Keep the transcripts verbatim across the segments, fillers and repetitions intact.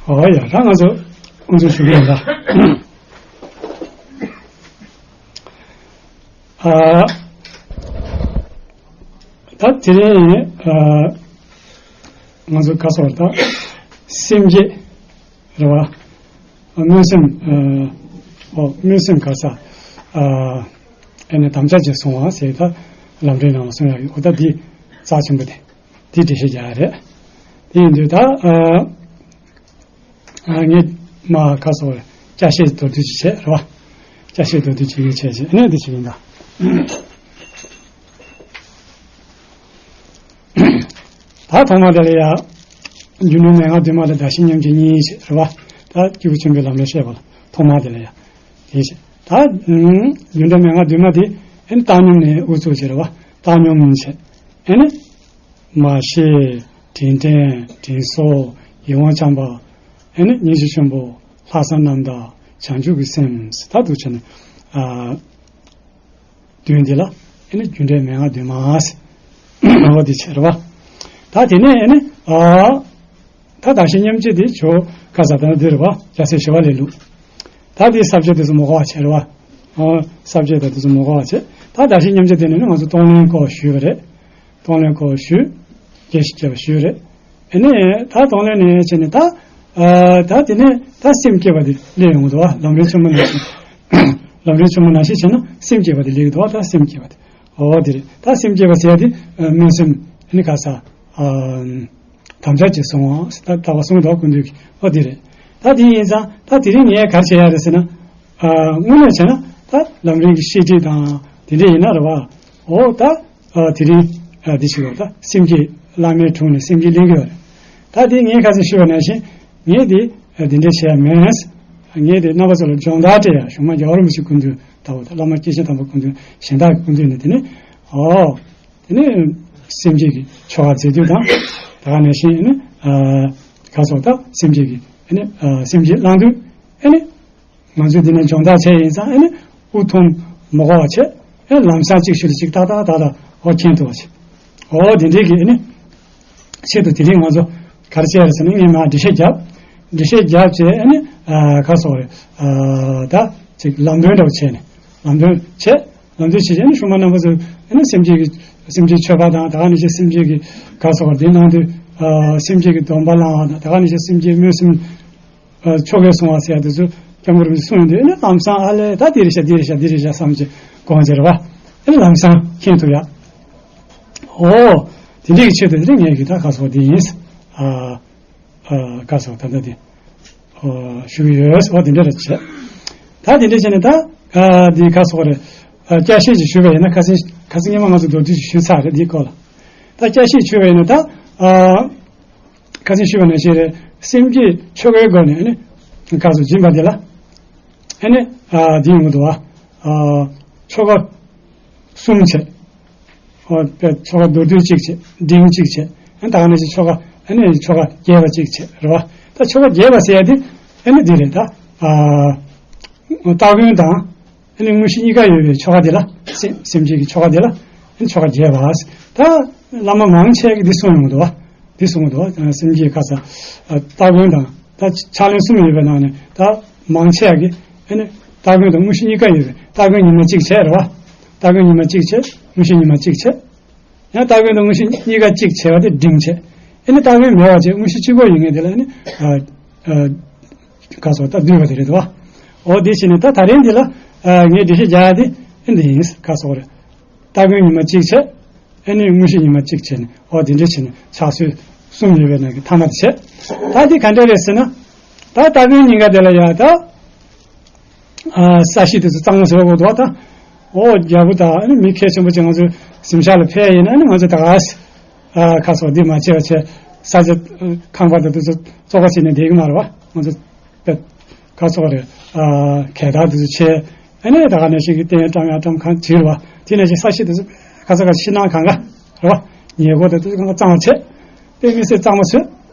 ཨོ་ཡ། ད་ང་ཚོ་དབུ་འཛུགས་ཞུ་གི་ཡིན་ད། ཨ། ད་དེ་རིང་ཨ་ང་ཚོ་ག་སོགས་ད་སེམས་བསྐྱེད་རེད་བ། སྨོན་སེམས། ཨ། ཨོ། སྨོན་སེམས་ག་ས། ཨ། ཨེ་ནས་དམ་བཅའ་བྱས་སོང་བ་ཟེར། ད་ལམ་འབྲས་ནང་ལ་གསུང་ཡག་ཡོད། ཨོ། ད་འདི་རྩ་ཆེན་པོ་དེ། འདི་འགྲེལ་བཤད་རྒྱག་ཡ་རེད། དེ་ཡིན་དུས་ད་ཨ། ཨ། ངས་མ་ག་སོགས་ཅ་ཤེས་མདོར་བསྡུས་ཅིག་བྱས་རེད་བ། ཅ་ཤེས་མདོར་བསྡུས་ཅིག་ངས་བྱས་བྱས་ཨ་ནི་འདི་བྱེད་ཡིན་ད། ད་ཐོག་མ་དེ་ལ་ཡ། རྒྱུ་འབྲས་མན་ངག་བདུན་མ་དང་བདག་གཞན་མཉམ་བརྗེ་གཉིས་བྱས་རེད་བ། ད་སྐྱེས་བུ་ཆེན་པོའི་ལམ་ལ་བཤད་པ་ལ་ཐོག་མ་དེ་ལ་ཡ། དེ་བྱས། ད་རྒྱུ་འབྲས་མན་ངག་བདུན་མ་དེ་ཨ་ནི་བཏང་སྙོམས་ནས་དབུ་ཚུགས་བྱས་རེད་བ། བཏང་སྙོམས་བྱས་ཨ་ནི། མ་ཤེས། དྲིན་དྲན། དྲིན་གཟོ། ཡིད་འོང་བྱམས་པ། ཨེ་ནི་སྙིང་རྗེ་ཆེན་པོ། ལྷག་བསམ་རྣམ་དག་བྱང་ཆུབ་ཀྱི་སེམས། ད་འདུག་བྱས་ནས། ཨ། བདུན་འདི་ལ་ཨེ་ནི་རྒྱུ་འབྲས་མན་ངག་བདུན་མ་ཟེར། འོ་འདི་བྱས་རེད་བ། ད་དེ་ནས་ཨེ་ནི། ཨ། ད་བདག་གཞན་མཉམ་བརྗེ་འདི་ཇོ་བོ་ག་ས་དང་འདི་རེད་བ། རྒྱལ་སྲས་ཞི་བ་ལྷའི་ལུགས། ད་འདི་ས་བཅད་དེ་ཚོ་མ་གོ་བ་བྱས་རེད་བ། ཨ། ས་བཅད་དང་དེ་ཚོ་མ་གོ་བ་བྱས། ད་བདག་གཞན་མཉམ་བརྗེ་དེ་ནས་ནི་ང་ཚོ་གཏོང་ལེན་སྐོར་ཞུས་པ་རེད། གཏོང་ལེན་སྐོར་ཞུས། རྒྱས་ཤིག་བྱས་པ་ཞུས་རེད། ཨ་ནི་ད་གཏོང་ལེན་ནས་བྱས་ནས་ད། ཨ། ད་དེ་ནས་ད་སེམས་བསྐྱེད་པ་དེ་སླེབས་ཡོང་གི་འདུག་བ། ལམ་རིམ་ཆེན་མོ་ནང་བཞིན། ལམ་རིམ་ཆེན་མོ་ནང་བཞིན་བྱས་ན་སེམས་བསྐྱེད་པ་དེ་སླེབས་ཀྱི་འདུག་བ། ད་སེམས་བསྐྱེད་པ་དེ། འོ་དེ་རེད། ད་སེམས་བསྐྱེད་པ་ཟེར་ཡ་དེ། ཨ། སྨོན་སེམས་ཨ་ནི་ག་ས། ཨ། དམ་བཅའ་བྱས་སོང་བ། ད་ལྟ་བ་གསུངས་འདུག་སྐུ་མདུན་གྱིས། འོ་དེ་རེད། ད་དེ་ཡིན་ཙང་ད་དེ་རིང་ངས་ག་རེ་བྱེད་ཡ་རེད་ཟེར་ན། ཨ། དངོས་གནས་བྱས་ན་ད་ལམ་རིམ་གྱི་བཤད་ཁྲིད་དང་དེ་འདྲ་ཡིན་ན་རེད་བ། འོ་ད། ཨ། དེ་རིང་། ཨ། འདི་ཞིག་ལ་ད་སེམས་བསྐྱེད་བླ་མའི་དྲུང་ནས་སེམས་བསྐྱེད་ལེན་གྱི་ཡོད་རེད། ད་དེ་ངས་ཁ་སང་ཞུས་པ་ནང་བཞིན་ངས་དེ། ཨ། འདི་འདྲ་བྱས་ཡ་མེད། ངས་དེ་རྣམ་པ་ཚོ་ལ་སྦྱོང་བརྡར་སྤྲད་ཡ། གཞུང་མ་རྒྱལ་བ་རིན་པོ་ཆེའི་སྐུ་མདུན་ལྟ་བུ་དང་། བླ་མ་སྐྱེས་ཆེན་དམ་པའི་སྐུ་མདུན། གཞན་དག་གི་སྐུ་མདུན་ནས་དེ་ནས། ཨོ། དེ་ནས་སེམས་བསྐྱེད་ཀྱི་ཆོ་ག་མཛད་དུས་དང་། ད་ག་ནང་བཞིན་ཨ་ནི། ཨ། ག་སོགས་ད་སེམས་བསྐྱེད་ཀྱི་ཨ་ནི། ཨ། སེམས་བསྐྱེད་བླང་དུས་ཨ་ནི། ང་ཚོས་འདི་ནས་སྦྱོང་བརྡར་བྱས་ཡིན་ཙང་ཨ་ནི་དབུ་ཐོམ་མ་གོ་བ་བྱས། ཨེ། ལམ་སང་གཅིག་ཤུལ་གཅིག་ཏག་ཏག་ཏག་ཏག་འོ་མཁྱེན་ཐུབ་པ་བྱས། འོ་དེ་འདྲའི་གི་ཨ་ནི་ཆེད་དུ་དེ་རིང་ང་ཚོ་ག་རེ་བྱས་རེད་ཟེར་ན། ངས་མར་འགྲེལ་བཤད་བརྒྱབ། འགྲེལ་བཤད་བརྒྱབ་བྱས་ཨ་ནི། ཨ། ག་སོགས་རེད། ཨ། ད་ཅིག་ལམ་སྟོན་འདྲ་བོ་བྱས་ནས། ལམ་སྟོན་བྱས། ལམ་སྟོན་བྱས་བྱས་ནས་གཞུང་མ་རྣམ་པ་ཚོས་ཨ་ནི་སེམས་བསྐྱེད་ཀྱི། སེམས་བསྐྱེད་མཆོད་པ་དང་། ད་ག་ནང་བཞིན་སེམས་བསྐྱེད་ཀྱི་ག་སོགས་རེད། དེ་གནང་དུས། ཨ། སེམས་བསྐྱེད་ཀྱི་སྡོམ་པ་བླང་བ་དང་། ད་ག་ནང་བཞིན་སེམས་བསྐྱེད་སྨོན་སེམས། ཨ། ཆོ་གས་བསྲུང་བ་ཟེར་ཡ་དེ་ཚོ་སྐྱབས་མགོན་རིན་པོ་ཆེས་གསུངས་ཡོང་དུས་ཨ་ནི་ལམ་སང་ཨ་ལས་ད་འདི་རེད་ཤག་འདི་རེད་ཤག་འདི་རེད་ཤག་བསམ་བྱས་དགོངས་བྱས་རེད་བ། ཨ་ནི་ལམ་སང་མཁྱེན་ཐུབ་ཡ། འོ། དེ་འདྲའི་གི་ཆེད་དུ་དེ་ངས་གི་ད་ག་སོགས་འདི་ཡིན། ཨ། ཨ། ག་སོགས་ད་ལྟ་འདི། ཨ། ཞུ་གི་ཡོད། འོ་དེ་འདྲ་རེད་བྱས། ད་དེ་འདྲ་བྱས་ནས་ད། ཨ། འདི་ག་སོགས་རེད། ཨ། བསྐྱར་བཤད་ཅིག་ཞུས་པ་ཡིན་ན། ཁ་སང་ཁ་སང་ཉི་མ་ང་ཚོ་མདོར་བསྡུས་ཅིག་ཞུས་ཚར་རེད། འདིའི་སྐོར་ལ། ད་བསྐྱར་བཤད་ཞུས་པ་ཡིན་ན་ད། ཨ། ཁ་སང་ཞུས་པ་ནང་བཞིན་རེད། སེམས་བསྐྱེད་ཆོ་གའི་སྒོ་ནས་ཨ་ནི་ག་སོགས་སྦྱིན་པ་འདི་ལ་ཨ་ནི། ཨ། འདི་ཡོང་གི་འདུག་བ། ཨ། ཆོ་ག་གསུམ་བྱས། ཨ། ཆོ་ག་མདོར་བསྡུས་གཅིག་བྱས། འབྲིང་གཅིག་བྱས། ཨ་ནི་ད་ག་ནང་བཞིན་ཆོ་ག་ཨ་ནི་ཆོ་ག་རྒྱས་པ་གཅིག་བྱས་རེད་བ། ད་ཆོ་ག་རྒྱས་པ་ཟེར་ཡ་དེ་ཨ་ནི་འདི་རེད་ད། ཨ། སྟ་གོན་དང་། ཨ་ནི་དངོས་གཞི་གཉིས་ཀ་ཡོད་པའི་ཆོ་ག་དེ་ལ། སེམས་སེམས་བསྐྱེད་ཀྱི་ཆོ་ག་དེ་ལ་ཨ་ནི་ཆོ་ག་རྒྱས་པ། ད་བླ་མ་མང་ཆེ་གིས་འདི་གསུངས་ཡོང་གི་འདུག་བ། འདི་གསུངས་འདུག་བ། སེམས་བསྐྱེད་ག་ས། ཨ། སྟ་གོན་དང་། ད་ཕྱག་ལེན་གསུམ་ཡོད་པའི་ནང་ནས་ད་མང་ཆེ་གིས་ཨ་ནི་སྟ་གོན་དང་དངོས་གཞི་གཉིས་ཀ་ཡོད་པའི། སྟ་གོན་ཉི་མ་གཅིག་བྱས་རེད་བ། སྟ་གོན་ཉི་མ་གཅིག་བྱས། དངོས་གཞི་ཉི་མ་གཅིག་བྱས། ཡང་སྟ་གོན་དང་དངོས་གཞི་གཉིས་ཀ་གཅིག་བྱས་པ་དེ་འབྲིང་བྱས། ཨ་ནི་སྟ་གོན་མེད་པ་བྱས། དངོས་གཞི་གཅིག་པོ་ཡིན་མཁན་དེ་ལ་ཨ་ནི། ཨ། ཨ། ག་སོགས་ད་བསྡུས་པ་དེ་རེད་དོ། འོ་དེ་བྱས་ནས་ད་ད་རིང་འདི་ལ། ཨ། ངས་འགྲེལ་བཤད་རྒྱག་ཡ་དེ་ཨ་འདི་ཡིན། ག་སོགས་རེད། སྟ་གོན་ཉི་མ་གཅིག་བྱས། ཨ་ནི་དངོས་གཞི་ཉི་མ་གཅིག་བྱས་ནས། འོ་དེ་འདྲ་བྱས་ནས་ཕྱག་སྲོལ་གསུམ་ཡོད་པའི་ནང་གི་ཐ་མ་དེ་བྱས། ད་འདི་ག་འདྲ་རེད་ཟེར་ན། ད་སྟ་གོན་ཉིན་ག་དེ་ལ་ཡ་ད། ཨ། ས་གཞི་དེ་ཚོ་གཙང་མ་བཟོ་དགོས་འདུག་བ་ད། འོ་རྒྱལ་པོ་དང་ཨ་ནི་མི་གལ་ཆེན་པོ་ཅིག་ང་ཚོ་གཟིམ་ཤག་ལ་ཕེབས་ཡིན་ན་ཨ་ནི་ང་ཚོ་ད་ག་ས། ཨ། ཁ་སོགས་འདི་མ་བྱས་པ་བྱས། ས་ཆ་ཁང་པ་དང་དེ་ཚོ་བཙོག་པ་བྱས་ནས་བསྡད་ཀྱི་མ་རེད་བ། ང་ཚོ་དཔེ་ཁ་སོགས་རེད། ཨ། གད་བདར་དེ་ཚོ་བྱས། ཨ་ནི་ད་ག་ནང་བཞིན་གྱི་སྟན་བཀྲམ་ཡ་བཀྲམ་གང་བྱེད་རེད་བ། དེ་ནང་བཞིན་ས་གཞི་དེ་ཚོ་ཁ་ས་ཁ་ཕྱི་ནང་གང་ག་རེད་བ། ཉེ་འཁོར་དེ་ཚོ་གང་ག་གཙང་མ་བྱས། དཔེ་མི་སྲིད་གཙང་མ་བཟོས།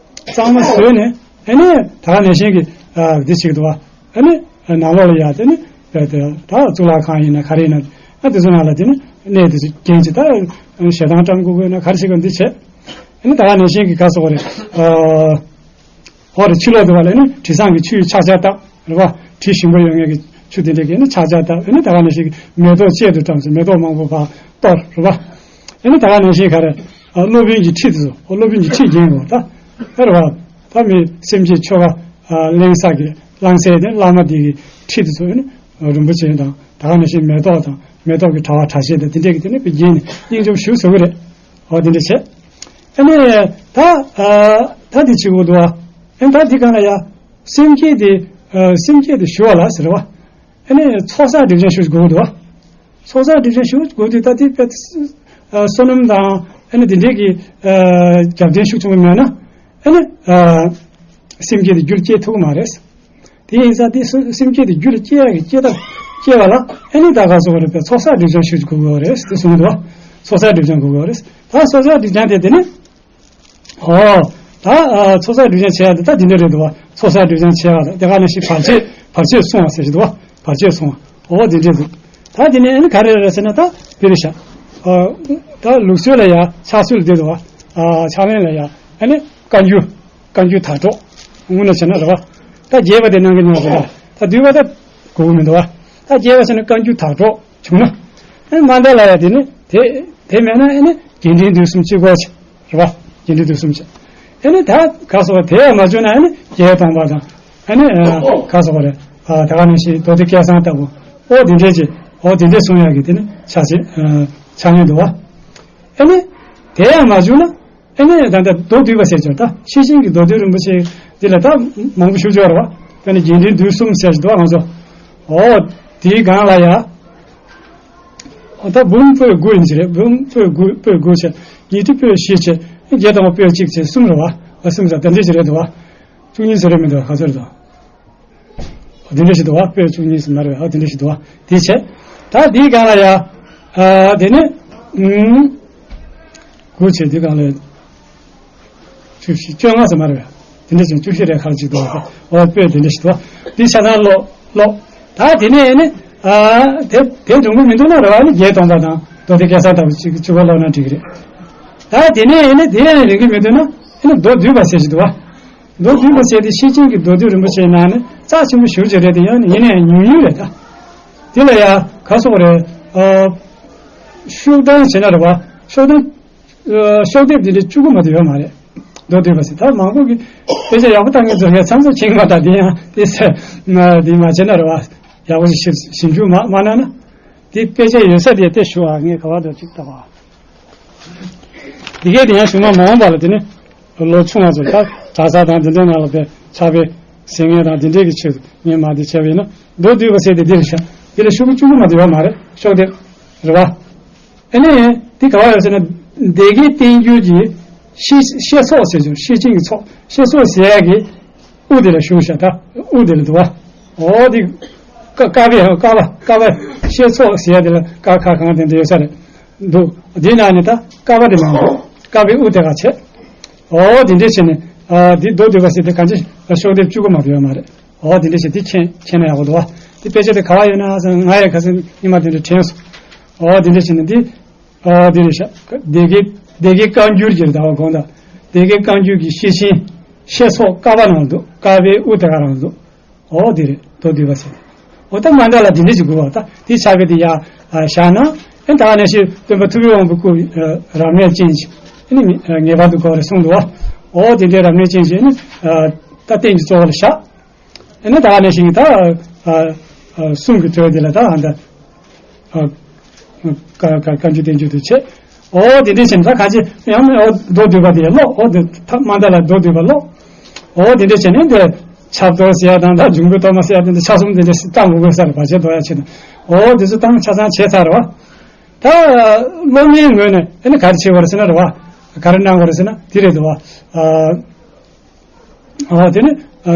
གཙང་མ་བཟོས་ནས་ཨ་ནི་ད་ག་ནང་བཞིན་གྱི། ཨ། འདི་བྱེད་ཀྱི་འདུག་བ། ཨ་ནི་ནང་ལོགས་ལ་ཡ་དེ་ནི་དཔེ་དེ་ད་གཙུག་ལག་ཁང་ཡིན་ན་ག་རེ་ཡིན་ན། ཨ། དེ་ཚོ་ནང་ལ་དེ་ནི་གནས་དེ་ཚོ་རྒྱན་གྱི་ད་ཞལ་ཐང་བཀྲམ་དགོས་དགོས་ན་ག་རེ་བྱེད་དགོས་འདི་བྱས། ཨ་ནི་ད་ག་ནང་བཞིན་གྱི་ག་སོགས་རེད། ཨ། འོ་རེད། ཕྱི་ལོགས་དེ་བ་ལ་ནི་དྲི་བཟང་གི་ཆུ་ཡི་ཆག་ཆག་བཏབ་རེད་བ། དྲི་ཞིམ་པོ་ཡོད་མཁན་གྱི་ཆུ་དེ་འདྲས་ཀྱིས་ནི་ཆག་ཆག་བཏབ། ཨ་ནི་ད་ག་ནང་བཞིན་གྱི་མེ་ཏོག་གཅལ་དུ་བཀྲམ་ཟེར། མེ་ཏོག་མང་པོ་ཕར་གཏོར་རེད་བ། ཨ་ནི་ད་ག་ནང་བཞིན་ག་རེ། ཨ། སློབ་དཔོན་གྱི་ཁྲི་དེ་ཚོ། ཨོ། སློབ་དཔོན་གྱི་ཁྲི་བརྒྱན་དགོས་ད། ཨ་རེད་བ། ད་མི་སེམས་ཅན་ཆོ་ག་ཨ་གླེང་ས་གི་གླང་སའི་དེ་བླ་མ་དེ་གི་ཁྲི་དེ་ཚོ་ཨ་ནི་རིན་པོ་ཆེ་དང་ད་ག་ནང་བཞིན་མེ་ཏོག་དང་མེ་ཏོག་གི་དྲ་བ་དྲ་ཕྱེད་དང་དེ་འདྲས་ཀྱི་དེ་ནི་བརྒྱན་ནས་སྙིང་རྗེ་པོ་ཞེ་པོ་བཟོ་གི་རེད། ཨོ་དེ་འདྲ་བྱས། ཨ་ནི་ད་ཨ་ད་དེ་བྱེད་དགོས་འདུག་བ། ཨ་ནི་ད་དེ་གང་ལ་ཡ། སེམས་བསྐྱེད་དེ་ཨ་སེམས་བསྐྱེད་དེ་ཞུ་བ་ལ་ཟེར་བ། ཨ་ནི་ཚོགས་བསགས་སྒྲིབ་སྦྱང་ཞུ་དགོས་འདུག་བ། ཚོགས་བསགས་སྒྲིབ་སྦྱང་ཞུ་དགོས་དུས་ད་དེ་དཔེ་ཨ་བསོད་ནམས་དང་ཨ་ནི་དེ་འདྲས་ཀྱི་ཨ་རྒྱབ་རྟེན་ཤུགས་ཆེན་པོ་མེད་ན། ཨ་ནི་ཨ་སེམས་བསྐྱེད་དེ་རྒྱུད་སྐྱེ་ཐུབ་ཀྱི་མ་རེད། དེ་ཡིན་ཙང་དེ་སེམས་བསྐྱེད་དེ་རྒྱུད་ལ་སྐྱེ་ཡག་གི་སྐྱེ་ཐབས་སྐྱེ་བ་ལ་ཨ་ནི་ད་ག་སོགས་རེད་པས། ཚོགས་བསགས་སྒྲིབ་སྦྱང་ཞུ་དགོས་ཀྱི་རེད་དེ་གསུངས་འདུག་བ། ཚོགས་བསགས་སྒྲིབ་སྦྱང་དགོས་ཀྱི་རེད། ད་ཚོགས་བསགས་སྒྲིབ་སྦྱང་དེ་དེ་ནི། ཨོ། ད་ཨ་ཚོགས་བསགས་སྒྲིབ་སྦྱང་བྱེད་ཡག་དེ་ད་དེ་འདྲ་རེད་འདུག་བ། ཚོགས་བསགས་སྒྲིབ་སྦྱང་བྱེད་ཡག་ལ་དེ་ག་ནང་བཞིན་བར་ཆད་བར་ཆད་སྲུང་བ་ཟེར་གྱི་འདུག་བ། བར་ཆད་སྲུང་བ། ཨོ་དེ་འདྲས་འདུག་ད་དེ་ནས་ཨ་ནི་ག་རེ་རེད་ཟེར་ན་ད་དེ་རེད་ཤག་ཨོ། ད་ལུགས་སྲོལ་ལ་ཡ་ཕྱག་སྲོལ་འདི་འདུག་བ། ཨ་ཕྱག་ལེན་ལ་ཡ་ཨ་ནི་བཀའ་འགྱུར། བཀའ་འགྱུར་དག་སྒྲོགས། དངོས་གནས་བྱས་ན་རེད་བ། ད་རྒྱས་པ་དེ་གནང་གི་མྱོང་ཟེར་ད། ད་བསྡུས་པ་ད་དགོས་ཀྱི་མི་འདུག་བ། ད་རྒྱས་པ་བྱས་ན་བཀའ་འགྱུར་དག་སྒྲོགས་བྱུང་ན། ཨ་ནི་མནྡ་ལ་ཡ་དེ་ནི་དེ་དེ་མེད་ན་ཨ་ནི་རྒྱས་འབྲིང་བསྡུས་གསུམ་གཅིག་པོ་བྱས། རེད་བ། རྒྱས་འབྲིང་བསྡུས་གསུམ་བྱས། ཨ་ནི་ད་ག་སོགས་དེ་ཡང་མ་བྱུང་ན་ཨ་ནི་བརྒྱད་སྟོང་པ་དང་། ཨ་ནི་ཨ་ག་སོགས་རེད། ཨ་ད་ག་ནང་བཞིན་མདོ་སྡེ་སྐལ་བཟང་ལྟ་བུ། ཨོ་དེ་འདྲས་ཀྱི་ཨོ་དེ་འདྲས་གསུང་ཡག་གི་དེ་ནི་ཕྱག་ཆེན་ཨ་ཕྱག་ལེན་འདུག་བ། ཨ་ནི་དེ་ཡང་མ་བྱུང་ན། ཨ་ནི་ད་ལྟ་མདོ་སྡུད་པ་ཟེར་ཅིག་ད་ཤེར་ཕྱིན་གྱི་མདོ་སྡུད་རིན་པོ་ཆེ་འདི་ལ་ད་མང་པོ་ཞུ་ཆོག་རེད་བ། དཔེར་ན་རྒྱས་འབྲིང་བསྡུས་གསུམ་ཟེར་ཅིག་འདུག་བ་ང་ཚོ། ཨོ་དེའི་སྒང་ལ་ཡ། ཨོ་ད་འབུམ་པོད་དགུ་ཡིན་གྱི་རེད། འབུམ་པོད་དགུ་པོད་དགུ་བྱས། ཉི་ཁྲི་པོད་བཞི་བྱས། བརྒྱད་སྟོང་པ་པོད་གཅིག་བྱས་གསུམ་རེད་བ། ཨ་གསུམ་རེད། དེ་འདྲས་ཅིག་རེད་འདུག་བ། བཅུ་གཉིས་ཟེར་རེད་མི་འདུག་ག་ཚོད་རེད་དོ། འདི་འདྲ་ཞིག་འདུག་བ། པོད་བཅུ་གཉིས་སུ་མར་བས། ཨ་འདི་འདྲ་ཞིག་འདུག་བ། དེ་བྱས། ད་འདིའི་སྒང་ལ་ཡ། ཨ་དེ་ནི། ཨུམ། དགུ་བྱས་འདི་སྒང་ལ། བཅུ་བཞི་བཅོ་ལྔ་སུ་མར་བས། དེ་འདྲ་ཞིག་བཅུ་བཞི་རེ་ཁག་ཅིག་འདུག་བ། ཨོ་པོད་དེ་འདྲ་ཞིག་འདུག་བ། འདི་ཆ་ཚང་ཀློག་ཀློག་ད་དེ་ནས་ནི། ཨ་དེ་དེ་འགྲུབ་ཀྱི་མི་འདུག་ན་རེད་བ། ནི་བརྒྱད་སྟོང་པ་དང་མདོ་སྡེ་སྐལ་བཟང་ལྟ་བུ་ཅིག་བཅུ་པ་ཀློག་ན་འགྲིག་གི་རེད། ད་དེ་ནས་ནི་དེ་ཡང་རིང་གི་མི་འདུག་ན། ཨ་ནི་མདོ་སྡུད་པ་ཟེར་ཞིག་འདུག་བ། མདོ་སྡུད་པ་ཟེར་དེ་ཤེར་ཕྱིན་གྱི་མདོ་སྡུད་རིན་པོ་ཆེའི་ནང་ནས་རྩ་ཆེན་པོ་ཞེ་པོ་ཅིག་རེད་དེ། ཡང་ཡིན་ནའི་ཉུང་ཉུང་རེད་ད། དེ་ལ་ཡ་ག་སོགས་རེད། ཨ། ཤོག་གྲངས་བྱས་ན་རེད་བ། ཤོག་གྲངས། ཨ། ཤོག་ལྡེབ་དེ་འདྲའི་བཅུ་དགུ་མ་གཏོགས་ཡོད་མ་རེད། མདོ་སྡུད་པ་ཟེར་ད་མང་པོ་གི་དཔེ་ཆ་ཡག་པོ་ལྟ་མཁན་ཚོ་ངས་མཚམས་མཚམས་མཁྱེན་པ་ད། དེ་ཡང་དེ་ཟེར་ན་དེ་མ་བྱས་ན་རེད་བ། ཡག་པོ་ཞིག་ཞིབ་ཞིབ་འཇུག་མ་མ་གནང་ན། དེ་དཔེ་ཆ་ཡོད་ས་དེ་དེ་ཞུ་བ། ངས་ག་བ་འདྲ་ཅིག་ལྟ་བ། དེ་གས་དེ་ཡང་གཞུག་མ་མ་འོངས་པ་ལ་དེ་ནི་ལོ་ཆུང་བ་ཚོ་ད་གྲྭ་ས་དང་དེ་འདྲའི་ནང་ལ་དཔེ་ཕྱག་དཔེ་གཟིགས་མཁན་དང་དེ་འདྲའི་གི་ཆེད་དུ་ངས་མ་དེ་བྱས་པ་ཡིན་ན། མདོ་སྡུད་པ་ཟེར་དེ་འདི་རེད་ཤག་འདི་ལ་ཤོག་གུ་བཅུ་དགུ་མ་གཏོགས་ཡོད་མ་རེད། ཤོག་ལྡེབ་རེད་བ། ཨ་ནི་དེ་ག་བ་ཡོད་ཟེར་ན། སྡེ་དགེ་བསྟན་འགྱུར་གྱི་བཤེས་བཤེས་ཚོགས་ཟེར་ཚོགས། བཤེས་ཆེན་གྱི་ཚོགས། བཤེས་ཚོགས་ཟེར་ཡག་གི་དབུ་དེ་ལ་བཞུགས་ཤག་ད་དབུ་དེ་ལ་འདུག་བ། འོ་དེ་ཀ་ཀ་པའི་ཀ་པ་ཀ་པ་བཤེས་ཚོགས་ཟེར་ཡག་དེ་ལ་ཀ་ཁ་གང་དེ་འདྲ་ཡོད་ས་རེད་འདུག་དེའི་ནང་ནས་ད་ཀ་པ་དེ་མ་འདུག་ཀ་པའི་དབུ་དེ་ག་བྱས། འོ་དེ་འདྲས་བྱས་ནས། ཨ་འདི་མདོ་སྡུད་པ་ཟེར་དེ་གང་ཅི་ཤོག་ལྡེབ་བཅུ་དགུ་མ་གཏོགས་ཡོད་མ་རེད། འོ་དེ་འདྲས་བྱས་དེ་མཁྱེན་མཁྱེན་ན་ཡག་པོ་འདུག་བ། དེ་དཔེ་ཆ་དེ་ག་བ་ཡོད་ན་ཟེར། ང་ཡང་ཁ་སང་ཉི་མ་དེ་འདྲ་དྲན་སོང་། འོ་དེ་འདྲས་བྱས་ནས་འདི། ཨ་འདི་རེད་ཤག་སྡེ་དགེ་སྡེ་དགེ་བཀའ་འགྱུར་གྱི་ཟླ་བ་དགོངས་དག་སྡེ་དགེ་བཀའ་འགྱུར་གྱི་ཤེར་ཕྱིན་བཤེས་ཚོགས་ཀ་པ་ནང་འདུག་ཀ་པའི་དབུ་དེ་ག་རང་འདུག་འོ་དེ་རེད། མདོ་སྡུད་པ་ཟེར། འོ་ད་མནྡ་ལ་དེ་འདྲས་ཅིག་དགོས་པ། ད་དེ་ཕྱག་དཔེ་དེ་ཡར་བཞག་ན། ཨེ་ད་ག་ནང་བཞིན་སྟོན་པ་ཐུབ་པའི་དབང་པོའི་སྐུ་རབ་གནས་ཅན་ཞིག་ཨེ་ནི་ངེས་པར་དུ་དགོས་རེད་གསུངས་འདུག་བ། འོ་དེ་འདྲའི་རབ་གནས་ཅན་ཞིག་ཨེ་ནི་ད་རྟེན་གྱི་གཙོ་བོ་ལ་བཞག་ཨེ་ནི་ད་ག་ནང་བཞིན་ད་གསུང་གི་ཐོས་དེ་ལ་ད་ཨ་ད། ཨ། ཀ་ཀ་བཀའ་འགྱུར་བསྟན་འགྱུར་དུ་བྱེད། འོ་དེ་འདྲས་བྱས་ནས་ད་གང་ཅི་ཡང་མོ་འོ་མདོ་སྡུད་པ་དེ་ཀློག་འོ་དེ་ཐ་མནྡ་ལ་མདོ་སྡུད་པ་ཀློག་འོ་དེ་འདྲས་བྱས་ནས་འདི་ཆབ་གཏོར་ཟེར་ཡ་དང་ད་འབྱུང་པོའི་གཏོར་མ་ཟེར་ཡ་དེ་འདྲ་ཆ་གསུམ་དེ་འདྲས་བཏང་དགོས་དགོས་ས་རེད། བར་ཆད་དོར་ཡ་ཆེད་དུ། འོ་དེ་ཚོ་བཏང་ཆ་ཚང་བྱས་ཚར་རེད་བ། ད་སློབ་མའི་ངོས་ནས་ཨ་ནི་ག་རེ་བྱེད་དགོས་རེད་ཟེར་ན་རེད་བ། ག་རེ་གནང་དགོས་རེད་ཟེར་ན་དེ་རེད་འདུག་བ། ཨ། ཨོ་དེ་ནི་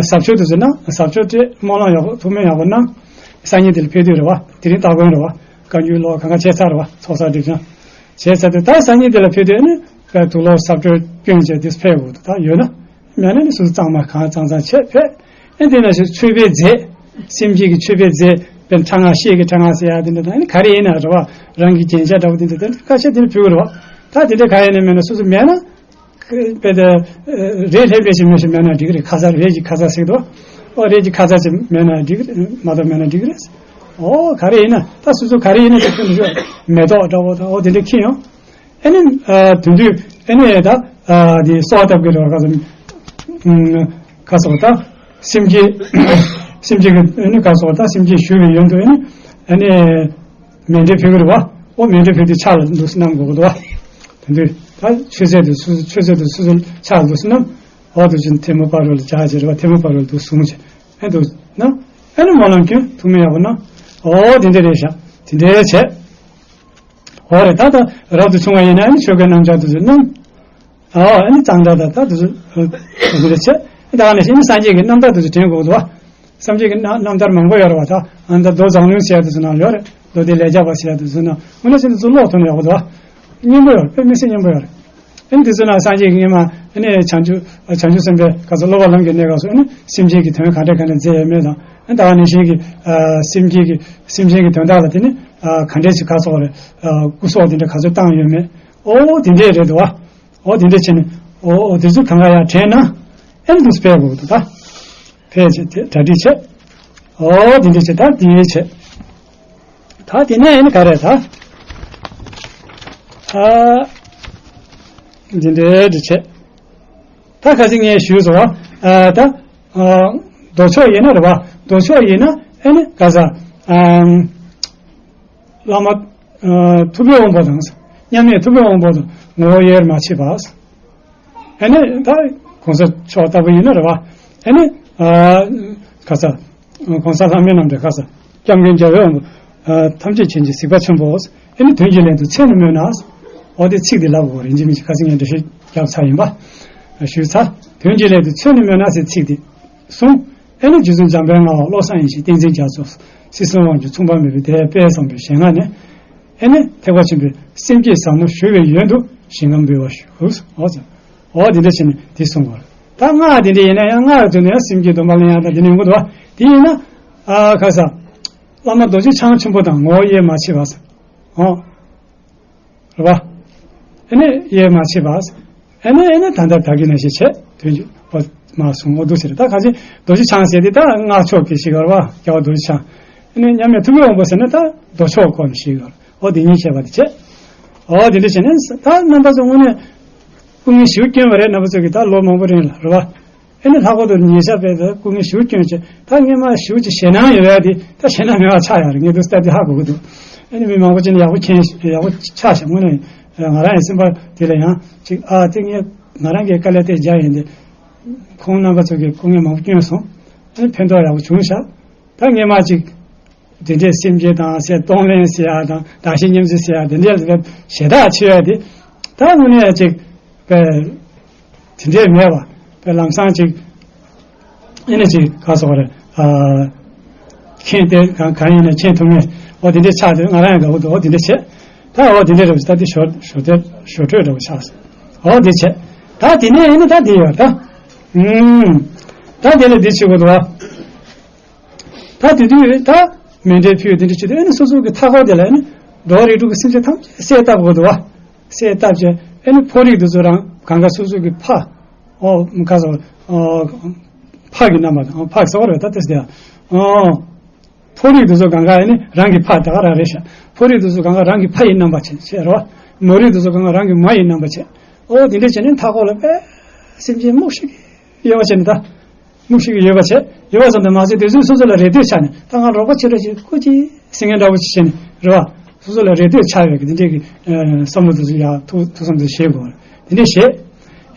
ཟབ་ཆོས་དེ་ཚོ་གནང་། ཟབ་ཆོས་སྤྲད། སྨོན་ལམ་ཡག་པོ་ཐུགས་སྨོན་ཡག་པོ་གནང་། སང་ཉིན་དེ་ལ་ཕེབས་དུས་རེད་བ། དེ་རིང་སྟ་གོན་རེད་བ། བཀའ་འགྱུར་ཀློག་གང་ག་བྱས་ཚར་རེད་བ། ཚོགས་བསགས་སྒྲིབ་སྦྱང་བྱས་ཚར་དུས་ད་སང་ཉིན་དེ་ལ་ཕེབས་དུས་ནི་དུག་ལོག་ཟབ་ཆོས་སྐྱོན་བྱས་དེ་ཕེབས་དགོས་འདུག་ད་ཡོད་ན་མེད་ན་ནི་སོ་སོ་གཙང་མ་གང་གཙང་གཙང་བྱས་ཕེབས། ཨེ་དེ་ནང་བཞིན་མཆོད་པའི་རྫས། སེམས་བསྐྱེད་ཀྱི་མཆོད་པའི་རྫས། དཔེར་ན་ཕྲེང་སྔགས་ཤེལ་གྱི་ཕྲེང་སྔགས་ཟེར་ཡ་དེ་འདྲ་དང་ནི་ག་རེ་ཡིན་ན་རེད་བ། རང་གི་རྒྱན་ཆ་འདྲ་བོ་དེ་འདྲ་དེ་འདྲ་ཁ་ཤས་དེ་འདྲ་ཕུལ་དགོས་རེད་བ། ད་དེ་འདྲ་གང་ཡིན་ནའི་མེད་ན་སོ་སོ་མེད་ན། དཔེ་དེ་རེད་ལྷད་པས་ཅིག་མེད་ཞིག་མེད་ན་འགྲིག་གི་རེད། ཁ་ཚ་རེད་ཅིག་ཁ་ཚ་ཟེར་གི་འདུག་ཨོ་རེད་ཅིག་ཁ་ཚ་ཅིག་མེད་ན་འགྲིག་གི་རེད། མ་གཏོགས་མེད་ན་འགྲིག་གི་རེད། ཨོ་ག་རེ་ཡིན་ན་ད་སོ་སོ་ག་རེ་ཡིན་ན་ཅིག་ཁྱོད་ཚོ་མེ་ཏོག་འདྲ་བོ་དང་ཨོ་དེ་འདྲ་འཁྱེར་ཡོང་། ཨ་ནི་དེ་དུས་ཨ་ནི་ད་དེ་སྲོག་བཏབ་གི་རེད་བ། ག་ཚོད་ག་ཚོད་ད་སེམས་བསྐྱེད་སེམས་བསྐྱེད་ཀྱི་ཨ་ནི་ག་ཚོད་ད་སེམས་བསྐྱེད་ཞུ་བའི་ཡོན་དུ་ཨ་ནི་ཨ་ནི་མཎྜལ་ཕུལ་གི་རེད་བ། ཨོ་མཎྜལ་ཕུལ་དུས་ཕྱག་ལ་འདུག་སེ་བསྣམས་དགོས་གི་འདུག་བ། དེ་དུས་ད་མཆོད་རྫས་དེ་སོ་སོ་མཆོད་རྫས་དེ་སོ་སོ་ཕྱག་ལ་འདུག་སེ་བསྣམས། ཨོ་དུ་ཅིན་ཐལ་མོ་སྤ་རོ་ལ་སྦྱར་བྱས་རེད་བ། ཐལ་མོ་སྤ་རོ་ལ་འདུག་བཟུང་བྱས་ཨེ་འདུག་ན་ཨེ་ནི་སྨོན་ལམ་སྐྱོན་ཐུགས་སྨོན་ཡག་པོ་གནང་། ཨོ་དེ་འདྲ་རེད་ཤག་དེ་འདྲ་བྱས། ཨོ་རེད། ད་ལྟ་རབ་ཏུ་བྱུང་བ་ཡིན་ན་ཨེ་ནི་ཆོ་གའི་རྣམ་གཞག་དུ་ཚོད་གནང་། ཨོ་ཨེ་ནི་གཙང་སྦྲ་ད་ལྟ་དུ་ཚོད་དུ་ཚོད་བྱས། ད་ག་ནས་ཤེས་ནི་སངས་རྒྱས་ཀྱི་རྣམ་ཐར་དུ་ཚོད་དྲན་དགོས་འདུག་བ། སངས་རྒྱས་ཀྱི་རྣམ་རྣམ་ཐར་མང་པོ་ཡོད་རེད་བ། ད་ཨ་ནི་ད་མདོ་མཛངས་བླུན་ཟེར་ཡ་དུ་ཚོད་ནང་ཡོད་རེད། མདོ་སྡེ་ལེགས་སྦྱར་བ་ཟེར་ཡ་དུ་ཚོད་ནང་དངོས་གནས་བྱས་ན་ཚོ་ཀློག་ཐུབ་ན་ཡག་པོ་འདུག་བ། སྙན་པོ་ཡོད་རེད། དཔེ་མི་སྲིད་སྙན་པོ་ཡོད་རེད། ཨ་ནི་དེ་ཚོ་ནང་སངས་རྒྱས་ཀྱི་སྔོན་མ་ཨ་ནི་བྱང་ཆུབ་བྱང་ཆུབ་སེམས་དཔའི་ག་ཚོད་སློབ་པ་ལམ་གྱི་གནས་སྐབས་སུ་ཨ་ནི་སེམས་ཅན་གྱི་དོན་ག་འདྲ་ག་འདྲ་མཛད་ཡོད་མེད་དང་། ཨ་ནི་ད་ག་ནང་བཞིན་གྱི་ཨ་སེམས་ཅན་གྱི་སེམས་ཅན་གྱི་དོན་དག་ལ་དེ་ནི་ཨ་ག་འདྲས་ཅིག་ག་ཚོད་རེད། ཨ་སྐུ་སྲོག་དེ་འདྲ་ག་ཚོད་བཏང་ཡོད་མེད། ཨོ་དེ་འདྲས་རེད་འདུག་བ། ཨོ་དེ་འདྲས་བྱས་ནས་ཨོ་ཨོ་དེ་ཚོ་གང་ག་ཡར་དྲན་ན་ཨེ་འདུག་སྤེལ་དགོས་འདུག་ད། ཕལ་ཆེར་དེ་གྲ་སྒྲིག་བྱས། ཨོ་དེ་འདྲས་བྱས་ད་དེ་བྱས། ད་དེ་ནས་ཨེ་ནི་ག་རེ་ད། ཨ་འདི་འདྲའི་འདི་བྱས། ད་ཁ་སང་ངས་ཞུས་སོང་བ། ཨ་ད་ཨ་མདོ་ཕྱོགས་ཡིན་ན་རེད་བ། མདོ་ཕྱོགས་ཡིན་ན་ཨེ་ནི་ག་ས་ཨམ་བླ་མ་ཨ་ཐུབ་པའི་དབང་པོ་དང་། མཉམ་མེད་ཐུབ་པའི་དབང་པོ་དང་ངོ་བོ་དབྱེར་མ་མཆིས་པ། ཨེ་ནི་ད་གོང་ས་མཆོག་ལྟ་བུ་ཡིན་ན་རེད་བ། ཨེ་ནི་ཨ་ག་ས་གོང་ས་ལྷ་མིའི་རྣམ་འདྲེན་ག་ས་སྐྱབས་མགོན་རྒྱལ་བའི་དབང་པོ། ཨ་ཐམས་ཅད་མཁྱེན་ཅིང་གཟིགས་པ་ཆེན་པོ། ཨེ་ནི་དོན་གྱི་སླད་དུ་ཚེ་ནི་སྨོན་ན། འོ་དེ་ཚིག་འདི་ལབ་དགོས་རེད། ཡིན་གཅིག་མིན་གཅིག་ཁ་སང་ངས་འགྲེལ་བཤད་བརྒྱབ་ཚར་ཡིན་པ། ཞུས་ཚར། དོན་གྱི་སླད་དུ་ཚེ་ནི་སྨོན་ན་ཟེར་ཚིག་འདི་གསུངས། ཨེ་ནི་རྗེ་བཙུན་འཇམ་དཔལ་མངའ་བ་བློ་བཟང་ཡེ་ཤེས་བསྟན་འཛིན་རྒྱ་མཚོ་སྲིད་གསུམ་དབང་སྒྱུར་མཚུངས་པ་མེད་པའི་དེ་དཔལ་བཟང་པོའི་ཞལ་སྔ་ནས། ཨེ་ནི་ཐེག་པ་ཆེན་པོའི་སེམས་བསྐྱེད་ཟབ་མོ་ཞུ་བའི་ཡོན་དུ་ཞིང་ཁམས་འབུལ་བ་ཞུ། འོ་ཙམ། འོ་དེ་འདྲ་བྱས་ནས་དེ་གསུངས་པ་རེད། ད་སྔགས་དེ་འདྲ་ཡིན་ན་ཡང་སྔགས་དེ་ནས་ཡང་སེམས་བསྐྱེད་སྡོམ་པ་ལེན་ཡག་དང་དེ་འདྲ་ཡོང་གི་འདུག་བ། དེ་ཡིན་ན་ཨ་ག་ས་བླ་མ་རྡོ་རྗེ་འཆང་ཆེན་པོ་དང་ངོ་བོ་དབྱེར་མ་མཆིས་པ། འོ། རེད་བ། ཨེ་ནི་དབྱེར་མ་མཆིས་པ། ཨེ་ནི་ཨེ་ནི་ད་ལྟ་ད་གིན་ནང་བཞིན་བྱས་དོན་གྱི་བ་མ་གསུང་འོ་འདུག་ཟེར། ད་ག་ཅི་རྡོ་རྗེ་འཆང་ཟེར་དེ་ད་སྔགས་ཕྱོགས་ཀྱི་ཞིག་ཡོད་རེད་བ། རྒྱལ་བ་རྡོ་རྗེ་འཆང་། ཨེ་ནི་མཉམ་མེད་ཐུབ་པའི་དབང་པོ་ཟེར་ན་ད་མདོ་ཕྱོགས་སྐོར་ཞིག་ཡོད་རེད། འོ་དེ་གཉིས་བྱས་པ་དེ་བྱས། འོ་དེ་འདྲ་བྱས་ནས་ད་རྣམ་པ་ཚོ་དངོས་གནས་སྐུ་ངལ་ཞེ་པོ་བསྐྱོན་པ་རེད། རྣམ་པ་ཚོ་གིས་ད་ལོ་མང་པོ་རིང་ལ་རེད་བ། ཨེ་ནི་ལྷག་པར་དུ་ཉེ་ཆར་བས་ད་སྐུ་ངལ་ཞེ་པོ་བསྐྱོན་བྱས་ད་སྔས་མ་ཞེ་པོ་ཅིག་ཞེད་སྣང་ཡོད་ཡ་དེ་ད་ཞེད་སྣང་མེད་པ་ཆགས་ཡོད་རེད། ངས་འདུག་སྟབས་བདེ་ཧ་གོ་གི་འདུག་ཨེ་ནི་མི་མང་པོ་ཅིག་ནི་ཡག་པོ་མཁྱེན་ཡག་པོ་ཆགས་ཤག་དངོས་གནས་ང་རང་ཡང་སེམས་པ་དེ་ལ་ཡང་ཅིག་ཨ་དེ་ངས་ང་རང་གིས་དཀའ་ལས་དེ་རྒྱག་ཡིན་ཏེ། ཁོང་རྣམ་པ་ཚོ་གིས་སྐུ་ངལ་མང་པོ་བསྐྱོན་སོང་། ཨེ་ནི་ཕན་ཐོགས་ཡག་པོ་བྱུང་ཤག་ད་སྔས་མ་ཅིག་དེ་འདྲའི་སེམས་ཅན་དང་ཟས་གཏོང་ལེན་ཟེར་ཡ་དང་བདག་གཞན་མཉམ་བརྗེ་ཟེར་ཡ་དེ་འདྲའི་ཞེ་དྲག་ཆེ་བ་དེ་ད་དངོས་གནས་ཅིག་པའི་དེ་འདྲའི་མེད་པ་པའི་ལམ་སང་ཅིག་ཨེ་ནི་ཅིག་ག་སོགས་རེད། ཨ་མཁྱེན་ཏེ་གང་གང་ཡིན་ན་མཁྱེན་ཐུབ་མེད། འོ་དེ་འདྲའི་ཆགས་ཏེ་ང་རང་ཡང་དགའ་པོ་འདུག་འོ་དེ་འདྲ་བྱས། ད་འོ་དེ་འདྲའི་རེད་པ། ད་དེ་ཞོར་ཞོར་དེ་ཞོར་འཕྲོས་འདྲ་པོ་ཆགས་སོང་། འོ་དེ་བྱས། ད་དེ་ནས་ཨེ་ནི་ད་དེ་ཡོད་ད། ཨུམ། ད་དེ་ནས་དེ་བྱེད་དགོས་འདུག་བ། ད་དེ་དུས་ད་མཎྜལ་ཕུལ་དེ་འདྲ་བྱེད་དུས་ཨ་ནི་སོ་སོ་གི་མཐའ་འཁོར་དེ་ལ་ཨ་ནི་འགྲོ་བ་རིགས་དྲུག་གི་སེམས་ཅན་ཐམས་ཅད་གསལ་བཏབ་དགོས་འདུག་བ། གསལ་བཏབ་བྱས་ཨ་ནི་ཕོ་རིགས་དེ་ཚོ་རང་གང་ག་སོ་སོ་གི་ཕ། ཨོ་ག་ཟེར། ཨོ་ཕ་གི་རྣམ་པ་དང་ཨོ་ཕ་གི་ཟེར་བ་རེད་ད་ལྟ་དེ། ཨོ་ཕོ་རིགས་དེ་ཚོ་གང་ག་ཨ་ནི་རང་གི་ཕ་ད་ག་རང་རེད་ཤག་ཕོ་རིགས་དེ་ཚོ་གང་ག་རང་གི་ཕ་ཡི་རྣམ་པ་བྱས་བྱས་རེད་བ། མོ་རིགས་དེ་ཚོ་གང་ག་རང་གི་མ་ཡི་རྣམ་པ་བྱས། ཨོ་དེ་འདྲ་བྱས་ནས་མཐའ་འཁོར་ལ་དཔེ་སེམས་ཅན་སྨུག་ཤིག་ཡོད་པ་བྱས་ནས་ད། མུ་ཤིག་ཡོད་པ་བྱས། ཡོད་པ་ཙམ་དུ་མ་ཟད་དེ་ཚོས་སོ་སོ་ལ་རེ་ལྟོས་ཆགས་ནས་ད་ང་རོགས་པ་བྱེད་རོགས་བྱེད་སྐུ་མཁྱེན་ཟེར་མཁན་འདྲ་བོ་ཅིག་བྱས་ནས་རེད་བ། སོ་སོ་ལ་རེ་ལྟོས་ཆགས་ཡོད་ཀྱི་དེ་འདྲས་ཀྱི་བསམ་བློ་དེ་ཚོ་ཡག་ཐུགས་ཐུགས་བསམ་དེ་བཞེས་དགོས། དེ་འདྲས་བྱས།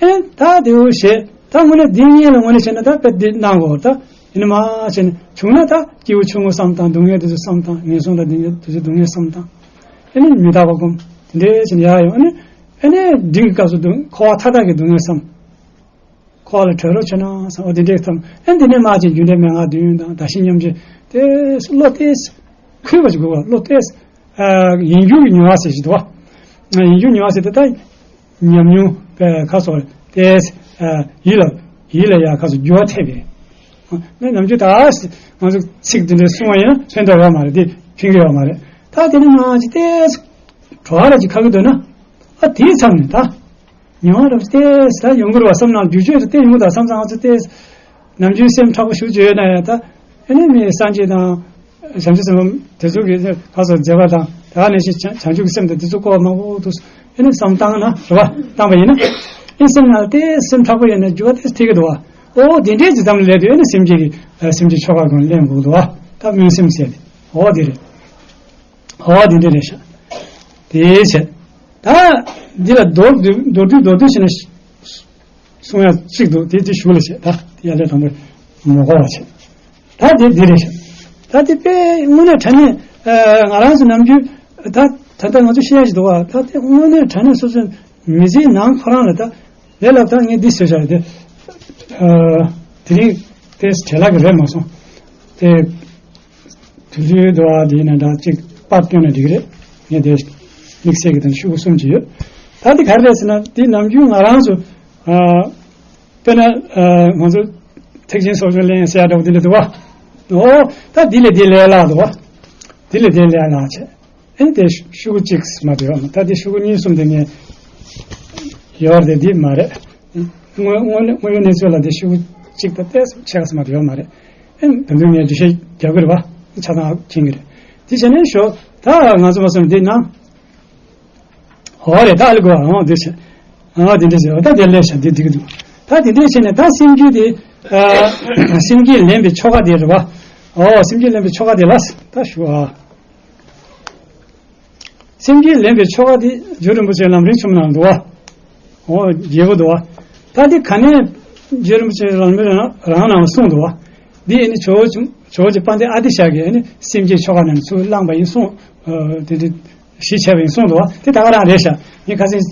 ཨེ་ད་དེ་འུ་བྱས་ད་དངོས་གནས་འདི་གཉིས་ལ་དངོས་གནས་བྱས་ན་ད་དཔེ་འདི་གནང་དགོས་ད། ཡིན་ན་མ་བྱས་ནས་བྱུང་ན་ད་སྐྱེས་བུ་ཆུང་ངུ་བསམ་དང་སྡུག་བསྔལ་དེ་ཚོ་བསམ་དང་ངན་སོང་དང་དེ་ཚོ་སྡུག་བསྔལ་བསམ་དང་། ཨེ་ནི་མི་རྟག་པ་སྒོམ་དེ་འདྲས་བྱས་ནས་ཡག་ཡོང་ཨེ་ནི་ཨེ་ནི་འབྲིང་གི་སྐབས་སུ་སྡུག་འཁོར་བ་མཐའ་དག་གི་སྡུག་བསྔལ་བསམ། འཁོར་བ་ལས་གྲོལ་རོགས་བྱེད་ན་བསམ། འོ་དེ་འདྲའི་བསམ། ཨེ་འདི་ནས་མར་ཅིག་རྒྱུ་འབྲས་མན་ངག་བདུན་དང་བདག་གཞན་མཉམ་བརྗེ་དེ་བློ་གཏད་ཁུལ་བ་ཅིག་དགོས་པ། བློ་གཏད་ཡིན་རྒྱུ་གི་མྱོང་བ་ཟེར་ཞིག་འདུག་བ། ཡིན་རྒྱུ་མྱོང་བ་ཟེར་དེ་ད་ཉམས་མྱོང་དཔེ་ཁ་སོགས་ཏེ་ཡིད་ལ་ཡིད་ལ་ཡ་ཁ་སོགས་འགྱུར་བ་ཐེབས་པས། ནས་ནམ་རྒྱུན་ད་ང་ཚོ་ཚིག་འདི་འདྲའི་གསུང་བ་ཡིན་ན་ཕན་ཐོགས་ཡོད་མ་རེད། དེ་ཕན་གི་ཡོད་མ་རེད། ད་དེ་ནས་མར་ཅིག་ཏེ་གྲོགས་ར་ཅིག་ཁ་གི་འདོད་ན་ཨ་དེའི་མཚམས་ནས་ད། མྱོང་བ་རབ་ཏེ་ད་ཡོང་གི་རེད་བ། བསམ་ནང་བསྒྱུར་བཅོས་དེ་ཡོང་གི་ད་བསམ་ཙང་ང་ཚོ་ཏེ་ནམ་རྒྱུན་སེམས་མཁྲེགས་པོ་ཞུ་བཅོས་ཡོད་ན་ཡང་ད་ཨེ་ནས་མི་སངས་རྒྱས་དང་། བྱང་ཆུབ་སེམས་དཔའ་དེ་ཚོ་གི་ཁ་སོགས་མཛད་པ་དང་ད་ག་ནང་བཞིན་བྱང་བྱང་ཆུབ་ཀྱི་སེམས་དང་དེ་ཚོ་སྐོར་མང་པོ་འདུག་ཨེ་ནས་བསམ་བཏང་ན་རེད་བ། བཏང་པ་ཡིན་ན་ཨེ་སེམས་ནང་ལ་ཏེ་སེམས་མཁྲེགས་པོ་ཡོད་ན་འགྱུར་བ་ཏེ་ཐེབས་ཀྱི་འདུག་བ། ཨོ་དེ་འདྲའི་ཇི་ཙམ་ལས་དུས་ཨེ་ནས་སེམས་བསྐྱེད་ཀྱི་སེམས་བསྐྱེད་ཆོ་ག་གང་ལེན་དགོས་འདུག་བ། ད་སྨོན་སེམས་ཟེར་ཏེ་ཨོ་དེ་རེད། ཨོ་དེ་འདྲ་རེད་ཤག་དེ་བྱས། ད་འདི་ལ་མདོར་བསྡུས་མདོར་བསྡུས་མདོར་བསྡུས་བྱས་ན་གསུང་ཡ་གཅིག་འདུག་དེ་དེ་ཞུ་ལ་བྱས། ད་དེ་ཡ་ལས་དང་པོ་མ་གོ་བ་བྱས། ད་དེ་འདི་རེད་ཤག་ད་དེ་དཔེ་དངོས་གནས་དྲང་གནས་ང་རང་ཚོ་ནམ་རྒྱུན་ད་ད་ལྟ་ང་ཚོ་བཤད་ཡ་ཞིག་འདུག་བ། ད་དེ་དངོས་གནས་དྲང་གནས་སོ་སོའི་མི་ཚེའི་ནང་ཁོ་རང་ལ་ད་ལས་སླ་པོ་ད་ངས་འདི་བཟོས་བཞག་དེ་དེ་རིང་དེ་བྲེལ་ལ་གི་རེད་མ་སོང་དེ། དུས་ཚོད་འགྲོ་བ་དེ་ཡིན་ན་འདྲ་གཅིག་པར་བཏོན་ན་འགྲིག་གི་རེད། ངས་དེ་དམིགས་བསལ་གྱི་དང་ཤོག་གུ་གསུམ་ཅིག་ཡོད། ད་དེ་ག་རེ་རེད་ཟེར་ན་དེ་ནམ་རྒྱུན་ང་རང་ཚོ་ཨ་དཔེར་ན་ཨ་ང་ཚོ་ཐེག་ཆེན་སོ་སོ་ལེན་ཟེར་ཡ་འདྲ་བོ་དེ་འདྲ་འདུག་བ། ཨོ་ད་དེ་ལས་དེ་ལས་སླ་འདུག་བ། དེ་ལས་དེ་ལས་སླ་བྱས། ཨེ་དེ་ཤོག་གུ་གཅིག་མ་དེ་ཡོད་མ། ད་དེ་ཤོག་གུ་གཉིས་གསུམ་དེ་ངས་ཡོད་རེད། དེ་མ་རེད། དངོས་དངོས་དངོས་ཡོད་གནས་ཚུལ་ལ་དེ་ཤོག་གུ་གཅིག་དང་ཏོག་ཙམ་ཕྱེད་ཀ་ཙམ་མ་དེ་ཡོད་མ་རེད། ཨེ་ད་དུང་ངས་འགྲེལ་བཤད་རྒྱག་གི་རེད་བ། ཆ་ཚང་མཁྱེན་གི་རེད། དེ་བྱས་ནས་ཞོག་ད་ང་ཚོ་མ་སོང་འདི་ནང་། ཨོ་རེད། ད་ཨ་ལི་གོ་ཨང་འདི་བྱས། ཨ་འདི་འདྲ་བྱས། ཨོ་ད་དེ་ལས་ཤ་འདི་འགྲིག་གི་འདུག་ད་དེ་འདྲས་བྱས་ནས་ད་སེམས་རྒྱུད་དེ་ཨ་སེམས་བསྐྱེད་ལེན་པའི་ཆོ་ག་དེ་རེད་བ། ཨོ་སེམས་བསྐྱེད་ལེན་པའི་ཆོ་ག་དེ་ལ་ད་ཞུ་ཨ། སེམས་བསྐྱེད་ལེན་པའི་ཆོ་ག་དེ་རྗེ་རིན་པོ་ཆེའི་ལམ་རིམ་ཆུང་ནང་འདུག་བ། ཨོ་རྒྱས་པོ་འདུག་བ། ད་དེ་ག་ནས་རྗེ་རིན་པོ་ཆེའི་ལམ་རིམ་རང་རང་ནང་གསུངས་འདུག་བ། འདི་ཨེ་ནི་ཇོ་བོ་ཇོ་བོ་རྗེ་དཔལ་ལྡན་ཨ་ཏི་ཤ་གིས་ཨེ་ནི་སེམས་བསྐྱེད་ཆོ་ག་ནང་ནས་ཚུར་བླངས་པ་ཡིན་གསུངས། ཨ་དེ་འདྲ་གཞི་བྱས་པ་ཡིན་གསུངས་འདུག་བ། དེ་ད་ག་རང་རེད་ཤག་ངས་ཁ་སང་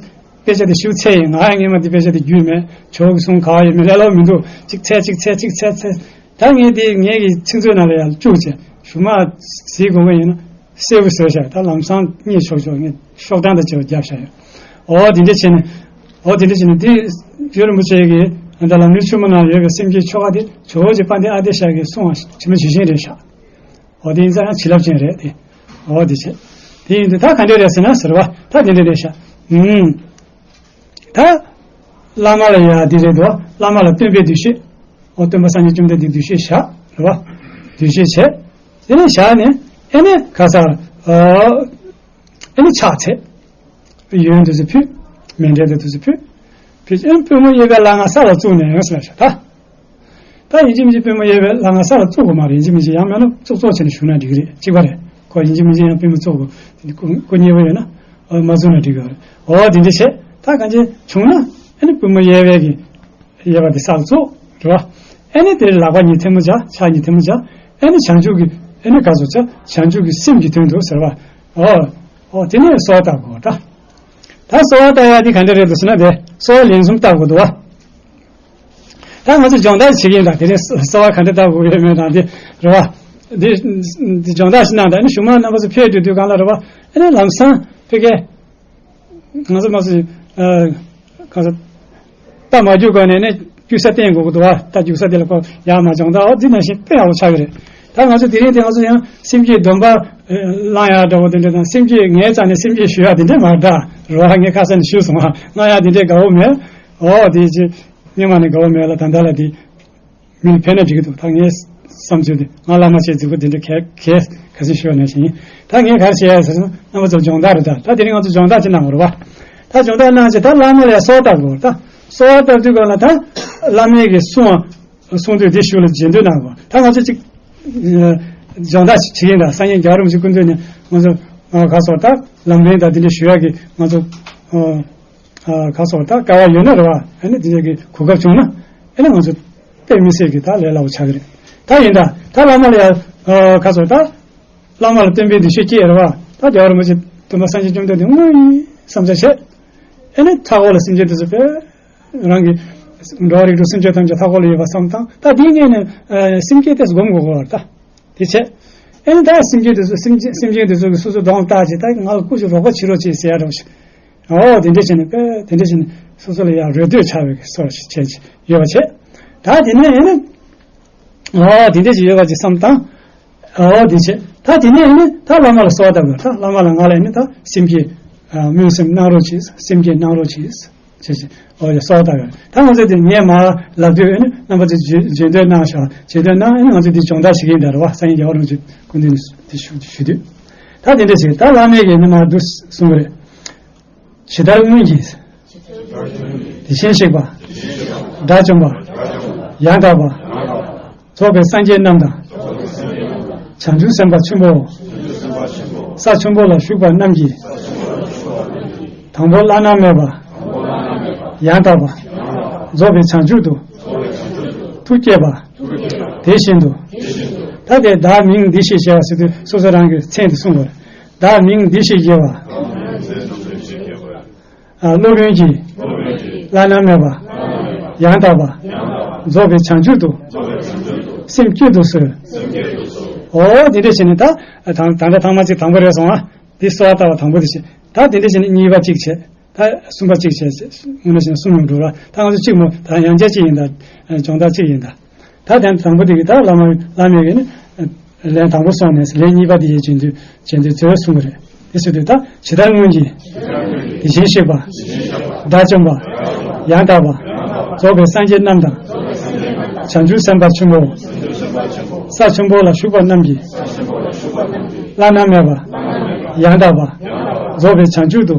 དཔེ་ཆ་དེ་ཞིབ་འཚོལ་ཡིན། ང་ཡང་སྔས་མ་དེ་དཔེ་ཆ་དེ་བརྒྱུད་མེད། ཇོ་བོ་གི་གསུང་ག་བ་ཡོད་མེད་ལས་སླ་པོ་མི་འདུག་གཅིག་འཚོལ་གཅིག་འཚོལ་གཅིག་འཚོལ་འཚོལ། ད་ངས་དེ་ངེད་ཀྱི་ཚིག་མཛོད་ནང་ལ་ཡང་བཅུག་བྱས་གཞུག་མ་གཟིགས་དགོས་མཁན་ཡིན་ན་གསལ་པོ་བཟོས་བཞག་ད་ལམ་སང་རྙེད་ཆོག་ཆོག་ངས་ཤོག་གྲངས་དང་བཅས་པ་བརྒྱབ་བཞག་ཡོད། འོ་དེ་འདྲ་བྱས་ནས། འོ་དེ་འདྲ་བྱས་ནས་དེ་རྗེ་རིན་པོ་ཆེ་གིས་ད་ལམ་རིམ་ཆེན་མོ་ནང་ཡོད་པའི་སེམས་བསྐྱེད་ཆོ་ག་དེ་ཇོ་བོ་རྗེ་དཔལ་ལྡན་ཨ་ཏི་ཤ་གིས་གསུངས་པ་ཇི་མ་ཇི་བཞིན་རེད་ཤག་འོ་དེ་ཡིན་ཙང་ཡང་བྱིན་རླབས་ཅན་རེད་དེ། འོ་དེ་བྱས། དེ་ཡིན་དུས་ད་ག་འདྲ་རེད་ཟེར་ན་ཟེར་བ་ད་དེ་འདྲ་རེད་ཤག་ཨུམ། ད་བླ་མ་ལ་ཡ་དེ་རེད་དོ། བླ་མ་ལ་སྟོན་པའི་འདུ་ཤེས། འོ་སྟོན་པ་སངས་རྒྱས་བཅོམ་ལྡན་འདས་འདུ་ཤེས་བཞག་རེད་བ། འདུ་ཤེས་བྱས། དེ་ནས་བཞག་ནས་ཨེ་ནས་ག་ས་ཨ་ཨེ་ནས་ཕྱག་འཚལ། ཡོན་དེ་ཚོ་ཕུལ། མཎྜལ་དེ་ཚོ་ཕུལ། ཕུལ་ཨེ་པུས་མོ་གཡས་པའི་ལྷ་ང་ས་ལ་བཙུགས་ནས་ཡོང་ཟེར་ལ་ཤག་ད། ད་ཡིན་གཅིག་མིན་གཅིག་པུས་མོ་གཡས་པའི་ལྷ་ང་ས་ལ་བཙུགས་དགོས་མ་རེད། ཡིན་གཅིག་མིན་གཅིག་ཡང་མིན་ན་བཙུགས་བཙུགས་བྱས་ནས་བཞུགས་ན་འགྲིག་གི་རེད། གཅིག་པ་རེད། ཁོ་ཡིན་གཅིག་མིན་གཅིག་ཡང་པུས་མོ་བཙུགས་དགོས། སྐུ་སྐུ་མཉེལ་པོ་ཡོད་ན་མ་བཙུགས་ན་འགྲིག་གི་རེད། འོ་དེ་འདྲ་བྱས་ད་གང་ཅི་བྱུང་ན་ཨ་ནི་པུས་མོ་གཡས་པའི་གི་གཡས་པ་དེ་ས་ལ་བཙུགས་རེད་བ། ཨ་ནི་དེར་ལག་པ་གཉིས་ཐལ་མོ་སྦྱར། ཕྱག་གཉིས་ཐལ་མོ་སྦྱར། ཨ་ནི་བྱང་ཆུབ་ཀྱི་ཨ་ནི་ག་ཚོད་བྱ་བྱང་ཆུབ་ཀྱི་སེམས་ཀྱི་དོན་དུ་ཟེར་བ། འོ་འོ་དེ་ནས་གསོལ་བ་བཏབ་དགོས་ད། ད་གསོལ་བ་བཏབ་ཡ་དེ་ག་འདྲ་རེད་འདུག་ཟེར་ན་དེ་གསོལ་བ་ལན་གསུམ་བཏབ་དགོས་འདུག་བ། ད་ང་ཚོ་སྦྱོང་བརྡར་བྱེད་ཀྱི་ཡིན་ད། དེ་རིང་གསོལ་བ་ག་འདྲ་བཏབ་དགོས་ཡོད་མེད་དང་དེ་རེད་བ། དེ་དེ་སྦྱོང་བརྡར་ཞིག་གནང་ད། ཨ་ནི་གཞུག་མ་རྣམ་པ་ཚོ་ཕེབས་དུས་དུས་གང་ལ་རེད་བ། ཨ་ནི་ལམ་སང་ཕ་གིར་ང་ཚོ་མ་ཚོ་གང་ཚོ་རྟ་མ་རྒྱུག་གོང་ནས་ནི་རྒྱུག་ས་བསྟན་དགོས་ཀྱི་འདུག་བ། རྟ་རྒྱུག་ས་དེ་ལ་ཁོ་ཡར་མར་སྦྱོང་བརྡར་འོ་འདི་ནང་བཞིན་དཔེ་ཡག་པོ་ཆགས་ཀྱི་རེད། ད་ང་ཚོ་དེ་རིང་དེ་ང་ཚོ་ཡང་སེམས་བསྐྱེད་སྡོམ་པ་བླང་ཡག་འདྲ་བོ་དེ་འདྲ་དང་། སེམས་བསྐྱེད་ངའི་རྩ་ནས་སེམས་བསྐྱེད་ཞུ་ཡག་དེ་འདྲ་མ་རེད་ད། རེད་བ། ངས་ཁ་སང་ནས་ཞུས་སོང་བ། ང་ཡང་དེ་འདྲའི་དགའ་བོ་མེད། འོ་དེ་ཅི། སྔོན་མ་ནས་དགའ་བོ་མེད་ལ་ད་ལྟ་ལ་དེ་མི་ལ་ཕན་ན་འགྲིག་གི་འདུག་ད་ངའི་བསམ་ཚུལ་དེ། ང་བླ་མ་བྱས་རྫིག་པོ་དེ་འདྲ་གས་གས་ག་ཚོད་ཞུ་བ་ནང་བཞིན་ཡིན། ད་ངས་ག་རེ་བྱས་ཡ་ཟེར་ན་རྣམ་པ་ཚོར་སྦྱོང་བརྡར་རེད་ད། ད་དེ་རིང་ང་ཚོ་སྦྱོང་བརྡར་ཅིག་གནང་དགོས་རེད་བ། ད་སྦྱོང་བརྡར་གནང་བྱས་ད་བླ་མ་ལ་ཡ་གསོལ་བ་བཏབ་དགོས་རེད་ད། གསོལ་བ་བཏབ་དུས་གང་ལ་ད་བླ་མས་གི་གསུང་བ་གསུང་དུས་དེ་ཞུ་ལ་རྗེས་ཟློས་གནང་དགོས། ད་ང་ཚོ་ཅིག་སྦྱོང་བརྡར་ཅིག་བྱེད་ཀྱིན་ད། སངས་རྒྱས་རྒྱལ་བ་རིན་པོ་ཆེ་སྐུ་མདུན་ནས་ང་ཚོ་ག་སོགས་ད་ལམ་རིམ་དང་དེ་འདྲ་ཞུ་ཡ་གི་ང་ཚོ། ཨ་ག་སོགས་ད་སྐལ་བ་ཡོད་ན་རེད་བ། ཨ་ནི་དེ་འདྲ་གི་གོ་སྐབས་བྱུང་ན་ཨ་ནི་ང་ཚོ་དཔེ་མི་སྲིད་གི་ད་ལས་སླ་པོ་ཆགས་གི་རེད། ད་ཡིན་ད་ད་བླ་མ་ལ་ཡ་ཨ་ག་སོགས་ད་བླ་མ་ལ་སྟོན་པའི་འདུ་ཤེས་སྐྱེས་རེད་བ། ད་རྒྱལ་བ་རིན་པོ་ཆེ་སྟོན་པ་སངས་རྒྱས་བཅོམ་ལྡན་འདས་དངོས་ཡིན་བསམ་བྱ་བྱས། ཨ་ནི་མཐའ་འཁོར་ལ་སེམས་ཅན་དེ་ཚོ་དཔེ་རང་གི་འགྲོ་བ་རིགས་དྲུག་སེམས་ཅན་ཐམས་ཅད་མཐའ་འཁོར་ལ་ཡོད་པ་བསམ་སྟངས་ད་དེའི་ངོས་ནས་ཨ་སེམས་བསྐྱེད་དེ་སྒོམ་དགོས་གོ་བ་ད། དེ་བྱས། ཨེ་ནི་ད་སེམས་ཅན་དེ་ཚོ་སེམས་ཅན་སེམས་ཅན་དེ་ཚོ་གི་སོ་སོ་གདོང་བལྟ་བྱས་ད་ང་ལ་སྐུ་ཞབས་རོགས་པ་བྱེད་རོགས་བྱེད་ཟེར་ཡ་འདྲ་བོ་ཞིག་འོ་དེ་འདྲ་བྱས་ནས་དཔེ་དེ་འདྲ་བྱས་ནས་སོ་སོ་ལ་ཡང་རེ་ལྟོས་ཆགས་པའི་སོར་ཞིག་བྱས་ཡོད་པ་བྱས། ད་དེ་ནས་ཨེ་ནི་འོ་དེ་འདྲ་ཞིག་ཡོད་པ་ཅིག་བསམ་དང་། འོ་དེ་བྱས་ད་དེ་ནས་ཨེ་ནི་ད་བླ་མ་ལ་གསོལ་བ་བཏབ་དགོས། ད་བླ་མ་ལ་ང་ལ་ཨེ་ནི་ད་སེམས་བསྐྱེད་སྨོན་སེམས་གནང་རོགས་བྱེད། སེམས་བསྐྱེད་གནང་རོགས་བྱེད། ཅེས་ཨོ་ཡ་གསོལ་བ་བཏབ་ཡོད། ད་ང་ཚོས་དེ་ངས་མར་ལབ་དུས་ཨ་ནི་རྣམ་པ་ཚོས་བརྗོད་བརྗོད་འདོད་གནང་ཤག་བརྗོད་འདོད་གནང་ཨ་ནི་ང་ཚོས་དེ་སྦྱོང་བརྡར་བྱེད་ཀྱི་ཡིན་ད་རེད་བ། སངས་རྒྱས་རྒྱལ་བ་རིན་པོ་ཆེ་སྐུ་མདུན་ནས་དེ་ཞུ་ཞུ་དུས། ད་དེ་འདྲ་ཞིག་ད་བླ་མས་ཀྱིས་ནི་མར་འདུག་གསུངས་པ་རེད། ཇི་ལྟར་སྔོན་གྱི། དེ་བཞིན་གཤེགས་པ། དགྲ་བཅོམ་པ། ཡང་དག་པ། རྫོགས་པའི་སངས་རྒྱས་རྣམས་དང་། བྱང་ཆུབ་སེམས་དཔའ་ཆེན་པོ། ས་ཆེན་པོ་ལ་བཞུགས་པ་རྣམས་ཀྱིས། དང་པོ་བླ་ན་མེད་པ། ཡང་དག་པ། རྫོགས་པའི་བྱང་ཆུབ་ཏུ། ཐུགས་བསྐྱེད་པ། དེ་བཞིན་དུ། ད་དེ་བདག་མིང་འདི་ཞེས་བྱ་བ་ཟེར་དུས་སོ་སོ་རང་གི་མཚན་དེ་གསུངས་པ་རེད། བདག་མིང་འདི་ཞེས་བགྱི་བ། ཨ། སློབ་དཔོན་གྱིས། བླ་ན་མེད་པ། ཡང་དག་པ། རྫོགས་པའི་བྱང་ཆུབ་ཏུ། སེམས་བསྐྱེད་དུ་གསོལ། ཨོ་དེ་འདྲ་བྱས་ནས་ད། ད་ད་ལྟ་ཐེངས་མ་གཅིག་དང་པོ་རེད་སོང་ཨ། འདི་གསོལ་བ་བཏབ་པ་དང་པོ་དེ་བྱས། ད་དེ་འདྲ་བྱས་ནས་གཉིས་པ་གཅིག་བྱས། ད་གསུམ་པ་གཅིག་བྱས། དངོས་གནས་བྱས་ན་གསུམ་ཡོང་འགྲོ་ར། ད་ང་ཚོ་གཅིག་མོ་ད་ཡང་བསྐྱར་གཅིག་ཡིན་ད། སྦྱོང་བརྡར་གཅིག་ཡིན་ད། ད་དེ་དང་པོ་དེ་གི་ད་བླ་མ་བླ་མས་ཀྱི་ནི། ལན་དང་པོ་སོང་ནས་ལན་གཉིས་པ་དེ་ཡི་རྗེས་ཟློས་རྗེས་ཟློས་མཛོད་གསུངས་པ་རེད། དེ་ཟེར་དུས་ད་ཇི་ལྟར་སྔོན་གྱི། དེ་བཞིན་གཤེགས་པ། དགྲ་བཅོམ་པ། ཡང་དག་པ། རྫོགས་པའི་སངས་རྒྱས་རྣམས་དང་། བྱང་ཆུབ་སེམས་དཔའ་ཆེན་པོ། ས་ཆེན་པོ་ལ་བཞུགས་པ་རྣམས་ཀྱིས། བླ་ན་མེད་པ། ཡང་དག་པ། རྫོགས་པའི་བྱང་ཆུབ་ཏུ།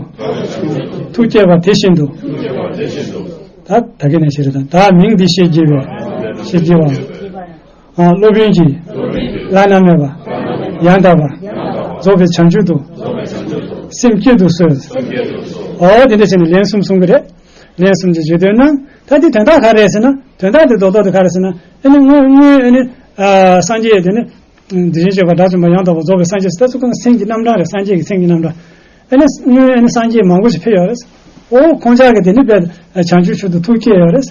ཐུགས་བསྐྱེད་པ་དེ་བཞིན་དུ། ད་ད་གིན་ནས་ཞེས་རེད་དང་བདག་མིང་འདི་ཞེས་བགྱི་བའི། ཞེས་བགྱི་བའམ། ཨ། སློབ་དཔོན་གྱིས། བླ་ན་མེད་པ། ཡང་དག་པ། རྫོགས་པའི་བྱང་ཆུབ་ཏུ། སེམས་བསྐྱེད་དུ་གསོལ། ཨོ་དེ་འདྲ་བྱས་ནས་ལན་གསུམ་གསུང་གི་རེད། ལན་གསུམ་གྱི་བརྗོད་དོན་ནང་ད་འདི་དོན་དག་ག་རེ་རེད་ཟེར་ན། དོན་དག་འདི་རྡོག་རྡོག་འདི་ག་རེ་ཟེར་ན། ཨ་ནི་དངོས་དངོས་ཨ་ནི། ཨ། སངས་རྒྱས་དེ་ནི། དེ་བཞིན་གཤེགས་པ་དགྲ་བཅོམ་པ་ཡང་དག་པར་རྫོགས་པའི་སངས་རྒྱས་ཟེར་ད་ཚོ་ཀུན་མཚན་གྱི་རྣམ་གྲངས་རེད། སངས་རྒྱས་ཀྱི་མཚན་གྱི་རྣམ་གྲངས། ཨ་ནི་དངོས་ཨ་ནི་སངས་རྒྱས་མང་པོ་ཞིག་ཕེབས་ཡོད་རེད། ཨོ་ཁོང་ཅག་གི་དེ་ནི་དཔེ་བྱང་ཆུབ་མཆོག་ཏུ་ཐུགས་བསྐྱེད་ཡོད་རེད།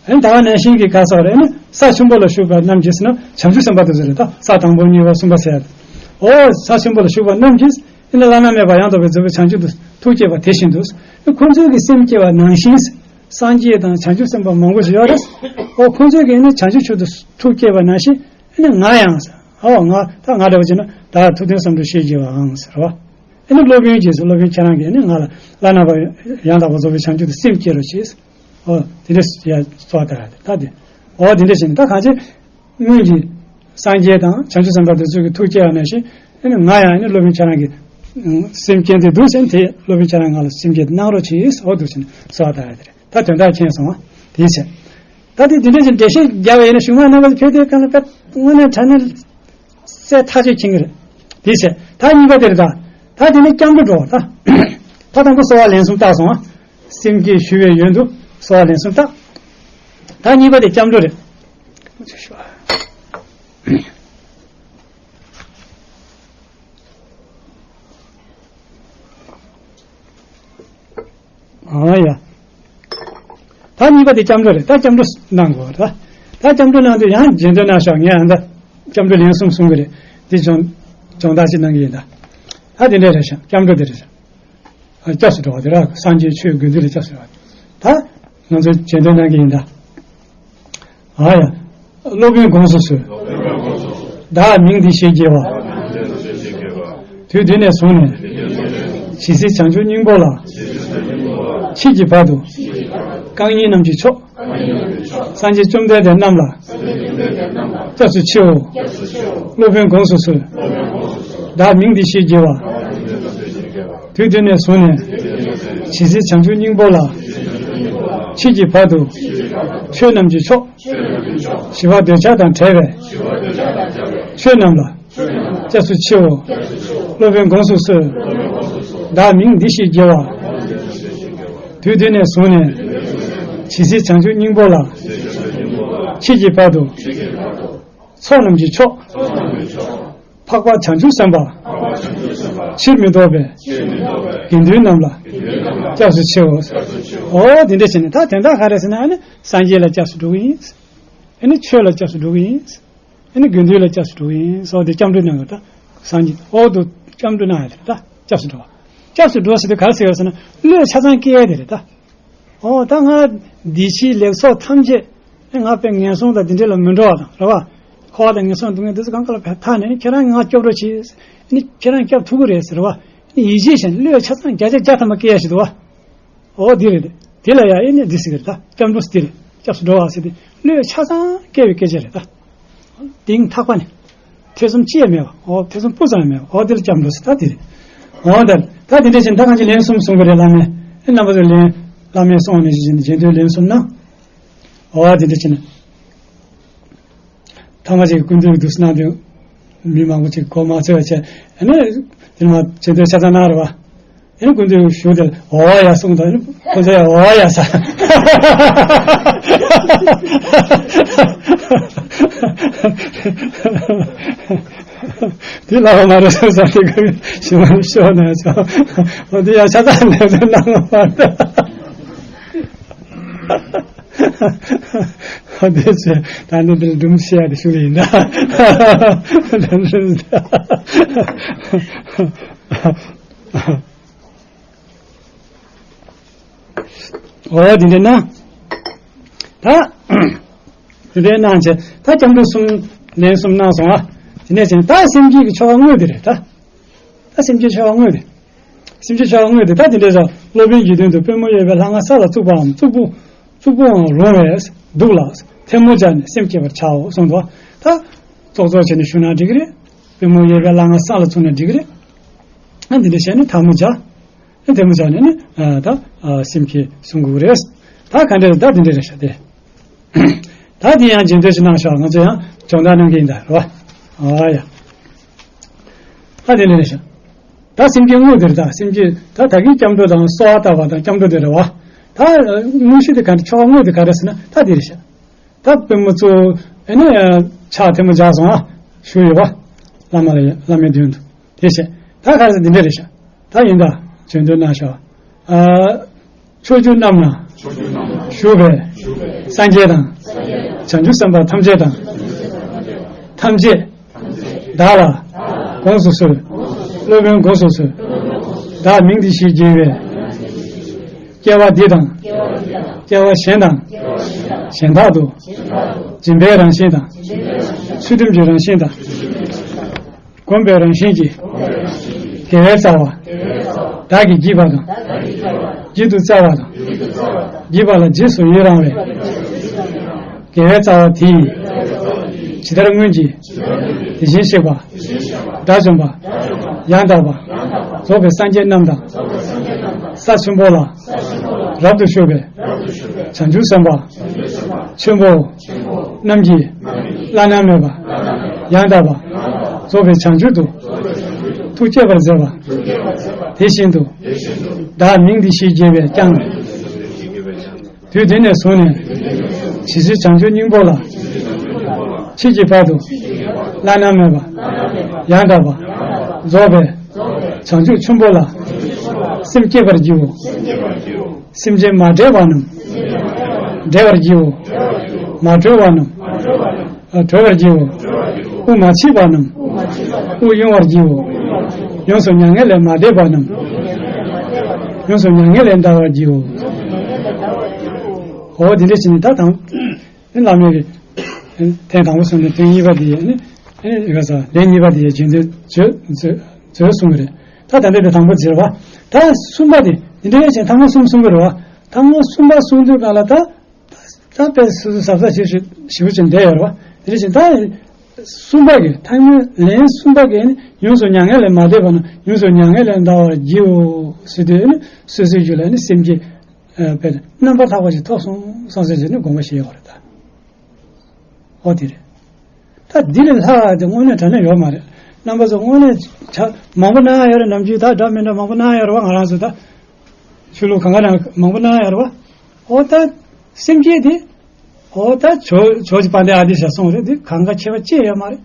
ཨ་ནི་ད་ག་ནང་བཞིན་གྱི་ག་ས་རེད། ཨ་ནི་ས་ཆེན་པོ་ལ་བཞུགས་པ་རྣམས་ཀྱིས་ཟེར་ན་བྱང་ཆུབ་སེམས་དཔའ་དེ་ཚོ་རེད། ད་ས་དང་པོ་གཉིས་པ་གསུམ་པ་ཟེར་ཡ་དེ། ཨོ་ས་ཆེན་པོ་ལ་བཞུགས་པ་རྣམས་ཀྱིས་ཨ་ནི་བླ་ན་མེད་པ་ཡང་དག་པར་རྫོགས་པའི་བྱང་ཆུབ་ཏུ་ཐུགས་བསྐྱེད་པ་དེ་བཞིན་དུ། ཨ་ཁོང་ཚོའི་གི་སེམས་བསྐྱེད་པ་ནང་བཞིན་སངས་རྒྱས་དང་བྱང་ཆུབ་སེམས་དཔའ་མང་པོ་ཞིག་ཡོད་རེད། ཨོ་ཁོང་ཚོའི་གི་ཨ་ནི་བྱང་ཆུབ་མཆོག་ཏུ་ཐུགས་བསྐྱེད་པ་ནང་བཞིན། ཨ་ནི་ང་ཡང་ཟེར། ཨོ་ང་ད་ང་འདྲ་བ་བྱས་ན་ད་ཐུབ་བསྟན་བསམ་གྲུབ་ཞེས་བགྱི་བའང་ཟེར་བ། ཨ་ནི་སློབ་དཔོན་གྱིས་སློབ་དཔོན་ཁྱེད་རང་གིས་ཨ་ནི་ང་ལ་བླ་ན་མེད་པ་ཡང་དག་པར་རྫོགས་པའི་བྱང་ཆུབ་ཏུ་སེམས་བསྐྱེད་རོགས་ཞེས། ཨོ་དེ་འདྲ་ཡ་གསོལ་བ་བཏབ་ཡ་དེ་ད་དེ། ཨོ་དེ་འདྲ་བྱས་ནས་ད་གང་ཅི། སྔོན་གྱི་སངས་རྒྱས་དང་བྱང་ཆུབ་སེམས་དཔའ་དེ་ཚོ་གིས་ཐུགས་བསྐྱེད་པ་ནང་བཞིན་ཨ་ནི་ང་ཡང་ཨ་ནི་སློབ་དཔོན་ཁྱེད་རང་གིས་སེམས་བསྐྱེད་དེ་འདུག་ཟེར་ནས་དེ་སློབ་དཔོན་ཁྱེད་རང་ང་ལ་སེམས་བསྐྱེད་གནང་རོགས་ཞེས། ཨོ་འདུག་ཟེར་ནས་གསོལ་བ་བཏབ་ཡ་དེ་རེད། ད་དོན་དག་མཁྱེན་སོང་བ་དེའི་ཕྱིར། ད་དེ་འདི་འདྲ་ཞིག་འགྲེལ་བཤད་རྒྱབ་པ་ཡིན་ན་གཞུག་མ་རྣམ་པ་ཚོ་ཕེབས་དུས་གང་ལ་དཔེ་དངོས་གནས་དྲང་གནས་གསལ་ཐག་ཆོད་མཁྱེན་གྱི་རེད། དེའི་ཕྱིར་ད་གཉིས་པ་དེ་རེད། ད་ད་དེ་ནི་སྐྱབས་འགྲོ་འགྲོ་བ་ད། ད་དང་པོ་གསོལ་བ་ལན་གསུམ་བཏབ་སོང་བ། སེམས་བསྐྱེད་ཞུ་བའི་ཡོན་དུ་གསོལ་བ་ལན་གསུམ་བཏབ། ད་གཉིས་པ་དེ་སྐྱབས་འགྲོ་རེད། ཨ་ཡ། ད་གཉིས་པ་དེ་སྐྱབས་འགྲོ་རེད། ད་སྐྱབས་འགྲོ་གནང་དགོས་རེད། ད་སྐྱབས་འགྲོ་གནང་དུས་ཡང་རྗེས་ཟློས་གནང་ཤོག་ངས་ཨ་ད་སྐྱབས་འགྲོ་ལན་གསུམ་གསུང་གི་རེད། འདི་སྦྱོང་སྦྱོང་བརྡར་ཅིག་གནང་གི་ཡིན་ད། ད་དེ་འདྲ་རེད་ཤག་སྐྱབས་འགྲོ་དེ་རེད་ཤག་ཨ་སྐྱབས་སུ་འགྲོ་བ་དེ་ར་སངས་རྒྱས་ཆོས་དགེ་འདུན་ལ་སྐྱབས་སུ་འགྲོ་བ་དེ། ད་ང་ཚོས་རྗེས་ཟློས་གནང་གི་ཡིན་ད། ཨ་ཡ། སློབ་དཔོན་དགོངས་སུ་གསོལ། བདག་མིང་འདི་ཞེས་བགྱི་བ། དུས་འདི་ནས་བཟུང་ནས། ཇི་སྲིད་བྱང་ཆུབ་སྙིང་པོ་ལ། མཆིས་ཀྱི་བར་དུ། རྐང་གཉིས་རྣམས་ཀྱི་མཆོག་སངས་རྒྱས་བཅོམ་ལྡན་འདས་རྣམས་ལ། སྐྱབས་སུ་མཆིའོ། སློབ་དཔོན་དགོངས་སུ་གསོལ། བདག་མིང་འདི་ཞེས་བགྱི་བ། དུས་འདི་ནས་བཟུང་ནས། ཇི་སྲིད་བྱང་ཆུབ་སྙིང་པོ་ལ། མཆིས་ཀྱི་བར་དུ། ཆོས་རྣམས་ཀྱི་མཆོག་ཞི་བ་འདོད་ཆགས་དང་བྲལ་བའི། ཆོས་རྣམས་ལ། སྐྱབས་སུ་མཆིའོ། སློབ་དཔོན་དགོངས་སུ་གསོལ། བདག་མིང་འདི་ཞེས་བགྱི་བ། དུས་འདི་ནས་བཟུང་ནས། ཇི་སྲིད་བྱང་ཆུབ་སྙིང་པོ་ལ། མཆིས་ཀྱི་བར་དུ། ཚོགས་རྣམས་ཀྱི་མཆོག་འཕགས་པ་བྱང་ཆུབ་སེམས་དཔའ། ཕྱིར་མི་ལྡོག་པའི། དགེ་འདུན་རྣམས་ལ། སྐྱབས་སུ་མཆིའོ། ཨོ་དེ་འདྲ་བྱས་ནས་ད་དོན་དག་ག་རེ་ཟེར་ན་ཨ་ནི་སངས་རྒྱས་ལ་སྐྱབས་སུ་འགྲོ་གི་ཡིན། ཨ་ནི་ཆོས་ལ་སྐྱབས་སུ་འགྲོ་གི་ཡིན། ཨ་ནི་དགེ་འདུན་ལ་སྐྱབས་སུ་འགྲོ་གི་ཡིན་ཟེར་བ་དེ་སྐྱབས་འགྲོ་གནང་ཡོད་ད། སངས་རྒྱས་འོག་ཏུ་སྐྱབས་འགྲོ་གནང་ཡོད་རེད་ད། སྐྱབས་སུ་འགྲོ་བ། སྐྱབས་སུ་འགྲོ་ཟེར་དུས་ག་རེ་ཟེར་བ་ཟེར་ན་བློས་ཆ་ཚང་སྐྱེ་ཡ་དེ་རེད་ད། ཨོ་ད་ང་འདི་ཕྱིའི་ལེགས་ཚོགས་ཐམས་ཅད་ཨེ་ང་དཔེ་ངན་སོང་དང་འདི་འདྲ་ལ་མི་འགྲོ་བ་དང་རེད་བ། འཁོར་བ་དང་ངན་སོང་སྡུག་བསྔལ་འདི་ཚོ་གང་ག་ལ་ཕར་ཐར་ནས་ཁྱེད་རང་ང་སྐྱོབ་རོགས་གྱིས། ཨ་ནི་ཁྱེད་རང་སྐྱོབ་ཐུབ་ཀྱི་རེད་ཟེར་བ། ཨ་ནི་ཡིད་ཆེས་བྱས་ནས་བློས་ཆ་ཚང་བརྒྱ་ཆ་བརྒྱ་ཐམ་པ་སྐྱེ་ཡ་ཞིག་འདུག་བ། ཨོ་འདི་རེད། དེ་ལ་ཡང་ཨེ་ནས་འདི་ཟེར་གི་རེད་ད། སྐྱབས་འགྲོ་ཟེར་དེ་རེད། སྐྱབས་སུ་འགྲོ་བ་ཟེར་དེ་བློས་ཆ་ཚང་སྐྱེ་བའི་སྐད་ཆ་རེད་ད། གཏིང་ཐག་པ་ནས། ཐེ་ཚོམ་ཅི་ཡང་མེད་པ། འོ་ཐེ་ཚོམ་སྤུ་ཙམ་ཡང་མེད་པ། འོ་དེ་ལ་སྐྱབས་འགྲོ་ཟེར་ད་དེ་རེད། འོ་ད་ད་དེ་འདྲ་བྱས་ན་ད་གང་ཅི་ལན་གསུམ་གསུང་གི་རེད་བླ་མས། ཨེ་རྣམ་པ་ཚོས་ལན་བླ་མས་གསུངས་ནས་ཞེས་བྱས་ནས་རྗེས་ཟློས་ལན་གསུམ་གནང་། འོ་དེ་འདྲ་བྱས་ན། ཐ་མ་ཅིག་སྐུ་མདུན་འདུག་སེ་གནང་དུས། མི་མང་པོ་ཅིག་གོ་མ་ཚོད་བྱས། ཨ་ནི་དེ་ནས་མ་བྱེད་འདོད་ཆ་ཚང་གནང་རེད་བ། ཨ་ནི་སྐུ་མདུན་ཞུ་དེ་འོ་ཡ་གསུངས་དང་། ཁོ་ཚོས་འོ་ཡ་ཟ། དེ་ལབ་པ་མ་རེད་བསམ་སྟེ་ག་གི་ཞི་མ་ཤོར་ན་ཆོག་འོ་དེ་ཡང་ཆ་ཚང་ནས་གནང་བ་མ་རེད། ཨ་དེ་ཚེ་ད་ནི་འདིར་སྒྲུང་བཤད་ཡ་དེ་ཤུགས་ལ་ཡིན་ད། འོ་དེ་འདྲ་ན། ད་དེ་འདྲ་གནང་བྱས་ད་སྐྱབས་འགྲོ་གསུམ་ལན་གསུམ་གནང་སོང་ཨ། དེ་ནས་བྱས་ད་སེམས་བསྐྱེད་ཀྱི་ཆོ་ག་དངོས་དེ་རེད་ད། ད་སེམས་བསྐྱེད་ཆོ་ག་དངོས་དེ། སེམས་བསྐྱེད་ཆོ་ག་དངོས་དེ་ད་དེ་འདྲ་ཟེར། སློབ་དཔོན་གྱི་མདུན་དུ་པུས་མོ་གཡས་པའི་ལྷ་ང་ས་ལ་བཙུགས་པའམ་བཙུགས་པོ། བཙུགས་པོའང་རུང་བས་འདུག་ལ། ཐལ་མོ་སྦྱར་ནས་སེམས་བསྐྱེད་པར་བྱའོ་གསུངས་འདུག་ད་ཙོག་ཙོག་བྱས་ནས་བཞུགས་ན་འགྲིག་གི་རེད། པུས་མོ་གཡས་པའི་ལྷ་ང་ས་ལ་བཙུགས་ན་འགྲིག་གི་རེད། ཨ་འདི་འདྲ་བྱས་ནས་ཐལ་མོ་སྦྱར། ཨ་ཐལ་མོ་སྦྱར་ནས་ནི་ཨ་ད་ཨ་སེམས་བསྐྱེད་གསུང་དགོས་ཀྱི་རེད། ད་ག་འདྲ་རེད་ད་འདི་འདྲ་རེད་ཤག་དེ། ད་དེ་ཡང་རྗེས་ཟློས་ཤིག་གནང་ཤོག་ང་ཚོ་ཡང་སྦྱོང་བརྡར་གནང་གི་ཡིན་ད་རེད་བ། ཨ་ཡ། ད་དེ་ལས་ཤག་ད་སེམས་བསྐྱེད་དངོས་དེ་རེད་ད། སེམས་བསྐྱེད་ད་ད་གིན་སྐྱབས་འགྲོ་དང་གསོལ་བ་བཏབ་པ་དང་སྐྱབས་འགྲོ་དེ་རེད་བ། ད་དངོས་གཞི་དེ་ག་འདྲ་ཆོ་ག་དངོས་དེ་ག་རེ་ཟེར་ན་ད་དེ་རེད་ཤག་ད་པུས་མོ་བཙུགས། ཨེ་ནས་ཕྱག་ཐལ་མོ་སྦྱར་སོང་ཨ། བཞུགས་ཡོད་བ། བླ་མ་ལ་བླ་མའི་མདུན་དུ། དེ་བྱས། ད་ག་རེ་ཟེར་འདི་འདྲ་རེད་ཤག་ད་ཡིན་ད། རྗེས་ཟློས་གནང་ཤོག་ཨ། ཕྱོགས་བཅུ་རྣམས་ན། བཞུགས་པའི། སངས་རྒྱས་དང་། བྱང་ཆུབ་སེམས་དཔའ་ཐམས་ཅད་དང་། ཐམས་ཅད། བདག་ལ། དགོངས་སུ་གསོལ། སློབ་དཔོན་དགོངས་སུ་གསོལ། བདག་མིང་འདི་ཞེས་བགྱི་བའི། སྐྱེ་བ་འདི་དང་། སྐྱེ་བ་གཞན་དང་། གཞན་དག་ཏུ། སྦྱིན་པའི་རང་བཞིན་དང་། ཚུལ་ཁྲིམས་ཀྱི་རང་བཞིན་དང་། སྒོམ་པའི་རང་བཞིན་གྱིས། དགེ་བའི་རྩ་བ། བདག་གིས་བགྱིས་པ་དང་། བགྱིད་དུ་སྩལ་བ་དང་། བགྱིས་པ་ལ་རྗེས་སུ་ཡི་རང་བའི། དགེ་བའི་རྩ་བ་དེ་ཡིས། ཇི་ལྟར་སྔོན་གྱི། དེ་བཞིན་གཤེགས་པ། དགྲ་བཅོམ་པ། ཡང་དག་པ། རྫོགས་པའི་སངས་རྒྱས་རྣམས་དང་། ས་ཆེན་པོ་ལ། རབ་ཏུ་བཞུགས་པའི། བྱང་ཆུབ་སེམས་དཔའ། ཆེན་པོ། རྣམས་ཀྱིས། བླ་ན་མེད་པ། ཡང་དག་པ། རྫོགས་པའི་བྱང་ཆུབ་ཏུ། ཐུགས་བསྐྱེད་པར་མཛད་པ། དེ་བཞིན་དུ། བདག་མིང་འདི་ཞེས་བགྱི་བས་ཀྱང་། དུས་འདི་ནས་བཟུང་ནས། ཇི་སྲིད་བྱང་ཆུབ་སྙིང་པོ་ལ། མཆིས་ཀྱི་བར་དུ། བླ་ན་མེད་པ། ཡང་དག་པ། རྫོགས་པའི། བྱང་ཆུབ་ཆེན་པོ་ལ། སེམས་བསྐྱེད་པར་བགྱིའོ། སེམས་ཅན་མ་བསྒྲལ་བ་རྣམས། བསྒྲལ་བར་བགྱིའོ། མ་གྲོལ་བ་རྣམས། གྲོལ་བར་བགྱིའོ། དབུགས་མ་ཆད་པ་རྣམས། དབུགས་དབྱུང་བར་བགྱིའོ། ཡོངས་སུ་མྱ་ངན་ལས་མ་འདས་པ་རྣམས། ཡོངས་སུ་མྱ་ངན་ལས་འདའ་བར་བགྱིའོ། འོ་དེ་འདྲ་བྱས་ནས་ད་དང་། བླ་མའི་གི་ཐེངས་དང་པོ་གསུངས་ནས་ཐེངས་གཉིས་པ་དེ་ཡས་ནི་ཡི་ག་ས་ལན་གཉིས་པ་དེ་ཡས་རྗེས་ཟློས་མཛོད་མཛོད་མཛོད་གསུང་གི་རེད། ད་ད་འདྲ་དེ་དང་པོ་ཟེར་བ། ད་གསུམ་པ་དེ་འདི་འདྲ་བྱས་ཐེངས་མ་གསུམ་གསུང་གི་རེད་བ། ཐེངས་མ་གསུམ་པ་གསུང་དུས་གང་ལ་ད། ད་དཔེ་སོ་སོ་ཟབ་ཟབ་ཞིབ་ཞིབ་ཞིབ་ཅིག་བསྡད་ཡོད་རེད་བ། དེ་འདྲ་བྱས་ད། གསུམ་པ་གི་ཐེངས་མའི་ལན་གསུམ་པ་གི་ནི་ཡོངས་སུ་མྱ་ངན་ལས་མ་འདས་པ་ན་ཡོངས་སུ་མྱ་ངན་ལས་འདའ་བར་བགྱིའོ་ཟེར་དུས་ནི་སོ་སོའི་རྒྱུད་ལ་ནི་སེམས་བསྐྱེད་དཔེ་རྣམ་པར་དག་པ་ཞིག་ཐོབ་སོང་བསམ་ཟེར་གྱི་ནི་དགོངས་པ་བཞེས་ཡོད་རེད་ད། ཨོ་དེ་རེད། ད་འདི་ལས་ལྷག་དེ་དངོས་གནས་དྲང་གནས་ཡོད་མ་རེད། རྣམ་པ་ཚོ་དངོས་གནས་ཆ་མང་པོ་གནང་ཡ་ཡོད་རེད། ནམ་རྒྱུན་ད་འདྲ་མི་འདྲ་མང་པོ་གནང་ཡ་ཡོད་རེད་བ། ང་རང་ཚོ་ད་ཆོས་ལུགས་གང་ག་ནང་མང་པོ་གནང་ཡ་ཡོད་རེད་བ། ཨོ་ད་སེམས་བསྐྱེད་དེ། ཨོ་ད་ཇོ་ཇོ་བོ་རྗེ་དཔལ་ལྡན་ཨ་ཏི་ཤ་གསུངས་རེད། དེ་གང་ག་ཁྱད་པར་ཅི་ཡོད་མ་རེད།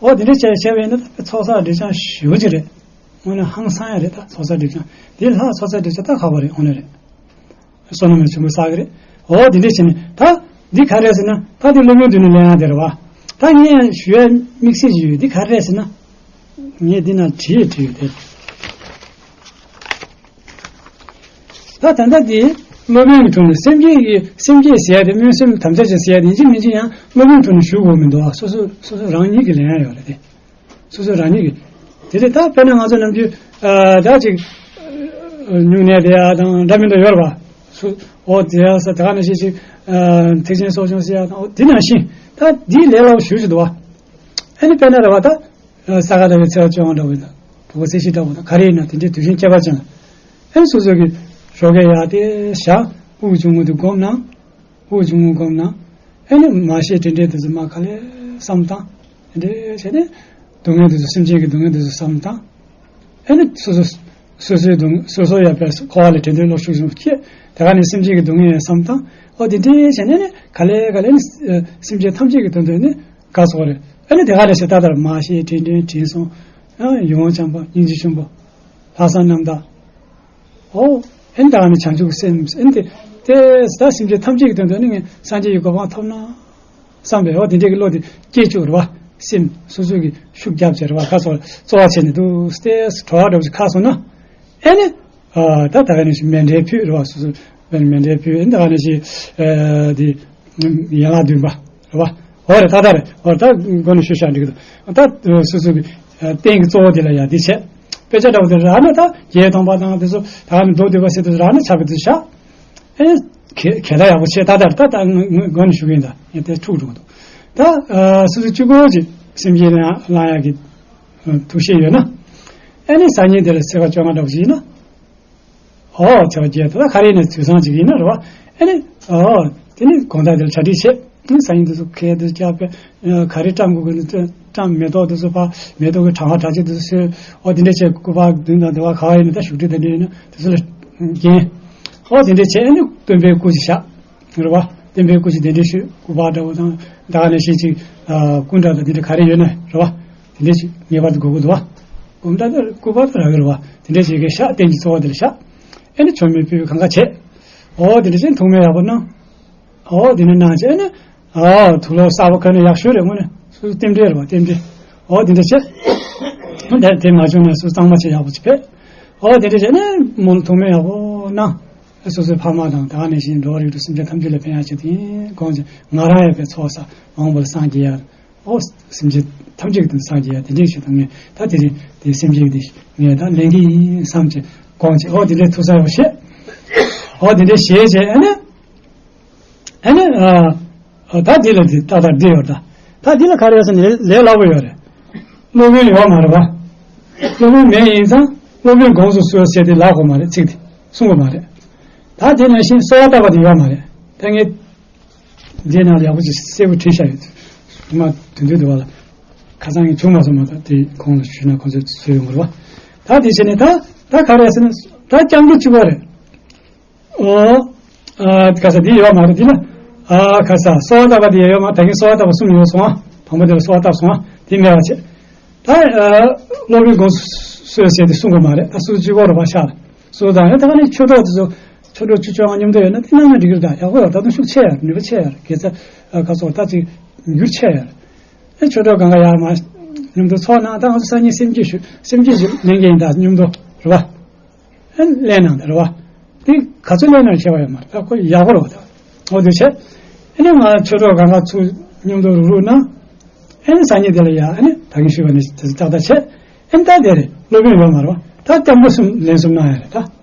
ཨོ་དེ་འདྲ་བྱས་བྱས་པ་ཡིན་ན་ད་ཚོགས་བསགས་སྒྲིབ་སྦྱང་ཞེ་པོ་ཅིག་རེད། དངོས་གནས་ཧང་སང་ཡ་རེད། ད་ཚོགས་བསགས་སྒྲིབ་སྦྱང་དེ་ལྷག་ཚོགས་བསགས་སྒྲིབ་སྦྱང་ད་ཁག་པོ་རེད། དངོས་གནས་རེད། བསོད་ནམས་ཡང་ཆེན་པོ་བསགས་ཀྱི་རེད། འོ་དེ་འདྲ་བྱས་ནས་ད་འདི་ག་རེ་རེད་ཟེར་ན། ད་འདི་སློབ་དཔོན་མདུན་ནས་ལེན་ཡག་དེ་རེད་བ། ད་ངས་ཡང་ཞུ་ཡ་དམིགས་བསལ་ཞིག་ཡོད། འདི་ག་རེ་རེད་ཟེར་ན། ངས་འདི་ན་བྲིས་བྲིས་ཡོད་དེ། ད་ད་ལྟ་འདི་སློབ་དཔོན་གྱི་དྲུང་ནས་སེམས་བསྐྱེད་ཀྱི་སེམས་བསྐྱེད་ཟེར་ཡ་དེ་སྨོན་སེམས་དམ་བཅའ་ཅིག་ཟེར་ཡ་དེ་ཡིན་གཅིག་མིན་གཅིག་ཡང་སློབ་དཔོན་དྲུང་ནས་ཞུ་དགོས་མི་འདུག་བ། སོ་སོ་སོ་སོ་རང་ཉིད་ཀྱིས་ལེན་ཡ་ཡོད་རེད་དེ། སོ་སོ་རང་ཉིད་ཀྱིས། དེ་ལས་ད་དཔེར་ན་ང་ཚོ་ནམ་རྒྱུན་ཨ་ད་ཅིག་སྨྱུང་གནས་དེ་ཡ་དང་འདྲ་མི་འདྲ་ཡོད་རེད་བ། སུ་འོ་དེ་ཡ་ས་དེ་ག་ནང་བཞིན་ཅིག་ཨ་ཐེག་ཆེན་གསོ་སྦྱོང་ཟེར་ཡ་དང་འོ་དེ་ནང་བཞིན་ད་འདིའི་ལས་སླ་པོ་ཞེ་པོ་ཅིག་འདུག་བ། ཨ་ནི་དཔེར་ན་རེད་བ་ད། ས་ག་ཟླ་བའི་ཚེས་པ་བཅོ་ལྔ་འདྲ་བོ་དང་དྲུག་པ་ཚེས་བཞི་འདྲ་བོ་དང་ག་རེ་ཡིན་ན་དེ་འདྲའི་དུས་ཆེན་ཁྱད་པར་ཅན་ལ། ཨ་ནི་སོ་སོ་གི་ཞོགས་ཀས་ཡར་དེ་བཞག་དབུགས་ཆུང་ངུ་དེ་སྒོམ་ན། དབུགས་ཆུང་ངུ་སྒོམ་ན། ཨ་ནི་མ་ཤེས་དྲན་དྲན་དེ་ཚོ་མར་ག་ལེར་བསམ་བཏང་། དེ་འདྲ་བྱས་ནས་སྡུག་བསྔལ་དེ་ཚོ་སེམས་ཅན་གྱི་སྡུག་བསྔལ་དེ་ཚོ་བསམ་བཏང་། ཨ་ནི་སོ་སོ་སོ་སོའི་སྡུག་སོ་སོ་ཡར་དཔེ་འཁོར་བ་ལས་བྲལ་འདོད་བློ་ཤུགས་ཆེན་པོ་སྐྱེས། དེ་ག་ནས་སེམས་ཅན་གྱི་སྡུག་བསྔལ་ཡང་བསམ་བཏང་། ཨོ་དེ་འདྲ་བྱས་ནས་ནི་ག་ལེ་ག་ལེ་ནི་སེམས་ཅན་ཐམས་ཅད་ཀྱི་དོན་དུ་ནི་དགའ་སོགས་རེད། ཨ་ནི་དེ་ག་ནས་ཞེ་ད་ལྟར་མ་ཤེས་དྲན་དྲན་དྲན་སོང་། ཨ་ཡིད་འོང་བྱམས་པ་སྙིང་རྗེ་ཆེན་པོ། ལྷག་བསམ་རྣམ་དག་ཨོ། ཨེ་ནི་ད་ག་ནི་བྱང་ཆུབ་སེམས་ཨེ་ནི་དེ་དེ་ད་སེམས་ཅན་ཐམས་ཅད་ཀྱི་དོན་དུ་ནི་ངས་སངས་རྒྱས་ཀྱི་གོ་འཕང་ཐོབ་ན་བསམ་པའི་ཨོ་དེ་འདྲའི་གི་བློ་དེ་སྐྱེ་བཅུག་རེད་བ། སེམས་སོ་སོ་གི་ཤུགས་རྒྱབ་བྱས་རེད་བ། ཁ་སོ་རྩོལ་བ་བྱས་ནས་འདུག་སྟེ་གྲོ་བ་འདྲ་བོ་ཞིག་ཁ་སོང་ན། ཨེ་ནི། ཨ་ད་ད་ག་ནི་ཞིག་མཎྜལ་ཕུལ་རེད་བ། སོ་སོ་མཎྜལ་ཕུལ་ཨེ་ནི་ད་ག་ནི་ཞིག་ཨ་དེ། ཡན་ལག་བདུན་པ། རེད་བ། འོ་རེད་ད་ལྟ་རེད་འོ་རེད་ད་མགོ་ནས་ཞུ་བཞག་འགྲིག་གི་འདུག་ད་སོ་སོ་གི་རྟེན་གྱི་གཙོ་བོ་དེ་ལ་ཡ་དེ་བྱས། དཔེ་ཆ་འདྲ་བོ་དེ་རག་ན་ད་བརྒྱད་སྟོང་པ་དང་དེ་ཚོ་ད་ག་ནི་མདོ་སྡུད་པ་ཟེར་དུས་རག་ན་ཆ་གི་དུ་བཞག་ཨེ་གལ་གལ་ད་ཡག་པོ་བྱས་ད་ལྟ་རེད་ད་ད་མགོ་ནས་ཞུ་གི་ཡིན་ད་ཡ་དེ་འཁྲུག་འགྲོ་གི་འདུག་ད་སོ་སོ་གཅིག་པོ་ཅིག་སེམས་ཅན་ལ་ལ་ཡག་གི་ཐུགས་བཞེད་ཡོད་ན། ཨེ་ནི་སང་ཉིན་དེ་ལ་ཚེས་པ་བཅོ་ལྔ་འདྲ་བོ་ཞིག་ཡིན་ན། ཨོ་ཚེས་པ་བརྒྱད་ད་ལྟ་ག་རེ་ནས་དུས་སང་ཅིག་ཡིན་ན་རེད་བ། ཨེ་ནི་ཨོ་དེ་ནི་དགོང་དག་དེར་གྲ་སྒྲིག་བྱེད། ཨེ་ནི་སང་ཉིན་དུས་སུ་ཁལ་དུ་བཅག་པས་ག་རེ་བཀྲམ་དགོས་ཀྱི་འདུག་བཀྲམ་མེ་ཏོག་དུས་སུ་ཕ་མེ་ཏོག་གི་གྲང་བ་གྲ་ཆས་དུས་སུ་ཨོ་དེ་འདྲས་བྱས་སྐུ་པར་བདུན་དང་དེ་བ་ག་བ་ཡིན་ན་ད་བཞུགས་ཁྲི་དེ་འདྲས་ཡིན་ན་དུས་སུ་ལ་རྒྱན། ཨོ་དེ་འདྲས་བྱས་ཨེ་ནི་སྟོན་པའི་སྐུ་ཅིག་བཞག་རེད་བ། སྟོན་པའི་སྐུ་ཅིག་དེ་འདྲས་ཞུས་སྐུ་པར་འདྲ་བོ་དང་ད་ག་ནས་ཤེས་ཅིག་སྐུ་འདྲ་དང་དེ་འདྲས་ག་རེ་ཡོད་ན་རེད་བ། དེ་འདྲས་ཅིག་ངེས་པར་དུ་དགོས་ཀྱི་འདུག་བ། སྒོམ་ད་ལྟར་སྐུ་པར་དུ་རག་གི་རེད་བ། དེ་འདྲས་ཅིག་གི་ཤག་རྟེན་གྱི་གཙོ་བོ་དེ་ལ་ཤག་ཨེ་ནི་མཆོད་མེ་ཕུལ་བའི་གང་ག་བྱེད། ཨོ་དེ་འདྲས་ཅིག་ཐུགས་སྨོན་ཡག་པོ་གནང་། ཨོ་དེ་འདྲས་གནང་བྱས་ཨེ་ནི། ཨོ་དུག་ལོག་གསར་པ་གོན་ན་ཡག་ཤོས་རེད་དངོས་གནས་སུ་རྟེན་འབྲེལ་རེད་བ་རྟེན་འབྲེལ། ཨོ་དེ་འདྲས་བྱེད། དེ་དེ་མ་བྱུང་ན་སུ་གཙང་མ་བྱེད་ཡག་པོ་ཅིག་ཕེབས། ཨོ་དེ་འདྲས་བྱས་ནས་མོ་ལ་ཐུགས་སྨོན་ཡག་པོ་གནང་། སོ་སོའི་ཕ་མ་དང་ད་ག་ནས་བཞིན་འགྲོ་བ་རིགས་དྲུག་སེམས་ཅན་ཐམས་ཅད་ལ་ཕན་ཡག་ཅིག་དེ་གོང་ཅིག་ང་རང་ཡང་པའི་ཚོགས་བསགས་མང་པོ་ལ་སངས་རྒྱས་ཡག་ཨོ། སེམས་ཅན་ཐམས་ཅད་ཀྱི་དོན་སངས་རྒྱས་ཡ་དེ་འདྲས་ཞིག་དང་ངས་ད་དེ་རིང་དེ་སེམས་ཅན་གྱི་དེ་ངས་ད་ལེན་གྱི་ཡིན་བསམ་གྱི་དགོངས་ཀྱི་ཨོ་དེ་འདྲས་ཐུགས་གསལ་བ་བཤད། ཨོ་དེ་འདྲས་བཤད་བྱས་ཨ་ནི། ཨ་ནི། ད་འདི་ལ་དེ་ཏག་ཏག་འདི་ཡོད་ད། ད་འདི་ལ་ག་རེ་ཡོད་ཟེར་ན་ལས་ལས་སླ་པོ་ཡོད་རེད། སློབ་དཔོན་ཡོད་མ་རེད་བ། སློབ་དཔོན་མེད་ཡིན་ཙང་སློབ་དཔོན་དགོངས་སུ་གསོལ་ཟེར་དེ་ལབ་དགོས་མ་རེད་ཚིག་དེ་གསུང་དགོས་མ་རེད། ད་དེ་ནང་བཞིན་གསོལ་བ་བཏབ་པ་དེ་ཡོད་མ་རེད་ད་ངས། འདིའི་ནང་ལ་ཡག་པོ་ཅིག་གསལ་པོ་བྲིས་བཞག་ཡོད། ང་དུས་འདུག་འདུག་བ་ལ། ཁ་སང་ངས་བྱུང་མ་སོང་མ་ད་དེ་ཁོང་ལ་ཞུས་ན་ཁོང་ཚོས་བཟོས་ཡོང་བ་རེད་བ། ད་དེ་བྱས་ནས་ད་ད་ག་རེ་ཟེར་ན་ད་སྐྱབས་འགྲོ་གཅིག་པོ་རེད། ཨོ། ཨ་ཁ་ས་འདི་ཡོད་མ་རེད་འདི་ལ། ཨ་ཁ་ས་གསོལ་བ་བཏབ་པ་དེ་ཡོད་མ་ད་གིན་གསོལ་བ་བཏབ་པ་གསུམ་ཡོད་སོང་ཨ། དང་པོ་དེ་ལ་གསོལ་བ་བཏབ་སོང་ཨ། དེ་མེད་པ་བྱས། ད་ཨ་སློབ་དཔོན་དགོངས་སུ་གསོལ་ཟེར་དེ་གསུང་གི་མ་རེད་ད་སུ་གཅིག་པོ་རེད་བ་ཤག་ལ། སོ་དང་ཡང་ད་ག་ནས་ཆོས་གྲོགས་དེ་ཚོ་ཆོས་གྲོགས་ཆུ་ཆོས་ང་མཉམ་དུ་ཡོད་ན་དེ་གནང་ན་འགྲིག་གི་རེད་ད་ཡག་པོ་ཡོད་ད་དུང་ཤུགས་ཆེ་ཡ་ནུས་པ་ཆེ་ཡ་དགེ་རྩ་ཁ་སོགས་ད་ཅིག་འགྱུར་ཆེ་ཡ་ཨེ་ཆོས་གྲོགས་གང་ག་ཡར་མ་མཉམ་དུ་ཚོགས་གནང་ད་ང་ཚོ་སང་ཉིན་སེམས་བསྐྱེད་ཞུ་སེམས་བསྐྱེད་ཞུ་ལེན་གྱི་ཡིན་ད་མཉམ་དུ་རེད་བ་ཨེ་ལེན་གནང་ད་རེད་བ་དེ་ག་ཚོད་ལེན་ན་ཁྱད་པར་ཡོད་མ་རེད་ད་ཁོ་ཡག་པོ་རེད་བ་ད་འོ་དེ་བྱས་ཨེ་ནས་ང་ཆོས་གྲོགས་གང་ག་ཚུར་མཉམ་དུ་རུག་རུག་གནང་ཨེ་ནས་སང་ཉིན་དེ་ལ་ཡར་ཨེ་ནས་ད་གིན་ཞུས་པ་ནས་དེ་ཚོ་ཏག་ཏག་བྱས་ཨེ་ནས་ད་དེ་རེད་སློབ་དཔོན་ཡོད་མ་རེད་བ་ད་སྐྱབས་འགྲོ་གསུམ་ལན་གསུམ་གནང་ཡ་རེད་ད།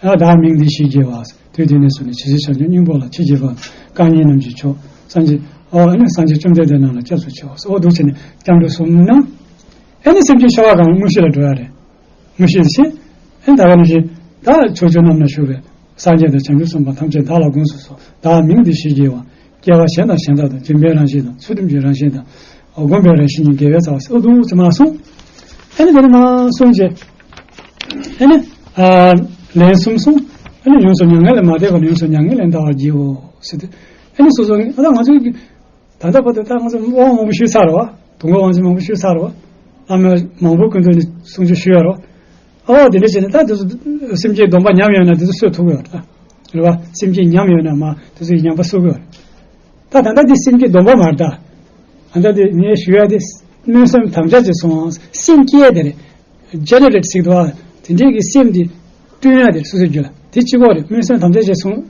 ཡང་བདག་མིང་འདི་ཞེས་བགྱི་བ། དུས་དེ་ནས་བཟུང་ནས་ཇི་སྲིད་བྱང་ཆུབ་སྙིང་པོ་ལ་མཆིས་བགྱི་བ། རྐང་གཉིས་རྣམས་ཀྱི་མཆོག་སངས་རྒྱས་ཨོ་ཨ་ནི་སངས་རྒྱས་བཅོམ་ལྡན་འདས་རྣམས་ལ་སྐྱབས་སུ་མཆིའོ། ཨོ་འདུག་བྱས་ནས་སྐྱབས་འགྲོ་གསུམ་གནང་། ཨ་ནི་སེམས་ཅན་ཤ་བ་གང་དངོས་གཞི་ལ་འགྲོ་ཡ་རེད། དངོས་གཞི་ཞེས་ཨ་ནི་ད་ག་ནང་བཞིན་ད་ཕྱོགས་བཅུ་རྣམས་ན་བཞུགས་པའི་སངས་རྒྱས་དང་བྱང་ཆུབ་སེམས་དཔའ་ཐམས་ཅད་བདག་ལ་དགོངས་སུ་གསོལ། བདག་མིང་འདི་ཞེས་བགྱི་བ། སྐྱེ་བ་གཞན་དང་གཞན་དག་དང་སྦྱིན་པའི་རང་བཞིན་དང་ཚུལ་ཁྲིམས་ཀྱི་རང་བཞིན་དང་། སྒོམ་པའི་རང་བཞིན་གྱི་དགེ་བའི་རྩ་བ་ཟེར་ཨོ་འདུག་ཅེས་མ་གསུངས། ཨ་ནི་དེ་ནི་མ་གསུངས་རྗེས། ཨ་ནི། ལན་གསུམ་གསུངས། ཨ་ནི་ཡོངས་སུ་མྱ་ངན་ལས་མ་འདས་པར་ཡོངས་སུ་མྱ་ངན་ལས་འདའ་བར་བགྱིའོ་ཟེར་ཏེ། ཨ་ནི་སོ་སོ་ཨ་ད་ང་ཚོའི་ད་ལྟ་བར་དུ་ད་ང་ཚོ་དབང་མང་པོ་ཞུས་ཚར་བ། དུང་ག་དབང་ཆེན་མང་པོ་ཞུས་ཚར་བ། བླ་མ་མང་པོ་ཀུན་ཏུ་ནི་གསུང་ཆོས་ཞུས་ཡོད་རེད་བ། ཨོ་དེ་འདྲ་བྱས་ནས་ད་དེ་ཚོ་སེམས་ཅན་སྡོམ་པ་ཉམས་ཡོད་ན་དེ་ཚོ་གསོད་ཐུབ་ཀྱི་ཡོད་རེད་ད། རེད་བ། སེམས་ཅན་ཉམས་ཡོད་ན་མ་དེ་ཚོ་ཡི་ཉམས་པ་གསོད་ཀྱི་ཡོད་རེད། ད་ད་ལྟ་དེ་སེམས་ཀྱི་སྡོམ་པ་མ་རེད་ད། ད་ལྟ་དེ་ངས་ཞུ་ཡ་དེ་སྨོན་སེམས་དམ་བཅའ་བྱས་སོང་སེམས་སྐྱེ་དེ་རེད། ཇེ་ནེ་རེ་ཊི་ཟེར་གི་འདུག་བ། དེ་འདྲའི་གི་སེམས་དེ་བསྐྲུན་ཡ་དེ་སོ་སོའི་རྒྱུད་ལ་དེ་གཅིག་པོ་རེད་སྨོན་སེམས་དམ་བཅའ་བྱས་སོང་།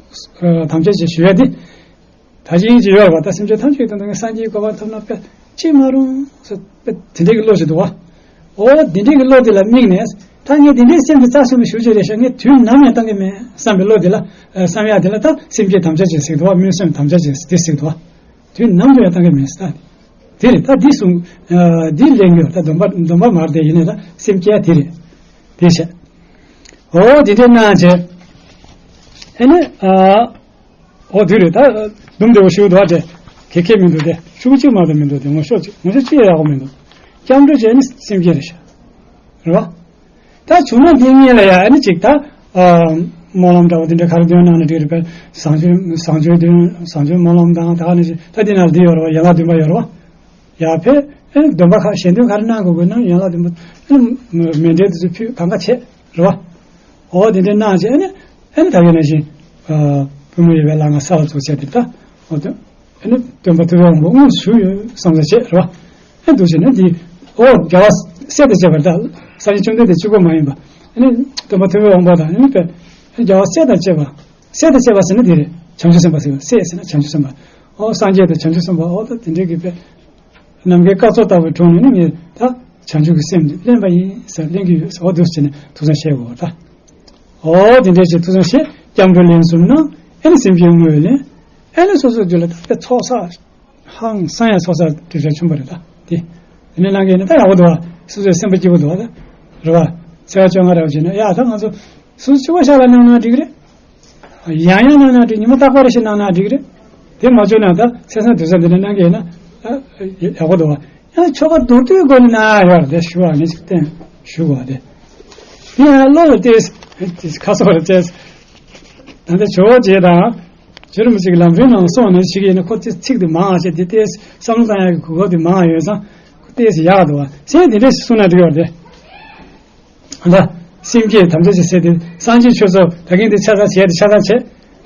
དམ་བཅའ་བྱས་ཞུ་ཡ་དེ། ད་ཅི་ཡིན་ཅི་ཡོད་རེད་བ་ད་སེམས་ཅན་ཐམས་ཅད་ཀྱི་དོན་དུ་ངས་སངས་རྒྱས་ཀྱི་གོ་འཕང་ཐོབ་ན་དཔེ་ཅི་མ་རུང་ཟེར་དཔེ་དེ་འདྲའི་གི་བློ་ཞིག་འདུག་བ། འོ་དེ་འདྲའི་གི་བློ་དེ་ལ་དམིགས་ནས། ད་ངས་དེ་འདྲའི་སེམས་ཀྱི་རྩ་ཆེན་པོ་ཞུ་རྒྱུ་རེད་ཤག་ངས་དུས་ནམ་ཡང་བཏང་གི་མེད་བསམ་པའི་བློ་དེ་ལ་ཨ་བསམ་ཡག་དེ་ལ་ད་སེམས་བསྐྱེད་དམ་བཅའ་བྱེད་ཟེར་གི་འདུག་བ། སྨོན་སེམས་དམ་བཅའ་བྱེད་དེ་ཟེར་གི་འདུག་བ། དུས་ནམ་དུ་ཡང་བཏང་གི་མེད་ཟེར་ད། དེ་རེད། ད་འདི་གསུང་ཨ་འདི་གླེང་གི་ཡོད། ད་སྡོམ་པ་སྡོམ་པ་མར་དེ་ཡིན་ནས་ད་སེམས་བསྐྱེད་དེ་རེད། དེ་བྱས། འོ་དེ་འདྲའི་གནང་བྱས། ཨ་ནི་ཨ། ཨོ་དེ་རེད། ད་སྡོམ་བདེ་བོ་ཞུ་འདུག་ཨ་དེ། གེ་ཁེ་མི་འདུག་དེ་ཤུགས་གཅིག་མ་གཏོགས་མི་འདུག་དེ་ངོ་ཤོག་གཅིག་ངོ་ཤོག་གཅིག་ཡག་པོ་མི་འདུག་སྐྱབས་འགྲོ་བྱས་ནི་སེམས་བསྐྱེད་རེད་ཤག་རེད་བ། ད་བྱུང་ན་འདི་གཉིས་ལ་ཡ་ཨ་ནི་གཅིག་ད་ཨ་སྨོན་ལམ་འདྲ་བོ་དེ་འདྲ་ག་རེ་འདོན་གནང་ན་འགྲིག་རེད་པས། བཟང་སྤྱོད་བཟང་སྤྱོད་འདོན་བཟང་སྤྱོད་སྨོན་ལམ་དང་ད་ག་ནས་ཅིག་ད་འདི་ན་འདི་ཡོད་རེད་བ། ཡན་ལག་བདུན་པ་ཡོད་རེད་བ། ཡར་ཕེབས་ཨེ་སྡོམ་པ་ཁག་གཞན་དོན་ག་རེ་གནང་དགོས་དགོས་ན་ཡན་ལག་བདུན་པ་ཨེ་མཎྜལ་དེ་ཚོ་ཕུལ་གང་ག་བྱེད་རེད་བ། འོ་དེ་འདྲ་གནང་བྱས་ཨེ་ནི་ཨེ་ནི་ད་ག་ནང་བཞིན་ཨ་པུས་མོ་ཡོད་པའི་ལྷ་ང་གསལ་བར་རྫོགས་བྱས་དེ་ད་འོ་དེ་ཨེ་ནི་སྟོན་པ་ཐུབ་པའི་དབང་པོ་དངོས་སུ་ཞུ་ཡོད་བསམ་ས་བྱས་རེད་བ། ཨེ་འདུག་བྱས་ན་འདི་འོ་རྒྱལ་བ་སྲས་དང་བཅས་པ་ད་སངས་རྒྱས་བཅོམ་ལྡན་འདས་གཅིག་པོ་མ་ཡིན་པ་ཨེ་ནི་སྟོན་པ་ཐུབ་པའི་དབང་པོ་དང་ཨེ་ནི་པས་ཨེ་རྒྱལ་བ་སྲས་དང་བཅས་པ། སྲས་དང་བཅས་པ་ཟེར་ན་འདི་རེད། བྱང་ཆུབ་སེམས་དཔའ་ཟེར་བ་སྲས་ཟེར་ན་བྱང་ཆུབ་སེམས་དཔའ། འོ་སངས་རྒྱས་དང་བྱང་ཆུབ་སེམས་དཔའ་འོ་ད་དེ་འདྲའི་གི་པས། ནམ་མཁའི་སྐར་ཚོགས་ལྟ་བུའི་དྲུང་ནས་ནི་ངས་ད་བྱང་ཆུབ་ཀྱི་སེམས་འདི་ལེན་པ་ཡིན་ཟེར་ལེན་གྱི་ཡོད་ཟེར། འོ་འདུག་བྱས་ནས་ཐུགས་བསམ་བཞེས་དགོས་ད། འོ་དེ་འདྲའི་ཅིག་ཐུགས་བསམ་བཞེས། སྐྱབས་འགྲོ་ལན་གསུམ་གནང་། ཨེ་ནི་སེམས་བསྐྱེད་བསྔོ་བའི་ལན། ཨེ་ནི་སོ་སོའི་རྒྱུད་ལ་ད་དཔེ་ཚོགས་བསགས། ཧང་སང་ཡང་ཚོགས་བསགས་སྒྲིབ་སྦྱང་ཆེན་པོ་རེད་ད་དེ། དེ་ནས་ལངས་ཀྱི་ཡིན་ན་ད་ཡག་པོ་འདུག་བ། སོ་སོའི་སེམས་པ་སྐྱིད་པོ་འདུག་བ་ད། རེད་བ། ཚེས་པ་བཅོ་ལྔ་རེ་བ་བྱས་ན་ཡ་ད་ང་ཚོ་སོ་སོ་གཅིག་པོ་ཞག་ལ་གནང་ན་འགྲིག་གི་རེད། ཡང་ཡང་གནང་ན་འགྲིག་ཉི་མ་རྟག་པར་ཞིག་གནང་ན་འགྲིག་རེད། དེ་མ་བྱུང་ན་ད་ཚེས་བཟང་དུས་བཟང་འདི་འདྲ་གནང་གི་ཡིན་ན་ད་ཡག་པོ་འདུག་བ། ཡང་ཆོ་ག་མདོར་བསྡུས་སྒོ་ནས་གནང་ཡ་ཡོད་རེད་དེ་ཞུ་བ་ངས་ཅིག་བསྟན་ཞུ་དགོས་བ་དེ། དེ་ཡང་བློ་ལ་བལྟས་ཁ་སོགས་ལ་བལྟས། ད་ལྟ་ཇོ་བོ་རྗེ་དང་ཇོ་རིན་པོ་ཆེ་གི་ལམ་སྲོལ་ནང་གསུངས་ནས་བྱེད་ཀྱི་ཡིན་ན་ཁོ་ཚིག་ཚིག་དེ་མང་བ་བྱས་དེ་ལྟས་བསམ་བློ་བཏང་ཡ་གི་གོ་སྐབས་དེ་མང་བ་ཡོད་ཙང་ཁོ་ལྟས་ཡག་འདུག་བ་ཟེར་དེ་འདྲས་གསུངས་ན་འགྲིག་ཡོད་རེད་དེ། ད་སེམས་བསྐྱེད་དམ་བཅའ་ཅིག་ཟེར་ཏེ་སངས་རྒྱས་ཆོས་ཚོགས་ད་གིན་དེ་ཆ་ཚང་བྱས་ཏེ་ཆ་ཚང་བྱས།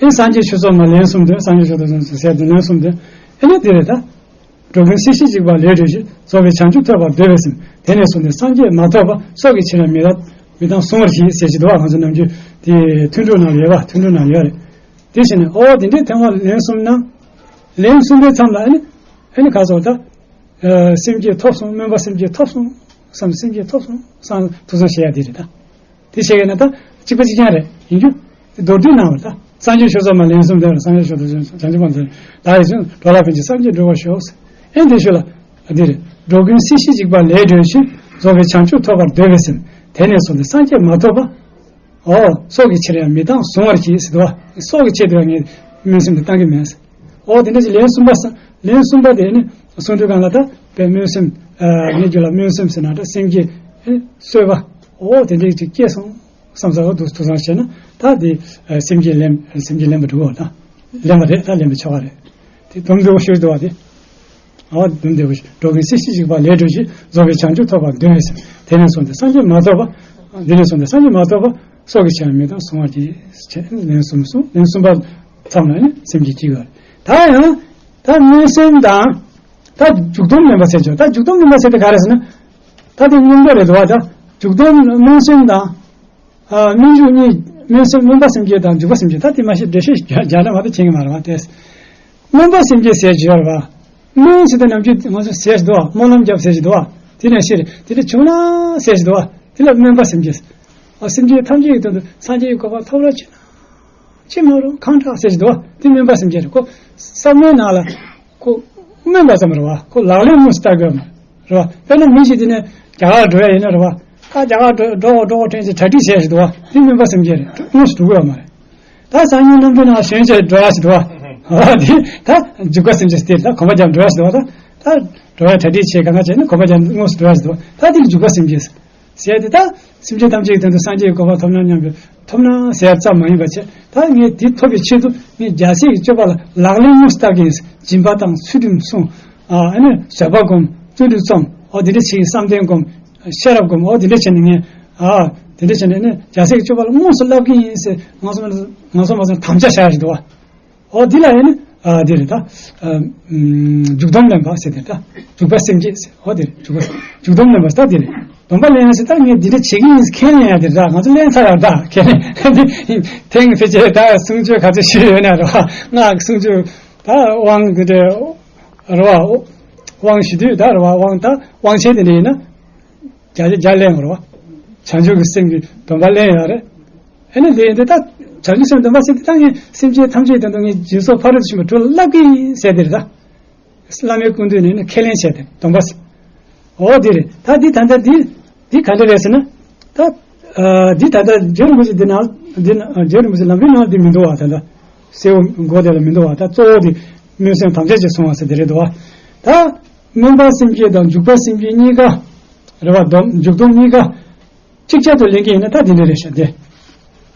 ཨེ་སངས་རྒྱས་ཆོས་ཚོགས་མ་ལན་གསུམ་འདོན། སངས་རྒྱས་ཆོས་ཚོགས་ཟེར་ཏེ་ལན་གསུམ་འདོན། ཨེ་ནི་དེ་རེད་ད། འགྲོ་ཀུན་སྲིད་ཞིའི་འཇིགས་པ་ལས་སྒྲོལ་ཞིང་། རྫོགས་པའི་བྱང་ཆུབ་ཐོབ་པར་འདོད་པའི་སེམས། དེ་ནས་བཟུང་སྟེ་སངས་རྒྱས་མ་ཐོབ་བར། སྲོག་གི་ཕྱིར་ཡང་མི་མི་གཏང་གཟུང་བར་བགྱི་ཟེར་གྱི་འདུག་བ། ང་ཚོ་ནམ་རྒྱུན་དེ་ཐུན་དྲུག་ནང་ལ་ཡོད་པ། ཐུན་དྲུག་ནང་ལ་ཡོད་རེད། དེ་བྱས་ནས་ཨོ་དེ་འདྲའི་ཐེངས་མ་ལན་གསུམ་གནང་། ལན་གསུམ་པའི་མཚམས་ལ་ཨེ་ནི་ཨེ་ནི་ག་ཚོད་ད། སེམས་བསྐྱེད་ཐོབ་སོང་། སྨོན་པ་སེམས་བསྐྱེད་ཐོབ་སོང་། བསམ་སེམས་བསྐྱེད་ཐོབ་སོང་བསམ་ཐུགས་བསམ་བཞེས་ཡ་དེ་རེད་ད། དེ་བྱེད་ཀྱི་ན་ད་གཅིག་པ་གཅིག་རྐྱང་རེད་ཡིན་རྒྱུ། དེ་མདོར་བསྡུས་གནང་བ་ད་སངས་རྒྱས་ཆོས་ཚོགས་མ་ལན་གསུམ་དེ་ལ་སངས་རྒྱས་ཆོས་ཚོགས་བྱང་ཆུབ་པ་འཛིན་བདག་ཡིད་བཞིན་འགྲོ་ལ་ཕན་ཕྱིར་སངས་རྒྱས་འགྲུབ་པར་ཤོག་ཨེ་འདི་ཞུ་ལ་འདི་རེད། འགྲོ་ཀུན་སྲིད་ཞིའི་འཇིགས་པ་ལས་སྒྲོལ་ཞིང་། རྫོགས་པའི་བྱང་ཆུབ་ཐོབ་པར་འདོད་པའི་སེམས། དེ་ནས་བཟུང་སྟེ་སངས་རྒྱས་མ་ཐོབ་བར། ཨོ། སྲོག་གི་ཕྱིར་ཡང་མི་གཏང་གཟུང་བར་བགྱི་ཟེར་འདུག་བ། སྲོག་གི་ཆེད་དུ་ཡང་ངས་སྨོན་སེམས་དེ་བཏང་གི་མེད། ཨོ་དེ་འདྲ་ཞིག་ལན་གསུམ་པ་ས་ལན་གསུམ་པ་དེ་ནི་གསུང་དུས་གང་ལ་ད་པའི་སྨོན་སེམས་ངའི་རྒྱུད་ལ་སྨོན་སེམས་ཟེར་ན་ད་སེམས་བསྐྱེད་གསོལ་བ། ཨོ་དེ་འདྲ་ཞིག་སྐྱེས་སོང་བསམ་ས་འོ་འདུག་ཐུགས་བསམ་བྱས་ན་ད་དེ་སེམས་བསྐྱེད་ལེན་སེམས་བསྐྱེད་ལེན་པ་འགྲུབ་བ་ད་ལེན་པ་རེད། ད་ལེན་པའི་ཆོ་ག་རེད། དེ་སྡོམ་བདེ་བོ་ཞུ་འདུག་བ་དེ། ཨོ་སྡོམ་བདེ་བོ་ཞུ། འགྲོ་ཀུན་སྲིད་ཞིའི་འཇིགས་པ་ལས་སྒྲོལ་ཞིང་། རྫོགས་པའི་བྱང་ཆུབ་ཐོབ་པར་འདོད་པའི་སེམས། དེ་ནས་བཟུང་སྟེ་སངས་རྒྱས་མ་ཐོབ་པ། དེ་ནས་བཟུང་སྟེ་སངས་རྒྱས་མ་ཐོབ་པ། སྲོག་གི་ཕྱིར་མི་གཏང་གཟུང་བར་བགྱི། ལན་གསུམ་གསུངས། ལན་གསུམ་པ་མཚམས་ལ་ནི་སེམས་བསྐྱེད་ཀྱི་ཡོད་རེད། ད་ཡང་ད་སྨོན་སེམས་དང་། ད་འཇུག་སྡོམ་ལེན་པ་ཟེར་ཆོག་ད་འཇུག་སྡོམ་ལེན་པ་ཟེར་དེ་ག་རེ་ཟེར་ན། ད་དེ་སྙོམས་འཇུག་རེད་འདུག་བ། ད་འཇུག་སྡོམ་སྨོན་སེམས་དང་། ཨ་སྨོན་འཇུག་གཉིས། སྨོན་སེམས་སྨོན་པ་སེམས་བསྐྱེད་དང་འཇུག་པ་སེམས་བསྐྱེད། ད་དེ་མ་ཤེས་འགྲེལ་བཤད་རྒྱག་ན་མ་གཏོགས་མཁྱེན་གྱི་མ་རེད་བ་དེ། སྨོན་པ་སེམས་བསྐྱེད་ཟེར་གྱི་ཡོད་རེད་བ། སྨོན་ཟེར་དུས་ནམ་རྒྱུན་ང་ཚོ་ཟེར་གྱི་འདུག་བ། སྨོན་ལམ་རྒྱབ་ཟེར་གྱི་འདུག་བ། དེ་ནས་ཤེས་རེད། དེ་འདྲ་བྱུང་ན་ཟེར་གྱི་འདུག་བ། དེ་ལ་སྨོན་པ་སེམས་བསྐྱེད། ཨ་སེམས་ཅན་ཐམས་ཅད་ཀྱི་དོན་དུ་སངས་རྒྱས་ཀྱི་གོ་འཕང་ཐོབ་རོགས་བྱེད་ན། ཅི་མ་རུང་གང་དྲག་ཟེར་གྱི་འདུག་བ། དེ་སྨོན་པ་སེམས་བསྐྱེད་རེད། ཁོ་བསམ་བློའི་ནང་ལ་ཁོ་སྨོན་པ་ཙམ་རེད་བ། ཁོ་ལག་ལེན་དངོས་སུ་བསྟར་དགོས་མ་རེད་བ། དཔེར་ན་མི་ཞིག་དེ་ནས་རྒྱ་གར་འགྲོ་ཡ་ཡིན་ན་རེད་བ། ད་རྒྱ་གར་འགྲོ་འགྲོ་འགྲོ་དྲན་ཅིག་གྲ་སྒྲིག་བྱས་ཞིག་འདུག་བ། དེ་སྨོན་པ་སེམས་བསྐྱེད་རེད། དངོས་སུ་འགྲོ་དགོས་ཡ་མ་རེད། ད་སང་ཉིན་གནམ་གྲུའི་ནང་ཞོན་བྱས་འགྲོ་ཡ་ཞིག་འདུག་བ། དེ་ད་འཇུག་པ་སེམས་བསྐྱེད་ཟེར་དེ་ད་གོམ་པ་རྒྱབ་འགྲོ་ཡ་ཞིག་འདུག་བ། ད་ད་འགྲོ་ཡ་གྲ་སྒྲིག་བྱས་གང་ག་བྱས་ནས་གོམ་པ་རྒྱབ་དངོས་སུ་འགྲོ་ཡ་ཞིག་འདུག་བ། ད་དེ་ལ་འཇུག་པ་སེམས་བསྐྱེད་ཟེར། ཟེར་ཏེ་ད་སེམས་ཅན་ཐམས་ཅད་ཀྱི་དོན་དུ་སངས་རྒྱས་ཀྱི་གོ་འཕང་ཐོབ་ན་སྙམ་པའི་ཐོབ་ན་ཟེར་ཙམ་མ་ཡིན་པ་བྱས། ད་ངས་འདི་ཐོབ་པའི་ཆེད་དུ་ངས་རྒྱལ་སྲས་ཀྱི་སྤྱོད་པ་ལ་ལག་ལེན་དངོས་སུ་བསྟར་གྱི་ཡིན། སྦྱིན་པ་དང་ཚུལ་ཁྲིམས་སྲུང་། ཨ་ནི་བཟོད་པ་སྒོམ། བརྩོན་འགྲུས་རྩོམ། འོ་འདི་འདྲ་བྱེད་ཀྱི་ཡིན། བསམ་གཏན་སྒོམ། ཤེས་རབ་སྒོམ། འོ་འདི་འདྲ་བྱས་ནས་ངས་ཨ་དེ་འདྲ་བྱས་ནས་ནི་རྒྱལ་སྲས་ཀྱི་སྤྱོད་པ་ལ་དངོས་སུ་བསླབ་ཀྱི་ཡིན་ཟེར་ང་ཚོ་ང་ཚོ་མ་ཚང་དམ་བཅའ་བཞག་ཡ་ཞིག་འདུག་བ། ཨོ་འདི་ལ་ཡིན་ན་ཨ་འདི་རེད་ད། ཨ་ཨམ་འཇུག་སྡོམ་ལེན་པ་ཟེར་དེ་ད། འཇུག་པ་སེམས་བསྐྱེད་ཟེར། ཨོ་འདི་རེད། འཇུག་པ་འཇུག་སྡོམ་ལེན་པ་ཟེར་ད་འདི་རེད། སྡོམ་པ་ལེན་ཡ་ཟེར་ད་ངས་འདི་འདྲ་བྱེད་ཀྱི་ཡིན་ཟེར་ཁས་ལེན་ཡ་འདི་རེད་ད། ང་ཚོ་ལེན་ཚར་ཡ་རེད་ད། ཁས་ལེན་འདི་ཐེངས་ཕལ་ཆེར་ད་གསུང་ཆོས་ག་ཚོད་ཞུས་ཡོད་ན་རེད་བ། ང་གསུང་ཆོས་ད་དབང་འདི་འདྲ་རེད་བ། དབང་ཞུ་དུས་ད་རེད་བ། དབང་ད་དབང་ཆེན་འདི་འདྲ་ཡིན་ན་བརྒྱ་ཆ་བརྒྱ་ལེན་དགོས་རེད་བ། བྱང་ཆུབ་ཀྱི་སེམས་ཀྱི་སྡོམ་པ་ལེན་ཡོད་རེད། ཨ་ནི་དེ་ཡིན་དུས་ད་བྱང་ཆུབ་སེམས་སྡོམ་པ་ཟེར་དུས་ད་ངས་སེམས་ཅན་ཐམས་ཅད་དོན་དུ་ངས་སྦྱིན་སོགས་ཕ་རོལ་ཏུ་ཕྱིན་པ་དྲུག་ལ་བསླབ་ཀྱི་ཡིན་ཟེར་དེ་རེད་ད། བླ་མའི་སྐུ་མདུན་ནས་ནི་ཁས་ལེན་བྱས་ཏེ་སྡོམ་པ་ཟེར། འོ་དེ་རེད། ད་འདི་ད་ལྟ་འདི་འདི་ག་འདྲ་རེད་ཟེར་ན། ད་ཨ་འདི་ད་ལྟ་རྗེ་རིན་པོ་ཆེ་འདི་ནང་འདི་ན་རྗེ་རིན་པོ་ཆེ་ལམ་རིམ་ནང་འདི་མི་འདུག་བ། ད་ལྟ་གསལ་བོ་མགོ་དེ་ལ་མི་འདུག་བ། ད་གཙོ་བོ་དེ་སྨོན་སེམས་དམ་བཅའ་ཅིག་སོང་བ་ཟེར་དེ་རེད་འདུག་བ། ད་སྨོན་པ་སེམས་བསྐྱེད་དང་འཇུག་པ་སེམས་བསྐྱེད་གཉིས་ཀ་རེད་བ། སྡོམ་འཇུག་སྡོམ་གཉིས་ཀ་གཅིག་ཆར་དུ་ལེན་གྱི་ཡིན་ན་ད་འདི་འདྲ་རེད་ཤག་སྟེ།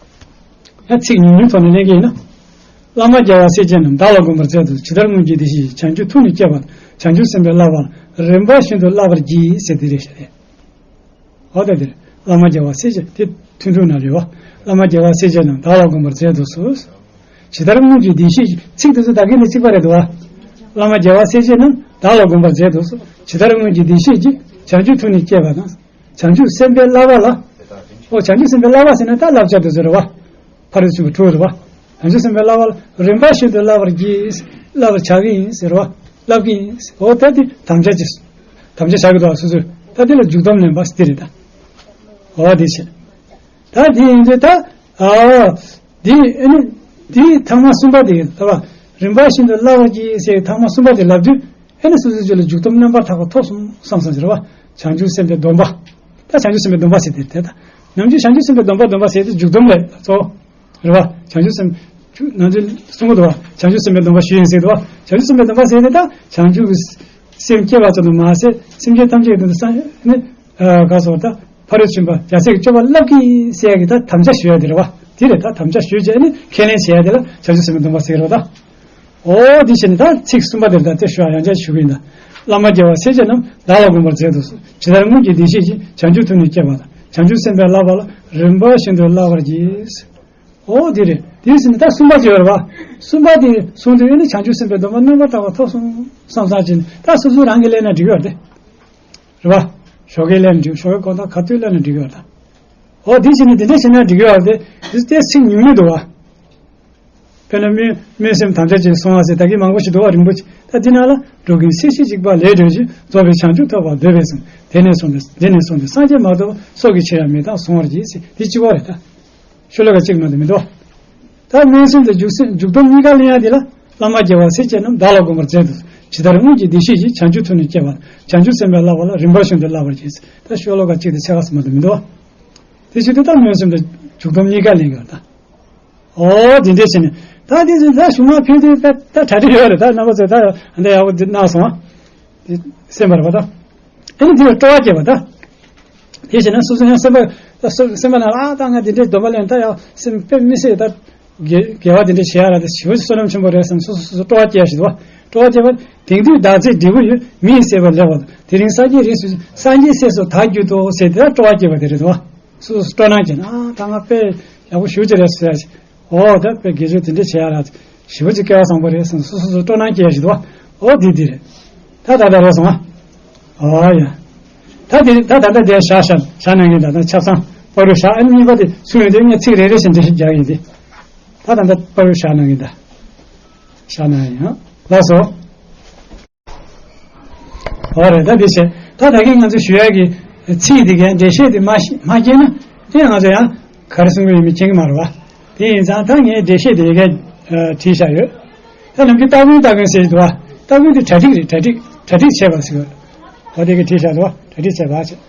ཡང་ཚིག་ཉུང་ཉུང་ཐོག་ནས་ལེན་གྱི་ཡིན་ན། བླ་མ་རྒྱལ་བ་སྲས་བཅས་རྣམས་བདག་ལ་དགོངས་པར་མཛད་དུ་གསོལ། ཇི་ལྟར་སྔོན་གྱི་བདེ་གཤེགས་ཀྱིས། བྱང་ཆུབ་ཐུགས་ནི་བསྐྱེད་པ་དང་། བྱང་ཆུབ་སེམས་དཔའི་བསླབ་པ་ལ་རིམ་པ་བཞིན་དུ་བསླབ་པར་བགྱི་ཟེར་དེ་རེད་ཤག་སྟེ། འོ་ད་འདིར་བླ་མ་རྒྱལ་བ་སྲས་བཅས་དེ་ཐུན་དྲུག་ན་རེད་བ། བླ་མ་རྒྱལ་བ་སྲས་བཅས་རྣམས་བདག་ལ་དགོངས་པར་མཛད་དུ་གསོལ། ཇི་ལྟར་སྔོན་གྱི་བདེ་གཤེགས་ཀྱིས། ཚིག་དེ་ཚོ་ད་གིན་ནས་གཅིག་པ་རེད་འདུག་བ། བླ་མ་རྒྱལ་བ་སྲས་བཅས་རྣམས་བདག་ལ་དགོངས་པར་མཛད་དུ་གསོལ། ཇི་ལྟར་སྔོན་གྱི་བདེ་གཤེགས་ཀྱིས། བྱང་ཆུབ་ཐུགས་ནི་བསྐྱེད་པ་དང་། བྱང་ཆུབ་སེམས་དཔའི་བསླབ་པ་ལ། ཨོ་བྱང་ཆུབ་སེམས་དཔའི་བསླབ་པ་ཟེར་ན་ད་བསླབ་བྱ་དེ་ཚོ་རེད་བ། ཕ་རོལ་ཏུ་ཕྱིན་པ་དྲུག་རེད་བ། བྱང་ཆུབ་སེམས་དཔའི་བསླབ་པ་ལ་རིམ་པ་བཞིན་དུ་བསླབ་པར་བགྱི། བསླབ་པར་བྱ་གི་ཡིན་ཟེར་བ། བསླབ་ཀྱི་ཡིན་ཟེར། ཨོ་ད་དེ་དམ་བཅའ་ཅིག་དམ་བཅའ་བྱ་གི་འདུག་བ་སོ་སོས། ད་དེ་ལ་འཇུག་སྡོམ་ལེན་པ་ཟེར་དེ་རེད་ད། ཨོ་དེ་བྱས། ད་དེ་ཡིན་དུས་ད། ཨ། འདི་ཨ་ནི་འདི་ཐེངས་མ་གསུམ་པ་དེ་ལ་བ། རིམ་པ་བཞིན་དུ་བསླབ་པར་བགྱི་ཟེར་ཐེངས་མ་གསུམ་པ་དེ་ལབ་དུས་ཨ་ནི་སོ་སོའི་རྒྱུད་ལ་འཇུག་སྡོམ་རྣམ་པར་དག་པ་ཐོབ་སོང་བསམ་བསམ་ཟེར་བ། བྱང་ཆུབ་སེམས་དཔའི་སྡོམ་པ། ད་བྱང་ཆུབ་སེམས་དཔའི་སྡོམ་པ་ཟེར་དེ་དེ་ད། ནམ་རྒྱུན་བྱང་ཆུབ་སེམས་དཔའི་སྡོམ་པ་སྡོམ་པ་ཟེར་དེ་འཇུག་སྡོམ་རེད་གཙོ་བོ། རེད་བ། བྱང་ཆུབ་སེམས། ཆུ་ནམ་རྒྱུན་གསུང་གི་འདུག་བ། བྱང་ཆུབ་སེམས་དཔའི་སྡོམ་པ་ཞུས་ཡིན་ཟེར་འདུག་བ། བྱང་ཆུབ་སེམས་དཔའི་སྡོམ་པ་ཟེར་དེ་ད་བྱང་ཆུབ་ཀྱི་སེམས་བསྐྱེད་པ་ཙམ་དུ་མ་ཟད་སེམས་ཅན་ཐམས་ཅད་ཀྱི་དོན་དུ་སངས་ནི། ཨ་ག་སོགས་ད། ཕ་རོལ་ཕྱིན་པ་རྒྱལ་སྲས་ཀྱི་སྤྱོད་པ་བསླབ་ཀྱི་ཟེར་ཡ་གི་ད་དམ་བཅའ་ཞུ་ཡ་དེ་རེད་བ། དེ་རེད་ད་དམ་བཅའ་ཞུས་བྱས་ནས་ཁས་ལེན་བྱས་ཡ་དེ་ལ་བྱང་ཆུབ་སེམས་དཔའི་སྡོམ་པ་ཟེར་རོ་ད། ཨོ་དེ་བྱས་ནས་ད་ཚིག་གསུམ་པ་དེ་ལ་ད་དེ་ཞུ་བ་ཡང་བསྐྱར་ཞུ་གི་ཡིན་ད། བླ་མ་རྒྱལ་བ་སྲས་བཅས་རྣམས་བདག་ལ་དགོངས་པར་མཛད་དུ་གསོལ། ཇི་ལྟར་སྔོན་གྱི་བདེ་གཤེགས་ཀྱིས། བྱང་ཆུབ་ཐུགས་ནི་བསྐྱེད་པ་དང་། བྱང་ཆུབ་སེམས་དཔའི་བསླབ་པ་ལ་རིམ་པ་བཞིན་དུ་བསླབ་པར་བགྱི། ཨོ་དེ་རེད། དེ་བྱས་ནས་ད་གསུམ་པ་ཅིག་ཡོད་རེད་བ། གསུམ་པ་དེ་གསུང་དུས་ཨ་ནི་བྱང་ཆུབ་སེམས་དཔའི་སྡོམ་པ་རྣམ་པར་དག་པ་ཐོབ་སོང་བསམ་བསམ་བྱས་ནས་ད་སོ་སོ་རང་གིས་ལེན་ན་འགྲིག་ཡོད་རེད་དེ། རེད་བ། ཞོགས་ཀས་ལེན་འགྲིག་ཞོགས་ཀས་དགོང་དག་ག་དུས་ལེན་ན་འགྲིག་ཡོད་རེད་ད། ཨོ་དེ་བྱས་ནས་དེ་འདྲ་བྱས་ན་འགྲིག་ཡོད་རེད་དེ། དེ་ཚིག་ཉུང་ཉུང་འདུག་བ། དཔེར་ན་སྨོན་སྨོན་སེམས་དམ་བཅའ་ཅན་སོང་བ་ཟེར་ད་གིན་མང་པོ་ཞིག་འདུག་བ་རིན་པོ་ཆེ། ད་འདི་ནང་ལ་འགྲོ་ཀུན་སྲིད་ཞིའི་འཇིགས་པ་ལས་སྒྲོལ་ཞིང་། རྫོགས་པའི་བྱང་ཆུབ་ཐོབ་པར་འདོད་པས་གསུངས། དེ་ནས་བཟུང་སྟེ་དེ་ནས་བཟུང་སྟེ་སངས་རྒྱས་མ་ཐོབ་བར་སྲོག་གི་ཕྱིར་ཡང་མི་གཏང་གཟུང་བར་བགྱི་ཟེར་འདི་གཅིག་པོ་རེད་ད། ཤོ་ལོ་ཀ་གཅིག་མ་གཏོགས་མི་འདུག་ད་སྨོན་སེམས་དང་འཇུག་སེམས་འཇུག་སྡོམ་གཉིས་ཀ་ལེན་ཡ་འདི་ལ་བླ་མ་རྒྱལ་བ་སྲས་བཅས་རྣམས་བདག་ལ་དགོངས་པར་མཛད་དུ། ཇི་ལྟར་སྔོན་གྱི་བདེ་གཤེགས་ཀྱིས། བྱང་ཆུབ་ཐུགས་ནི་བསྐྱེད་པ་དང་། བྱང་ཆུབ་སེམས་དཔའི་བསླབ་པ་ལ་རིམ་པ་བཞིན་དུ་བསླབ་པར་བགྱི། ད་ཤོ་ལོ་ཀ་གཅིག་དང་ཕྱེད་ཀ་ཙམ་མ་གཏོགས་མི་འདུག་དེ་བྱེད་དུས་ད་སྨོན་སེམས་དང་འཇུག་སྡོམ་གཉིས་ཀ་ལེན་དགོས་ད། ཨོ་དེ་འདྲས་བྱས་ནས་ད་དེ་ཚོ་ད་གཞུག་མ་ཕེབས་དུས་ད་ད་གྲ་སྒྲིག་ཡོད་རེད་ད་རྣམ་པ་ཚོས་ད་འདི་ཡག་པོ་འདི་གནང་སོང་ཨ། དེ་སེམས་པར་བ་ད། དེ་ནི་དེ་ལ་སྤྲོ་བ་སྐྱེས་པ་ད། དེ་བྱས་ན་སོ་སོ་ཡང་སེམས་པ་ད་སོ་སེམས་པ་ནང་ལ་ཨ་ད་ང་དེ་འདྲའི་སྡོམ་པ་ལེན་ད་ཡག་སེམས་དཔེ་མི་སྲིད་ད། དགེ་དགེ་བ་དེ་འདྲ་བྱེད་ཡ་ར་དེ་ཞེ་པོ་ཅིག་བསོད་ནམས་ཆེན་པོ་རེད་བསམ་སོ་སོ་སོ་སོ་སྤྲོ་བ་སྐྱེ་ཡ་ཞིག་འདུག་བ། སྤྲོ་བ་སྐྱེ་བ་དེང་དུས་བདག་ཚེ་འབྲས་བུ་ཡོད། མི་ཡི་བསད་པ་ལེགས་པར་འདོད། དེ་རིང་སངས་རྒྱས་རིགས་སུ་སངས་རྒྱས་སྲས་སུ་བདག་གྱུར་ཏོ་ཟེར་དེ་ལ་སྤྲོ་བ་སྐྱེ་བ་དེ་རེད་འདུག་བ། སོ་སོ་སོ་སྤྲོ་སྣང་སྐྱེ་ན་ཨ་ད་ང་དཔེ་ཡག་པོ་ཞེ་པོ་ཅིག་རེད་ཟེར་ཡ་ཞིག་ཨོ་ད་དཔེ་དགེ་སྦྱོར་དེ་འདྲ་བྱེད་ཡ་ར་ཞེ་པོ་ཅིག་སྐལ་བ་བཟང་པོ་རེད་བསམ་སོ་སོ་སོ་སྤྲོ་སྣང་སྐྱེ་ཡ་ཞིག་འདུག་བ། ཨོ་དེ་དེ་རེད། ད་ད་ད་རེད་སོང་ཨ། ཨོ་ཡ། ད་དེ་ད་ད་ལྟ་དེ་བཞག་བཞག་བཞག་གནང་གིན་ད་ད་ཆབ་གསང་པ་རུ་བཞག་ཨ་ནི་གཉིས་པ་དེ་ཚུར་ཡོང་དུས་ངས་ཚིག་རེ་རེ་བཞིན་འགྲེལ་བཤད་རྒྱག་གིན་དེ། ད་ད་ལྟ་པ་རུ་བཞག་གནང་གིན་ད། བཞག་གནང་ཡིན་ཨ། ལགས་སོ། ཨོ་རེད་ད་དེ་བྱས་ད་ད་གིན་ང་ཚོ་ཞུ་ཡག་གི་ཚིག་དེ་གའི་འགྲེལ་བཤད་དེ་མ་ཤེས་མ་སྐྱེས་ན་དེ་ང་ཚོ་ཡང་ག་རེ་གསུང་གི་ཡོད་མེད་མཁྱེན་གི་མ་རེད་བ། དེ་ཡིན་ཙང་ད་ངས་འགྲེལ་བཤད་དེ་ཡ་གའི་བྲིས་བཞག་ཡོད། ད་ནམ་རྒྱུན་སྟ་གོན་སྟ་གོན་ཟེར་གྱི་འདུག་བ། སྟ་གོན་དེ་གྲ་སྒྲིག་རེད་གྲ་སྒྲིག་གྲ་སྒྲིག་བྱས་པ་ཟེར་གྱི་ཡོད། ཨོ་དེ་གའི་བྲིས་བཞག་འདུག་བ་གྲ་སྒྲིག་བྱས་པ་ཟེར།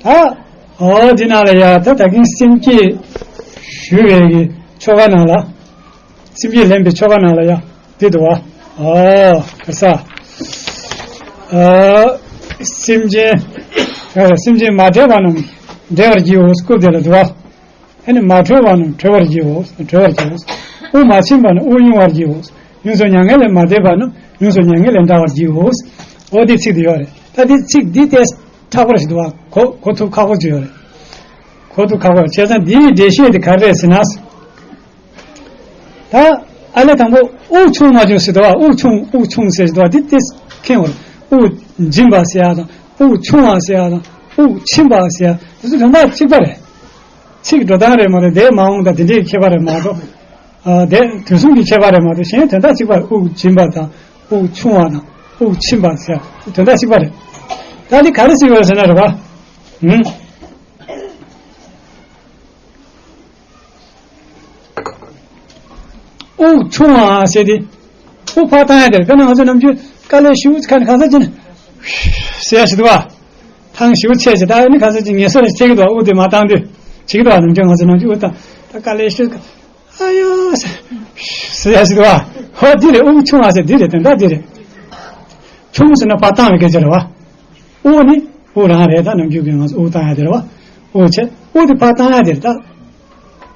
ད་ཨོ་དེ་ནང་ལ་ཡ་ད་ད་གིན་སེམས་བསྐྱེད་ཞུ་བའི་གི་ཆོ་ག་ནང་ལ། སེམས་བསྐྱེད་ལེན་པའི་ཆོ་ག་ནང་ལ་ཡ། འདི་འདུག་བ། ཨོ། ག་ས། ཨ། སེམས་ཅན། ཨ། སེམས་ཅན་མ་བསྒྲལ་བ་རྣམས་བསྒྲལ་བར་བགྱིའོ། སྐུབ་དེ་ལ་འདུག་བ། ཨ་ནི་མ་གྲོལ་བ་རྣམས་གྲོལ་བར་བགྱིའོ། གྲོལ་བར་བགྱིའོ། དབུགས་མ་ཕྱིན་པ་རྣམས་དབུགས་དབྱུང་བར་བགྱིའོ། ཡོངས་སུ་མྱ་ངན་ལས་མ་འདས་པ་རྣམས་ཡོངས་སུ་མྱ་ངན་ལས་འདའ་བར་བགྱིའོ། ཨོ་དེ་ཚིག་དེ་ཡོད་རེད། ད་དེ་ཚིག་འདི་ཏོག་ཙམ་མཁྲེགས་པོ་ཞིག་འདུག་བ། གོ་གོ་ཐུབ་ཁག་པོ་ཅིག་ཡོད་རེད། གོ་ཐུབ་ཁག་པོ་བྱས་ཙང་འདིའི་འགྲེལ་བཤད་དེ་ག་རེ་རེད་ཟེར་ན། ད་ཨ་ལས་དང་པོ་དབུགས་ཆུང་མ་ཆུང་ཟེར་དུས་དབུགས་ཆུང་དབུགས་ཆུང་ཟེར་དུས་དེ་དེ་མཁྱེན་འོར། དབུགས་འབྱིན་པ་ཟེར་ཡ་དང་དབུགས་ཆུང་བ་ཟེར་ཡ་དང་དབུགས་ཕྱིན་པ་ཟེར་ཡ་དེ་ཚོ་དོན་དག་གཅིག་པ་རེད། ཚིག་འགྲོ་སྟངས་རེད་མ་གཏོགས་འདས་མ་འོངས་དང་དེ་འདྲའི་ཁྱད་པར་རེད་མ་གཏོགས། ཨ་འདས་དུས་གསུམ་གྱི་ཁྱད་པར་རེད་མ་གཏོགས་གཞན་དོན་དག་གཅིག་པ་རེད། དབུགས་འབྱིན་པ་དང་དབུགས་ཆུང་བ་དང་དབུགས་ཕྱིན་པ་ཟེར་ཡ་དེ་དོན་དག་གཅིག་པ་རེད། ད་འདི་ག་རེ་ཟེར་དགོས་རེད་ཟེར་ན་རེད་པ། ཨུམ། ཆུང་བ་ཟེར་དེ། དབུགས་ཕར་བཏང་ཡ་དེར། དཔེར་ན་ང་ཚོ་ནམ་རྒྱུན་དཀའ་ལས་ཞེ་པོ་ཁ་ནས་གང་ཟག་ཅིག་ནི་ཟེར་ཡ་ཞིག་འདུག་བ། ཐང་ཞེ་པོ་ཆད་ཅིག་ད་ནི་གང་ཟག་ཅིག་ངལ་གསོ་རེ་བྱེད་ཀྱི་འདུག་དབུགས་དེ་མ་བཏང་དུས་བྱེད་ཀྱི་འདུག་བ། ནམ་རྒྱུན་ང་ཚོ་ནམ་རྒྱུན་དབུགས་བཏང་ད་དཀའ་ལས་ཞེ་པོ། ཨ་ཡོ། ཟེར་ཡ་ཞིག་འདུག་བ། ཧོ་འདི་རེད། དབུགས་ཆུང་བ་ཟེར་འདི་རེད། དོན་དག་འདི་རེད། ཆུང་ཟེར་ན་ཕར་བཏང་བའི་སྐད་ཆ་རེད་བ། དབུགས་ནི་དབུགས་རང་རེད། ད་ནམ་རྒྱུན་གྱི་ང་ཚོ་དབུགས་བཏང་ཡ་དེ་རེད་བ། དབུགས་ཆད། དབུགས་དེ་ཕར་བཏང་ཡ་དེ་རེད་ད།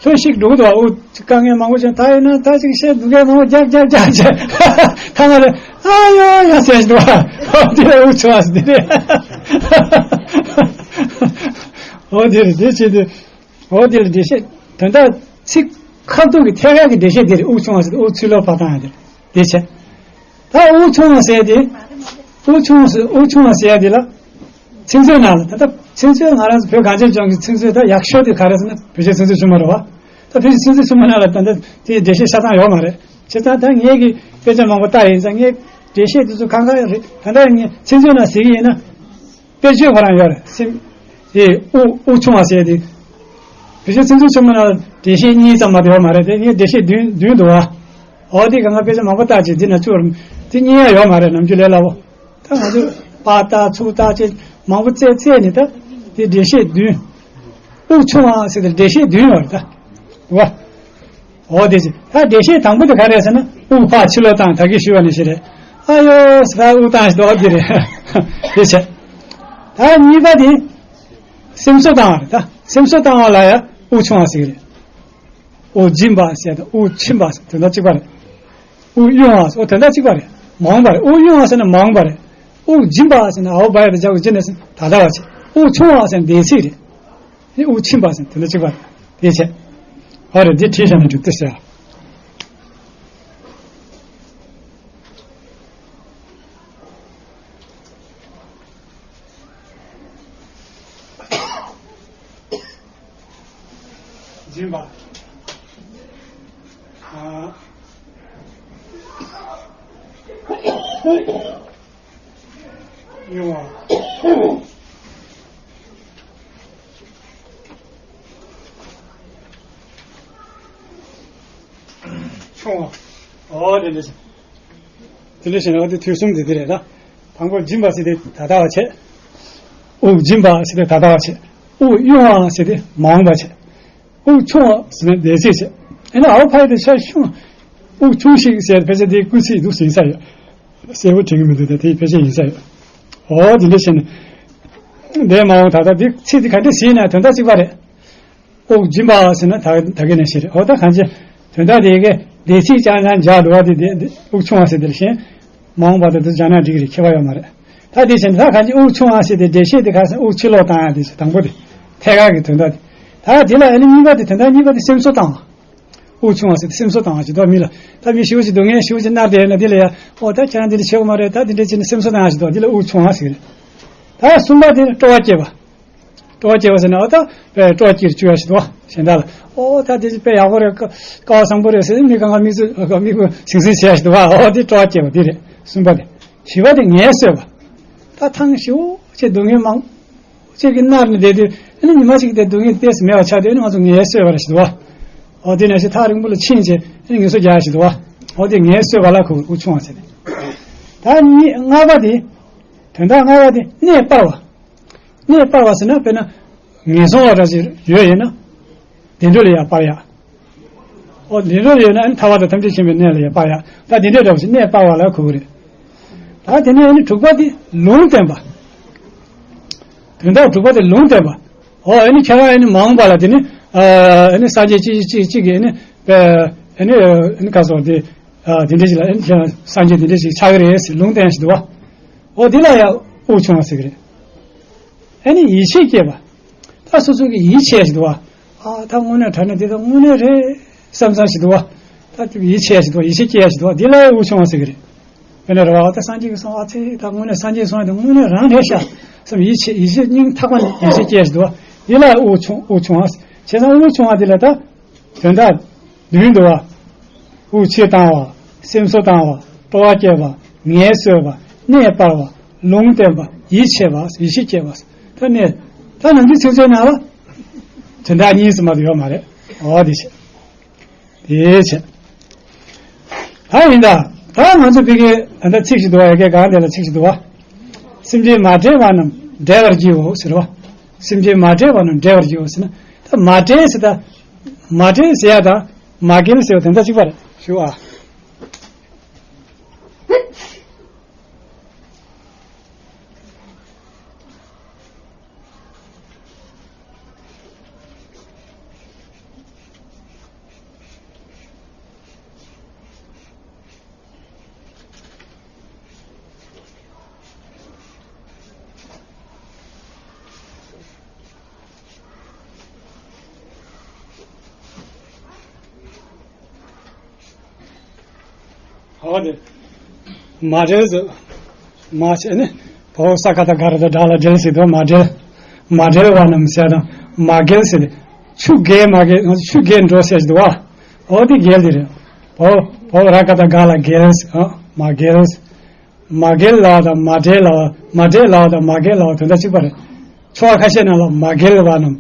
ལྷོད་ཤིག་འགྲོ་གི་འདུག་བ། དབུགས་དཀའ་ངལ་མང་པོ་བྱུང་། ད་ཡིན་ན་ད་ཅིག་བཤད་སྡུག་སྐད་མང་པོ་རྒྱག་རྒྱག་རྒྱག་བྱས། ཐ་མ་རེད། ཨ་ཡོ་ཡ་ཟེར་ཞིག་འདུག་བ། ཨོ་དེ་རེད། དབུགས་ཆུང་བ་ཟེར་འདི་རེད། ཨོ་དེ་རེད། དེ་བྱེད་དུས། འོ་དེ་ལ་འགྲེལ་བཤད། དོན་དག་ཚིག་ཁ་ཐུག་གི་ཐད་ཀར་གྱི་འགྲེལ་བཤད་དེ་རེད། དབུགས་ཆུང་བ་ཟེར་དབུགས་ཚུར་ལོག་ཕར་བཏང་ཡ་དེ་རེད། དེ་བྱས། ད་དབུགས་ཆུང་བ་ཟེར་དེ། དབུགས་ཆུང་བ་ཟེར་དབུགས་ཆུང་བ་ཟེར་ཡ་དེ་ལ། ཚིག་མཛོད་ནང་ལ་ད་ལྟ་ཚིག་མཛོད་ང་རང་ཚོ་བོད་གངས་ཅན་ལྗོངས་ཀྱི་ཚིག་མཛོད་ད་ཡག་ཤོས་དེ་ག་རེ་ཟེར་ན་བོད་ཆས་ཚིག་མཛོད་ཆེན་མོ་རེད་བ། ད་བོད་ཆས་ཚིག་མཛོད་ཆེན་མོ་ནང་ལ་ད་ལྟ་དེའི་འགྲེལ་བཤད་ཆ་ཚང་ཡོད་མ་རེད། བྱས་ཙང་ད་ངེད་ཀྱིས་དཔེ་ཆ་མང་པོ་བལྟས་ཡིན་ཙང་ངས་འགྲེལ་བཤད་དེ་ཚོ་གང་ག་རེད། ད་ལྟ་ངས་ཚིག་མཛོད་ནང་གཟིགས་ཀྱི་ཡིན་ན། དཔེ་བརྗོད་ཁོ་རང་ཡོད་རེད། སེམས། དེ་དབུགས་དབུགས་ཆུང་བ་ཟེར་དེ། བོད་ཆས་ཚིག་མཛོད་ཆེན་མོ་ནང་འགྲེལ་བཤད་གཉིས་ཙམ་མ་གཏོགས་ཡོད་མ་རེད། དེ་ངས་འགྲེལ་བཤད་བདུན་བདུན་འདུག་བ། འོ་དེ་གང་ག་དཔེ་ཆ་མང་པོ་བལྟས་བྱས་འདི་ན་བཅུག་རུང་དེ་རྙེད་ཡ་ཡོད་མ་རེད། ནམ་རྒྱུན་ལས་སླ་བོ། ད་ང་ཚོས་པར་བལྟ་ཚུར་བལྟ་བྱས་མང་པོ་བཙལ་བཙལ་ནས་ད་དེ་འགྲེལ་བཤད་བདུན། དབུགས་ཆུང་བ་ཟེར་དེ་འགྲེལ་བཤད་བདུན་ཡོད་རེད་ད། འདུག་བ། འོ་དེ་ཅི། ད་འགྲེལ་བཤད་དང་པོ་དེ་ག་རེ་རེད་ཟེར་ན་དབུགས་ཕར་ཕྱི་ལོགས་བཏང་། ད་གིན་ཞུས་པ་ནང་བཞིན་རེད། ཨ་ཡོ་ཟེར་ད་དབུགས་བཏང་ཞིག་འདུག་དེ་རེད། དེ་བྱས། ད་གཉིས་པ་དེ་སེམས་གསོ་བཏང་བ་རེད་ད། སེམས་གསོ་བཏང་བ་ལ་ཡང་དབུགས་ཆུང་བ་ཟེར་གི་རེད། དབུགས་འབྱིན་པ་ཟེར་དང་དབུགས་ཕྱིན་པ་ཟེར་དོན་དག་གཅིག་པ་རེད། དབུགས་དབྱུང་བ་ཟེར་དོན་དག་གཅིག་པ་རེད། མ་འོངས་པ་རེད། དབུགས་དབྱུང་བ་ཟེར་ན་མ་འོངས་པ་རེད། དབུགས་འབྱིན་པ་ཟེར་ན་ཨའོ་བ་ཡ་ད་ཇ་གུ་ཇི་ནས་ཟེར་ད་ལྟ་བ་བྱེད། དབུགས་ཆུང་བ་ཟེར་ན་འདས་ཚིག་རེད། དེ་དབུགས་ཕྱིན་པ་ཟེར་དེ་འདྲ་གཅིག་པ་རེད། དེ་བྱས། ཨ་རེ་འདི་བྲིས་བཞག་ན་འགྲིག་ཏེ་ཟེར། སྦྱིན་པ། ཨ། དབྱུང་བ། ཆུང་བ། ཨོ་དེ་འདྲ་ཞིག་དེ་འདྲ་ཞིག་ན་འོ་དེ་དུས་གསུམ་དེ་དེ་རེད་ད། དང་པོ་སྦྱིན་པ་ཟེར་དེ་ད་ལྟ་བ་བྱས། དབུགས་འབྱིན་པ་ཟེར་དེ་ད་ལྟ་བ་བྱས། དབུགས་དབྱུང་བ་ཟེར་དེ་མ་འོངས་པ་བྱས། དབུགས་ཆུང་བ་ཟེར་ན་འདས་ཚིག་བྱས། ཨེ་ན་ཨའོ་བ་ཡ་ད་ཇ་ཆུང་། དབུགས་ཆུང་ཞིག་ཟེར་ཕལ་ཆེར་དེའི་སྐུལ་ཚིག་འདུག་ཟིན་ས་ཡོད། གསལ་པོ་དྲན་གྱི་མི་འདུག་ད་དེའི་ཕལ་ཆེར་ཡིན་ས་ཡོད། འོ་དེ་འདྲ་བྱས་ནས། འདས་མ་འོངས་ད་ལྟ་འདི་ཚིག་འདི་ག་འདྲ་ཟིན་ན་དོན་དག་གཅིག་པ་རེད། དབུགས་འབྱིན་པ་ཟེར་ན་ད་ད་གིན་ནས་ཤེས་རེད། འོ་ད་གང་ཅི། དོན་དག་དེ་གའི་འདས་ཚིག་ཅང་ཅང་སྦྱར་འགྲོ་བ་དེ་དེ་དེ་དབུགས་ཆུང་བ་ཟེར་དེར་ཤེས། མ་འོངས་པ་དེ་དུ་སྦྱར་ན་འགྲིག་གི་རེད། ཁྱད་པར་ཡོད་མ་རེད། ད་དེ་བྱས་ན་ད་གང་ཅི་དབུགས་ཆུང་བ་ཟེར་དེ་འགྲེལ་བཤད་དེ་ག་ཟེར་དབུགས་ཕྱི་ལོགས་བཏང་ཡ་དེ་ཟེར་དང་པོ་དེ། ཐད་ཀར་གྱི་དོན་དག་དེ། ད་དེ་ལ་ཨ་ནི་གཉིས་པ་དེ་དོན་དག་གཉིས་པ་དེ་སེམས་གསོ་བཏང་བ། དབུགས་ཆུང་བ་ཟེར་དེ་སེམས་གསོ་བཏང་བ་ཞིག་འདུག་མི་ལ། ད་མི་ཞེ་པོ་ཅིག་སྡུག་བསྔལ་ཞེ་པོ་ཅིག་མནར་བསྡད་ཡོད་ན་དེ་ལ་ཡ། ཨོ་ད་ཁྱེད་རང་དེ་འདྲ་བྱེད་དགོས་མ་རེད། ད་དེ་འདྲ་བྱས་ནས་སེམས་གསོ་བཏང་བ་ཞིག་འདུག་དེ་ལ་དབུགས་ཆུང་བ་ཟེར་གི་རེད། ད་གསུམ་པ་དེ་ནི་སྤྲོ་བ་སྐྱེས་པ། སྤྲོ་བ་སྐྱེས་པ་ཟེར་ན་ཨོ་ད་དཔེ་སྤྲོ་བ་སྐྱེས་བཅུག་ཡ་ཞིག་འདུག་གཞན་དག་ལ། ཨོ་ད་དེ་དཔེ་ཡག་པོ་རེད། ཀ་ཀ་བ་བཟང་པོ་རེད་ཟེར་མི་གང་ག་མིག་ཆུ་མིག་གུ་ཟིང་ཟིང་བྱེད་ཡ་ཞིག་འདུག་ཨོ་དེ་སྤྲོ་བ་སྐྱེས་པ་དེ་རེད། གསུམ་པ་དེ། བཞི་པ་དེ་ངལ་གསོས་པ། ད་ཐང་ཞེ་པོ་ཅིག་སྡུག་བསྔལ་མང་། ཅིག་གིས་མནར་ནས་བསྡད་དུས་ཨ་ནི་ཉི་མ་ཅིག་དེ་སྡུག་བསྔལ་ཏོག་ཙམ་མེད་པ་ཆགས་དུས་ཨ་ནི་ང་ཚོ་ངལ་གསོས་པ་རེད་ཞིག་འདུག་བ། འོ་དེ་ནང་བཞིན་ཐག་རིང་པོ་ལ་ཕྱིན་བྱས་ཨ་ནི་ངལ་གསོ་རྒྱག་ཞིག་འདུག་བ། འོ་དེ་ངལ་གསོས་པ་ལ་གོ་དབུགས་ཆུང་བ་ཟེར་ཏེ། ད་གཉིས་ལྔ་པ་དེ། དོན་དག་ལྔ་པ་དེ་གནས་སྤར་བ། གནས་སྤར་བ་ཟེར་ན་དཔེར་ན། ངན་སོང་ལ་འདྲ་ཞིག་ཡོད་ཡིན་ན། བདེ་འགྲོ་ལ་ཡང་སྤར་ཡག་འོ་བདེ་འགྲོ་ལ་ཡོད་ན་ཨ་ནི་ཐར་པ་དང་ཐམས་ཅད་མཁྱེན་པའི་གནས་ལ་ཡང་སྤར་ཡག་ད་དེ་འདྲའི་འདྲ་བ་ཞིག་གནས་སྤར་བ་ལ་གོ་གི་རེད། ད་དེ་ནས་ཨ་ནི་དྲུག་པ་དེ་ལུང་བསྟན་པ། དོན་དག་དྲུག་པ་དེ་ལུང་བསྟན་པ། འོ་ཨ་ནི་ཁྱེད་རང་ཨ་ནི་མ་འོངས་པ་ལ་དེ་ནི། ཨ་ནི་སངས་རྒྱས་གཅིག་གཅིག་གཅིག་གིས་ཨ་ནི། ཨ་ནི་ཨ་ནི་ག་སོགས་དེ། དེ་འདྲ་ཞིག་ལ་ཨ་ནི་ཁྱེད་རང་སངས་རྒྱས་དེ་འདྲ་ཞིག་ཆགས་ཀྱི་རེད་ཟེར་ལུང་བསྟན་ཞིག་འདུག་བ། འོ་དེ་ལ་ཡང་དབུགས་ཆུང་བ་ཟེར་གི་རེད། ཨ་ནི་ཡིད་ཆེས་སྐྱེས་པ། ད་སོ་སོ་གི་ཡིད་ཆེས་ཞིག་འདུག་བ། ཨ་ད་དངོས་གནས་དྲང་གནས་འདི་ད་དངོས་གནས་རེད་བསམ་བསམ་ཞིག་འདུག་བ། ད་ཡིད་ཆེས་ཞིག་འདུག་བ། ཡིད་ཆེས་སྐྱེས་ཞིག་འདུག་བ། འདི་ལ་དབུགས་ཆུང་བ་ཟེར་གི་རེད། དཔེར་ན་རེད་བ། ཨ་ད་སངས་རྒྱས་ཀྱིས་གསུངས། ཨ་ཙི་ད་དངོས་གནས་སངས་རྒྱས་གསུངས་ཡ་དེ་དངོས་གནས་རང་རེད་ཤག་བསམ་ཡིད་ཆེས་ཡིད་ཆེས་སྙིང་ཐག་པ་ནས་ཡིད་ཆེས་སྐྱེས་ཞིག་འདུག་བ། འདི་ལ་དབུགས་ཆུང་དབུགས་ཆུང་བ། བྱས་ཙང་དབུགས་ཆུང་བ་འདི་ལ་ད། དོན་དག་བདུན་འདུག་བ། དབུགས་ཆེ་བཏང་བ། སེམས་གསོ་བཏང་བ། སྤྲོ་བ་སྐྱེས་པ། ངལ་གསོས་པ། གནས་སྤར་བ། ལུང་བསྟན་པ། ཡིད་ཆེས་པ། ཡིད་ཆེས་སྐྱེས་པ། ད་ནས། ད་ནམ་རྒྱུན་ཚིག་མཛོད་ནང་ལ། དོན་དག་གཉིས་སུ་མ་གཏོགས་ཡོད་མ་རེད། འོ་དེ་བྱས། དེ་བྱས། ད་ཡིན་ད། ད་ང་ཚོ་ཕ་གིའི་ད་ལྟ་ཚིག་ཞིག་འདུག་བ། ཡ་གི་གང་དེ་ལ་ཚིག་ཞིག་འདུག་བ། སེམས་ཅན་མ་བསྒྲལ་བ་རྣམས་བསྒྲལ་བར་བགྱིའོ་ཟེར་བ། སེམས་ཅན་མ་བསྒྲལ་བ་རྣམས་བསྒྲལ་བར་བགྱིའོ་ཟེར་ན། ད་མ་བསྒྲལ་ཟེར་ད། མ་བསྒྲལ་ཟེར་ཡ་དང་མ་བསྒྲལ་ཟེར་བ་དེ་འདྲ་གཅིག་པ་རེད་ཞུ་བ། ཨོ་དེ། མ་བསྒྲལ་ཟེར། མ་བྱས་ནས། བའོ་ས་ག་བཏགས་སྒ་ར་བཏགས་སྒྲ་ལ་བསྒྲལ་ཟེར་དུས་མ་བསྒྲལ། མ་བསྒྲལ་བ་རྣམས་ཟེར་དང་མ་བརྒལ་ཟེར་ཏེ། ཆུ་བརྒལ་མ་བརྒལ། ང་ཚོ་ཆུ་བརྒལ་འགྲོ་ཟེར་གྱི་འདུག་བ། ཨོ་དེ་བརྒལ་དེ་རེད། བའོ་བའོ་ར་ག་བཏགས་རྒ་ལ་བརྒལ་ཟེར། ཨ་མ་བརྒལ། མ་བརྒལ་ལབ་པ་དང་མ་བསྒྲལ་ལབ་པ། མ་བསྒྲལ་ལབ་པ་དང་མ་བརྒལ་ལབ་པ་དོན་དག་གཅིག་པ་རེད། ཆོ་ག་ཁ་ཤས་ནང་ལ་མ་བརྒལ་བ་རྣམས་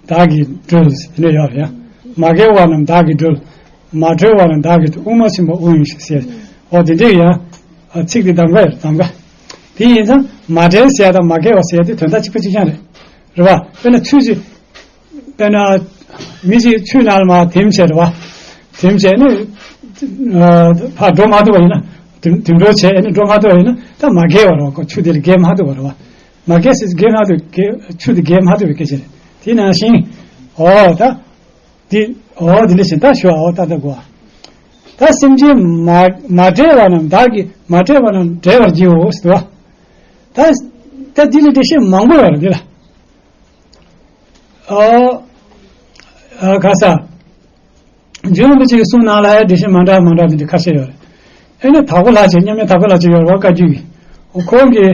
བདག་གིས་སྒྲོལ་ཟེར་དེ་འདྲ་ཡོད་རེད་ཡ། མ་བརྒལ་བ་རྣམས་བདག་གིས་སྒྲོལ། མ་གྲོལ་བ་རྣམས་བདག་གིས་སྒྲོལ། དབུགས་མ་ཕྱིན་པ་དབུགས་ཡིན་ཞེས་ཟེར། འོ་དེ་འདྲས་ཡ། ཚིག་དེ་གདམ་ག་ཡོད་གདམ་ག། དེ་ཡིན་ཙང་མ་བསྒྲལ་ཟེར་ཡ་དང་མ་བརྒལ་བ་ཟེར་ཡ་དེ་དོན་དག་གཅིག་པ་གཅིག་རྐྱང་རེད། རེད་བ། དཔེར་ན་ཆུ་ཅིག་དཔེར་ན། མི་ཞིག་ཆུའི་ནང་ལ་མར་དེམ་བྱས་རེད་བ། དེམ་བྱས་ནས། ཨ་ཕར་འགྲོ་མ་ཐུབ་པ་ཡིན་ན། དེམ་དེམ་འགྲོ་བྱས་ནས་འགྲོ་མ་ཐུབ་པ་ཡིན་ན་ད་མ་བརྒལ་བ་རེད་བ། ཁོ་ཆུ་དེ་ལ་བརྒལ་མ་ཐུབ་པ་རེད་བ། མ་བརྒལ་ཟེར་བརྒལ་མ་ཐུབ་བརྒལ་ཆུ་དེ་བརྒལ་མ་ཐུབ་པའི་སྐད་ཆ་རེད། དེ་ནང་བཞིན། ཨོ་ད། འདི། ཨོ་འདི་འདྲ་བཞིན་ད་ཞུ་བ་ཨོ་ད་ད་གོ། ད་སེམས་ཅན་མ་མ་བསྒྲལ་བ་རྣམས་བདག་གིས་མ་བསྒྲལ་བ་རྣམས་བསྒྲལ་བར་བགྱིའོ་ཟེར་བ། ད་ད་འདི་ལ་འགྲེལ་བཤད་མང་པོ་ཡོད་རེད་འདི་ལ། ཨོ། ཨ་ག་ས། འཇུ་རིན་པོ་ཆེ་གི་གསུང་ནང་ལ་ཡང་འགྲེལ་བཤད་མ་འདྲ་མ་འདྲ་འདི་འདྲ་ཁ་ཤས་ཡོད་རེད། ཨེ་ནི་དྭགས་པོ་ལྷ་ཆེན་མཉམ་མེད་དྭགས་པོ་ལྷ་ཆེན་ཡོད་རེད་བ་བཀའ་བརྒྱུད་ཀྱི། འོ་ཁོང་གི་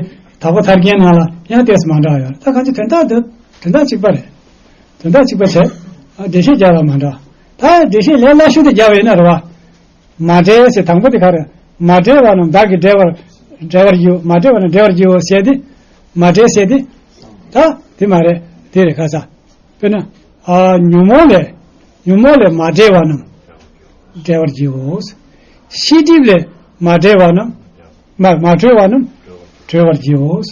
དྭགས་པོ་ཐར་རྒྱན་ནང་ལ་ཡང་ཏོག་ཙམ་མ་འདྲ་ཡོད་རེད། ད་གང་ཅི་དོན་དག་འདི་དོན་དག་གཅིག་པ་རེད། དོན་དག་གཅིག་པ་བྱས། ཨ་འགྲེལ་བཤད་རྒྱག་པ་མ་འདྲ། ད་འགྲེལ་བཤད་ལས་སླ་ཤོས་དེ་རྒྱག་པ་ཡིན་ན་རེད་བ། མ་བསྒྲལ་ཟེར་དང་པོ་དེ་ག་རེ། མ་བསྒྲལ་བ་རྣམས་བདག་གིས་བསྒྲལ་བར་བསྒྲལ་བར་བགྱིའོ། མ་བསྒྲལ་བ་རྣམས་བསྒྲལ་བར་བགྱིའོ་ཟེར་ཏེ། མ་བསྒྲལ་ཟེར་ཏེ། ད་དེ་མ་རེད། དེ་རེད་ཁ་ས། དཔེར་ན། ཨ་ཉོན་མོངས་ལས། ཉོན་མོངས་ལས་མ་བསྒྲལ་བ་རྣམས་བསྒྲལ་བར་བགྱིའོ། ཤེས་སྒྲིབ་ལས་མ་བསྒྲལ་བ་རྣམས། མ་མ་གྲོལ་བ་རྣམས་གྲོལ་བར་བགྱིའོ།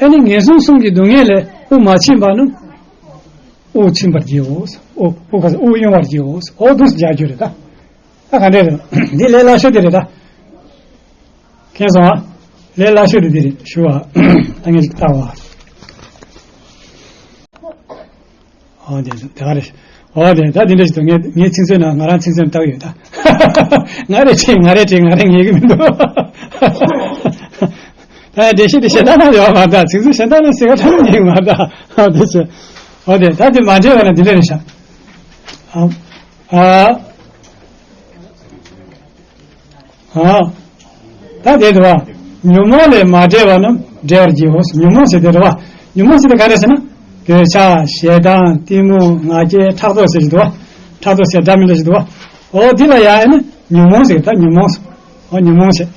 ཨེ་ནི་ངན་སོང་གསུམ་གྱི་སྡུག་བསྔལ་ལས་དབུགས་མ་ཕྱིན་པ་རྣམས་དབུགས་ཕྱིན་པར་བགྱིའོ། དབུགས་དབུགས་ག་ས་དབུགས་དབྱུང་བར་བགྱིའོ། འོ་འདུག་སེ་རྒྱག་རྒྱུ་རེད་ད། ད་ག་འདྲས་རེད། འདི་ལས་སླ་ཤོས་དེ་རེད་ད། མཁྱེན་སོང་ཨ། ལས་སླ་ཤོས་དེ་འདི་རེད་ཞུ་བ། ད་ངས་ཅིག་བལྟ་བ། ཨོ་དེ་དེ་ག་རེད། ཨོ་དེ་ད་དེ་འདྲ་ཞིག་འདུག་ངས་ངའི་ཚིག་མཛོད་ནང་ང་རང་ཚིག་མཛོད་བལྟ་གི་ཡོད་ད། ང་རེ་བྲིས་ང་རེ་བྲིས་ང་རེ་ངེས་ཀྱི་མི་འདུག་ད་འགྲེལ་བཤད་དེ་གཞན་དག་ནང་ཡོད་མ་གདའ། ཚིག་མཛོད་གཞན་དག་ནང་ཟེར་བ་ཐམས་ཅད་ངེས་ཀྱི་མ་གདའ། ཨོ་དེ་ཚོ། ཨོ་དེ་ད་དེ་མ་འདྲེས་པ་ན་དེ་འདྲ་རེད་ཤག་ཨ། ཨ། ཨ། ད་དེ་འདུག་བ། ཉོན་མོངས་ལས་མ་བསྒྲལ་བ་རྣམས་བསྒྲལ་བར་བགྱིའོ། ཉོན་མོངས་ཟེར་དེ་རེད་བ། ཉོན་མོངས་ཟེར་དེ་ག་རེ་ཟེར་ན། འདོད་ཆགས་ཞེ་སྡང་གཏི་མུག་ང་རྒྱལ་ཕྲག་དོག་ཟེར་གྱི་འདུག་བ། ཕྲག་དོག་ཟེར་འདྲ་མི་འདྲ་ཞིག་འདུག་བ། འོ་འདི་ལ་ཡང་ཨེ་ནི་ཉོན་མོངས་ཟེར་ད་ཉོན་མོངས། འོ་ཉོན་མོངས་ཟེར།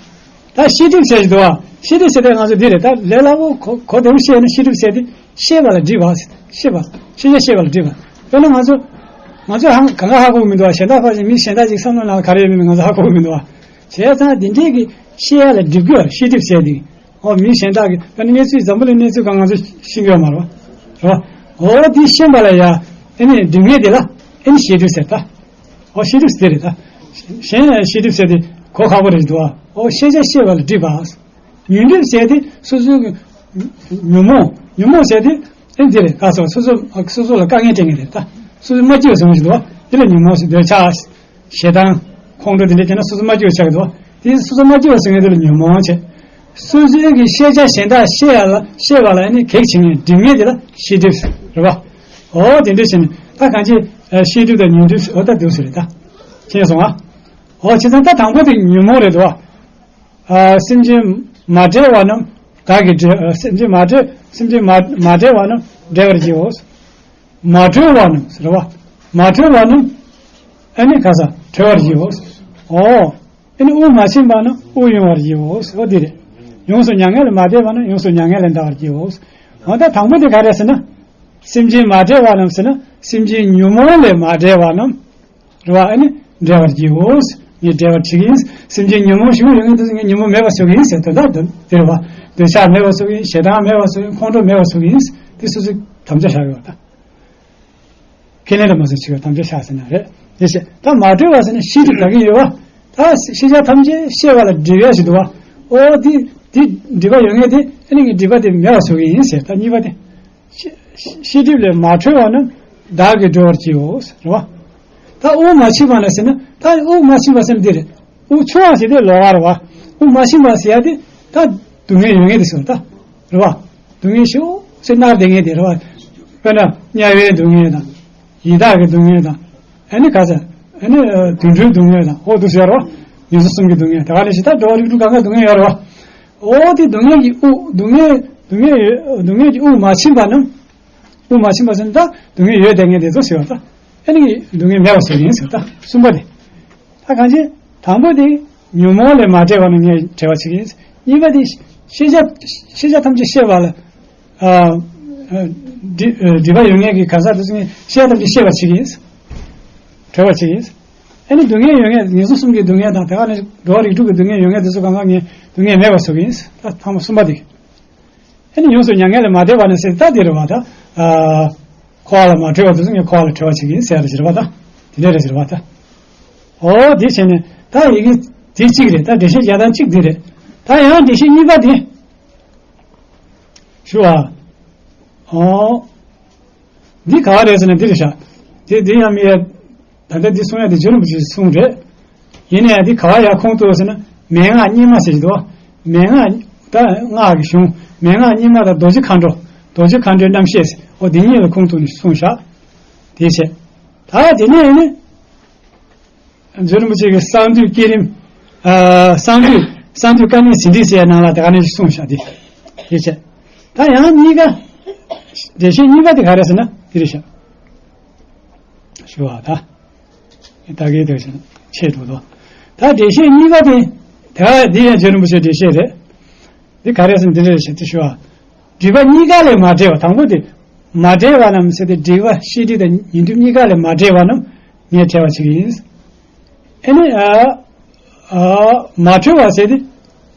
ད་ཤེས་སྒྲིབ་ཟེར་གྱི་འདུག་བ། ཤེས་སྒྲིབ་ཟེར་དེ་ང་ཚོ་འདི་རེད་ད་ལས་སླ་པོ་གོ་གོ་བདེ་པོ་ཤེས་ན་ཤེས་སྒྲིབ་ཟེར་དེ། ཤེས་པ་ལ་སྒྲིབ་པ། ཤེས་པ། ཤེས་བྱ་ཤེས་པ་ལ་སྒྲིབ་པ། དཔེར་ན་ང་ཚོ། ང་ཚོ་ཧང་གང་ག་ཧ་གོ་གི་མི་འདུག་བ། གཞན་དག་ཕར་ཕྱིན་མི་གཞན་དག་ཅིག་བསམ་བློ་ནང་ག་རེ་ཡོད་མེད་ང་ཚོ་ཧ་གོ་གི་མི་འདུག་བ། བྱས་ཙང་འདི་འདྲས་ཀྱི་ཤེས་ཡ་ལ་སྒྲིབ་དགོས་ཤེས་སྒྲིབ་ཟེར་དེ། ཨོ་མི་གཞན་དག་གི་དཔེར་ན་གནས་ཚུལ་འཛམ་བུ་གླིང་གནས་ཚུལ་གང་ང་ཚོ་ཤེས་ཀྱི་ཡོད་མ་རེད་བ། རེད་བ། ཨོ་འདི་ཤེས་པ་ལ་ཡ། ཨེ་ནི་སྒྲིབ་ངེས་དེ་ལ་ཨེ་ནི་ཤེས་སྒྲིབ་ཟེར་ད། ཨོ་ཤེས་སྒྲིབ་ཟེར་རེད་ད། གཞན་ཤེས་སྒྲིབ་ཟེར་དེ་གོ་ཁག་པོ་རེད་འདུག་བ། ཨོ་ཤེས་བྱ་ཤེས་པ་ལ་སྒྲིབ་པ། ཉོན་སྒྲིབ་ཟེར་དེ་སོ་སོའི་གི་ཉོན་མོངས། ཉོན་མོངས་ཟེར་དེ་ཨེ་འདི་རེད་ག་སོ་སོ་སོ་སོ་ལ་དཀའ་ངལ་སྤྲད་མཁན་རེད་ད། སོ་སོ་མ་སྐྱིད་པ་བཟོ་མཁན་ཞིག་འདུག་བ། དེ་ལ་ཉོན་མོངས་ཟེར། འདོད་ཆགས་ཞེ་སྡང་ཁོང་ཁྲོ་དེ་འདྲ་བྱས་ན་སོ་སོ་མ་སྐྱིད་པ་ཆགས་ཀྱི་འདུག་བ། དེ་སོ་སོ་མ་སྐྱིད་པ་བཟོ་མཁན་དེ་ལ་ཉོན་མོངས་བྱས། སོ་སོའི་གི་ཤེས་བྱ་གཞན་དག་ཤེས་ཡ་ལ་ཤེས་པ་ལ་ཨེ་ནི་གེགས་བྱེད་མཁན་སྒྲིབ་ངེས་དེ་ལ་ཤེས་སྒྲིབ་རེད་བ། ཨོ་དེ་འདྲ་བྱས་ནས་ད་གང་ཅི་ཤེས་སྒྲིབ་དང་ཉོན་སྒྲིབ་ཨོ་ད་འདུག་སེ་རེད་ད། མཁྱེན་སོང་ཨ། ཨོ་བྱས་ཙང་ད་དང་པོ་དེ་ཉོན་མོངས་རེད་འདུག་བ། ཨ་སེམས་ཅན་མ་བསྒྲལ་བ་རྣམས་བདག་གིས་བསྒྲལ། ཨ་སེམས་ཅན་མ་བསྒྲལ། སེམས་ཅན་མ་མ་བསྒྲལ་བ་རྣམས་བསྒྲལ་བར་བགྱིའོ། མ་གྲོལ་བ་རྣམས་ཟེར་བ། མ་གྲོལ་བ་རྣམས་ཨ་ནི་ག་ས་གྲོལ་བར་བགྱིའོ། ཨོ། ཨ་ནི་དབུགས་མ་ཕྱིན་པ་རྣམས་དབུགས་དབྱུང་བར་བགྱིའོ། ཨོ་འདི་རེད། ཡོངས་སུ་མྱ་ངན་ལས་མ་འདས་པ་རྣམས་ཡོངས་སུ་མྱ་ངན་ལས་འདའ་བར་བགྱིའོ། འོ་ད་དང་པོ་དེ་ག་རེ་ཟེར་ན། སེམས་ཅན་མ་བསྒྲལ་བ་རྣམས་ཟེར་ན་སེམས་ཅན་ཉོན་མོངས་ལས་མ་བསྒྲལ་བ་རྣམས། རེད་བ། ཨ་ནི་བསྒྲལ་བར་བགྱིའོ། ངས་བསྒྲལ་བར་བྱེད་ཀྱི་ཡིན། སེམས་ཅན་ཉོན་མོངས་ཤིང་ཡོད་ངེས་དེ་ཚོ་ངས་ཉོན་མོངས་མེད་པར་བཟོ་གི་ཡིན་ཟེར། དོན་དག་དེ་རེད་བ། འདོད་ཆགས་མེད་པར་བཟོ་གི་ཡིན། ཞེ་སྡང་མེད་པར་བཟོ་གི་ཡིན། ཁོང་ཁྲོ་མེད་པར་བཟོ་གི་ཡིན། དེ་སོ་སོའི་དམ་བཅའ་བཞག་ཡོད་པ་དང་། ཁས་ལེན་ལ་མ་བཟོད་ཆེ་བའི་དམ་བཅའ་བཞག་ཟེར་ན་རེད། དེ་བྱས་ད་མ་གྲོལ་བ་ཟེར་ན་ཤེས་སྒྲིབ་དག་གི་ཡོད་བ། ད་ཤེས་བྱ་ཐམས་ཅད་ཤེས་པ་ལ་སྒྲིབ་ཡ་ཞིག་འདུག་བ། ཨོ་དེ་དེ་སྒྲིབ་པ་ཡོད་ངེས་དེ་ཨ་ནི་ངས་སྒྲིབ་པ་དེ་མེད་པར་བཟོ་གི་ཡིན་ཟེར། ད་གཉིས་པ་དེ། ཤེས་ཤེས་སྒྲིབ་ལས་མ་གྲོལ་བ་རྣམས་བདག་གིས་གྲོལ་བར་བགྱིའོ་ཟེར་བ། ད་དབུགས་མ་ཕྱིན་པ་ན་ཟེར་ན་ད་དབུགས་མ་ཕྱིན་པ་ཟེར་ན་འདི་རེད། དབུགས་ཆུང་བ་ཟེར་དེ་ལོགས་ཀ་རེད་བ། དབུགས་མ་ཕྱིན་པ་ཟེར་ཡ་དེ་ད་སྡུག་བསྔལ་ཡོད་ངེས་དེ་ཟེར་བ་ད། རེད་བ། སྡུག་བསྔལ་ཞེ་པོ་ཅིག་མནར་བསྡད་ངེས་དེ་རེད་བ། དཔེར་ན་དམྱལ་བའི་སྡུག་བསྔལ་དང་། ཡི་དྭགས་ཀྱི་སྡུག་བསྔལ་དང་། ཨ་ནི་ག་ཚ། ཨ་ནི་དུད་འགྲོའི་སྡུག་བསྔལ་དང་ཨོ་དུ་ཟེར་བ། ངན་སོང་གསུམ་གྱི་སྡུག་བསྔལ་དེ་ག་ནས་ཞིག་ད་འགྲོ་བ་རིགས་དྲུག་གང་ག་སྡུག་བསྔལ་ཡོད་རེད་བ། ཨོ་དེ་སྡུག་བསྔལ་གྱི་དབུགས་སྡུག་བསྔལ་སྡུག་བསྔལ་ཡོད་སྡུག་བསྔལ་གྱི་དབུགས་མ་ཕྱིན་པ་རྣམས། དབུགས་མ་ཕྱིན་པ་ཟེར་ན་ད་སྡུག་བསྔལ་ཡོད་བསྡད་ངེས་དེ་ཚོ་ཟེར་བ་ད། ཨ་ནི་སྡུག་བསྔལ་མེད་པ་ཟེར་ཡིན་ཟེར་ད་གསུམ་པ་དེ། ད་གང་ཅི། དང་པོ་དེ་ཉོན་མོངས་ལས་མ་བྲལ་བ་རྣམས་ངས་བྲལ་བར་བྱེད་ཀྱི་ཡིན། གཉིས་པ་དེ་ཤེས་བྱ་ཤེས་བྱ་ཐམས་ཅད་ཤེས་པ་ལ། ཨ། སྒྲིབ་སྒྲིབ་པ་ཡོད་ངེས་ཀྱི་གང་ཟག་དེ་ཚོ་ངས་ཤེས་བྱ་ཐམས་ཅད་ཤེས་པར་བྱེད་ཀྱི་ཡིན། གྲོལ་བར་བྱེད་ཀྱི་ཡིན། ཨ་ནི་སྡུག་བསྔལ་ཡོད་ངེས་ངན་སོང་གསུམ་གྱི་སྡུག་བསྔལ་དང་དེ་ག་ནས་འགྲོ་བ་རིགས་དྲུག་གི་སྡུག་བསྔལ་ཡོད་ངེས་དེ་ཚོ་གང་ག་ངས་སྡུག་བསྔལ་མེད་པར་བཟོ་གི་ཡིན། ད་ཐ་མ་གསུམ་པ་དེ། ཨ་ནི་ཡོངས་སུ་མྱ་ངན་ལས་མ་བྲལ་བ་ནི་ཟེར་ད་དེ་རེད་བ་ད། ཨ། འཁོར་བ་ལས་མ་གྲོལ་བ་དེ་ཚོ་ངས་འཁོར་བ་ལས་གྲོལ་བ་བྱེད་ཀྱི་ཡིན་ཟེར་རེད་བ་ད། དེ་འདྲ་རེད་བ་ད། ཨོ་དེ་བྱས་ནས་ད་ཡི་གེ་དེ་གཅིག་རེད་ད། འགྲེལ་བཤད་རྒྱག་སྟངས་གཅིག་དེ་རེད། ད་ཡང་འགྲེལ་བཤད་གཉིས་པ་དེ། ཞུ་བ། ཨོ། འདི་ག་བ་རེད་ཟེར་ན་འདི་རེད་ཤག་དེ་དེ་ཡང་མི་ཡ། ད་ལྟ་འདི་གསུང་ཡ་དེ་རྗེ་རིན་པོ་ཆེས་གསུངས་རེད། ཡིན་ནའི་འདི་ག་བ་ཡ་ཁུངས་གཏུགས་ཟེར་ན་མན་ངག་རྙིང་མ་ཟེར་གྱི་འདུག་མན་ངག་ད་སྔགས་ཀྱི་གཞུང་མན་ངག་རྙིང་མ་དང་རྡོ་རྗེ་མཁའ་འགྲོ། རྡོ་རྗེ་མཁའ་འགྲོའི་རྣམ་བཤད་ཟེར་འོ་དེ་གཉིས་ལ་ཁུངས་གཏུགས་ནས་གསུངས་ཤག་དེ་བྱས། ད་དེ་ནས་ནི། རྗེ་རིན་པོ་ཆེ་གི་གསང་འདུས་བསྐྱེད་རིམ། ཨ། གསང་འདུས་གསང་འདུས་བཀའ་གནད་ཟིན་བྲིས་ཟེར་ཡ་ནང་ལ་དེ་ག་ནས་གསུངས་ཤག་དེ། དེ་བྱས། ད་ཡང་གཉིས་ཀ་འགྲེལ་བཤད་གཉིས་པ་དེ་ག་རེ་ཟེར་ན་དེ་རེད་ཤག་ཞུ་བ་ད། ད་གའི་དེ་བཞིན་ཆེད་དུ་དོ། ད་འགྲེལ་བཤད་གཉིས་པ་དེ། ད་འདི་ཡང་རྗེ་རིན་པོ་ཆེའི་འགྲེལ་བཤད་རེད། འདི་ག་རེ་ཟེར་འདི་འདྲ་ཞིག་ཏུ་ཞུ་བ། སྒྲིབ་པ་གཉིས་ཀ་ལས་མ་བྲལ་བ་དང་པོ་དེ། མ་བྲལ་བ་རྣམས་ཟེར་ཏེ་སྒྲིབ་པ་ཤེས་སྒྲིབ་དང་ཉོན་སྒྲིབ་གཉིས་ཀ་ལས་མ་བྲལ་བ་རྣམས་ངས་བྲལ་བར་བྱེད་ཀྱི་ཡིན། ཨ་ནི་ཨ། ཨ། མ་གྲོལ་བ་ཟེར་ཏེ།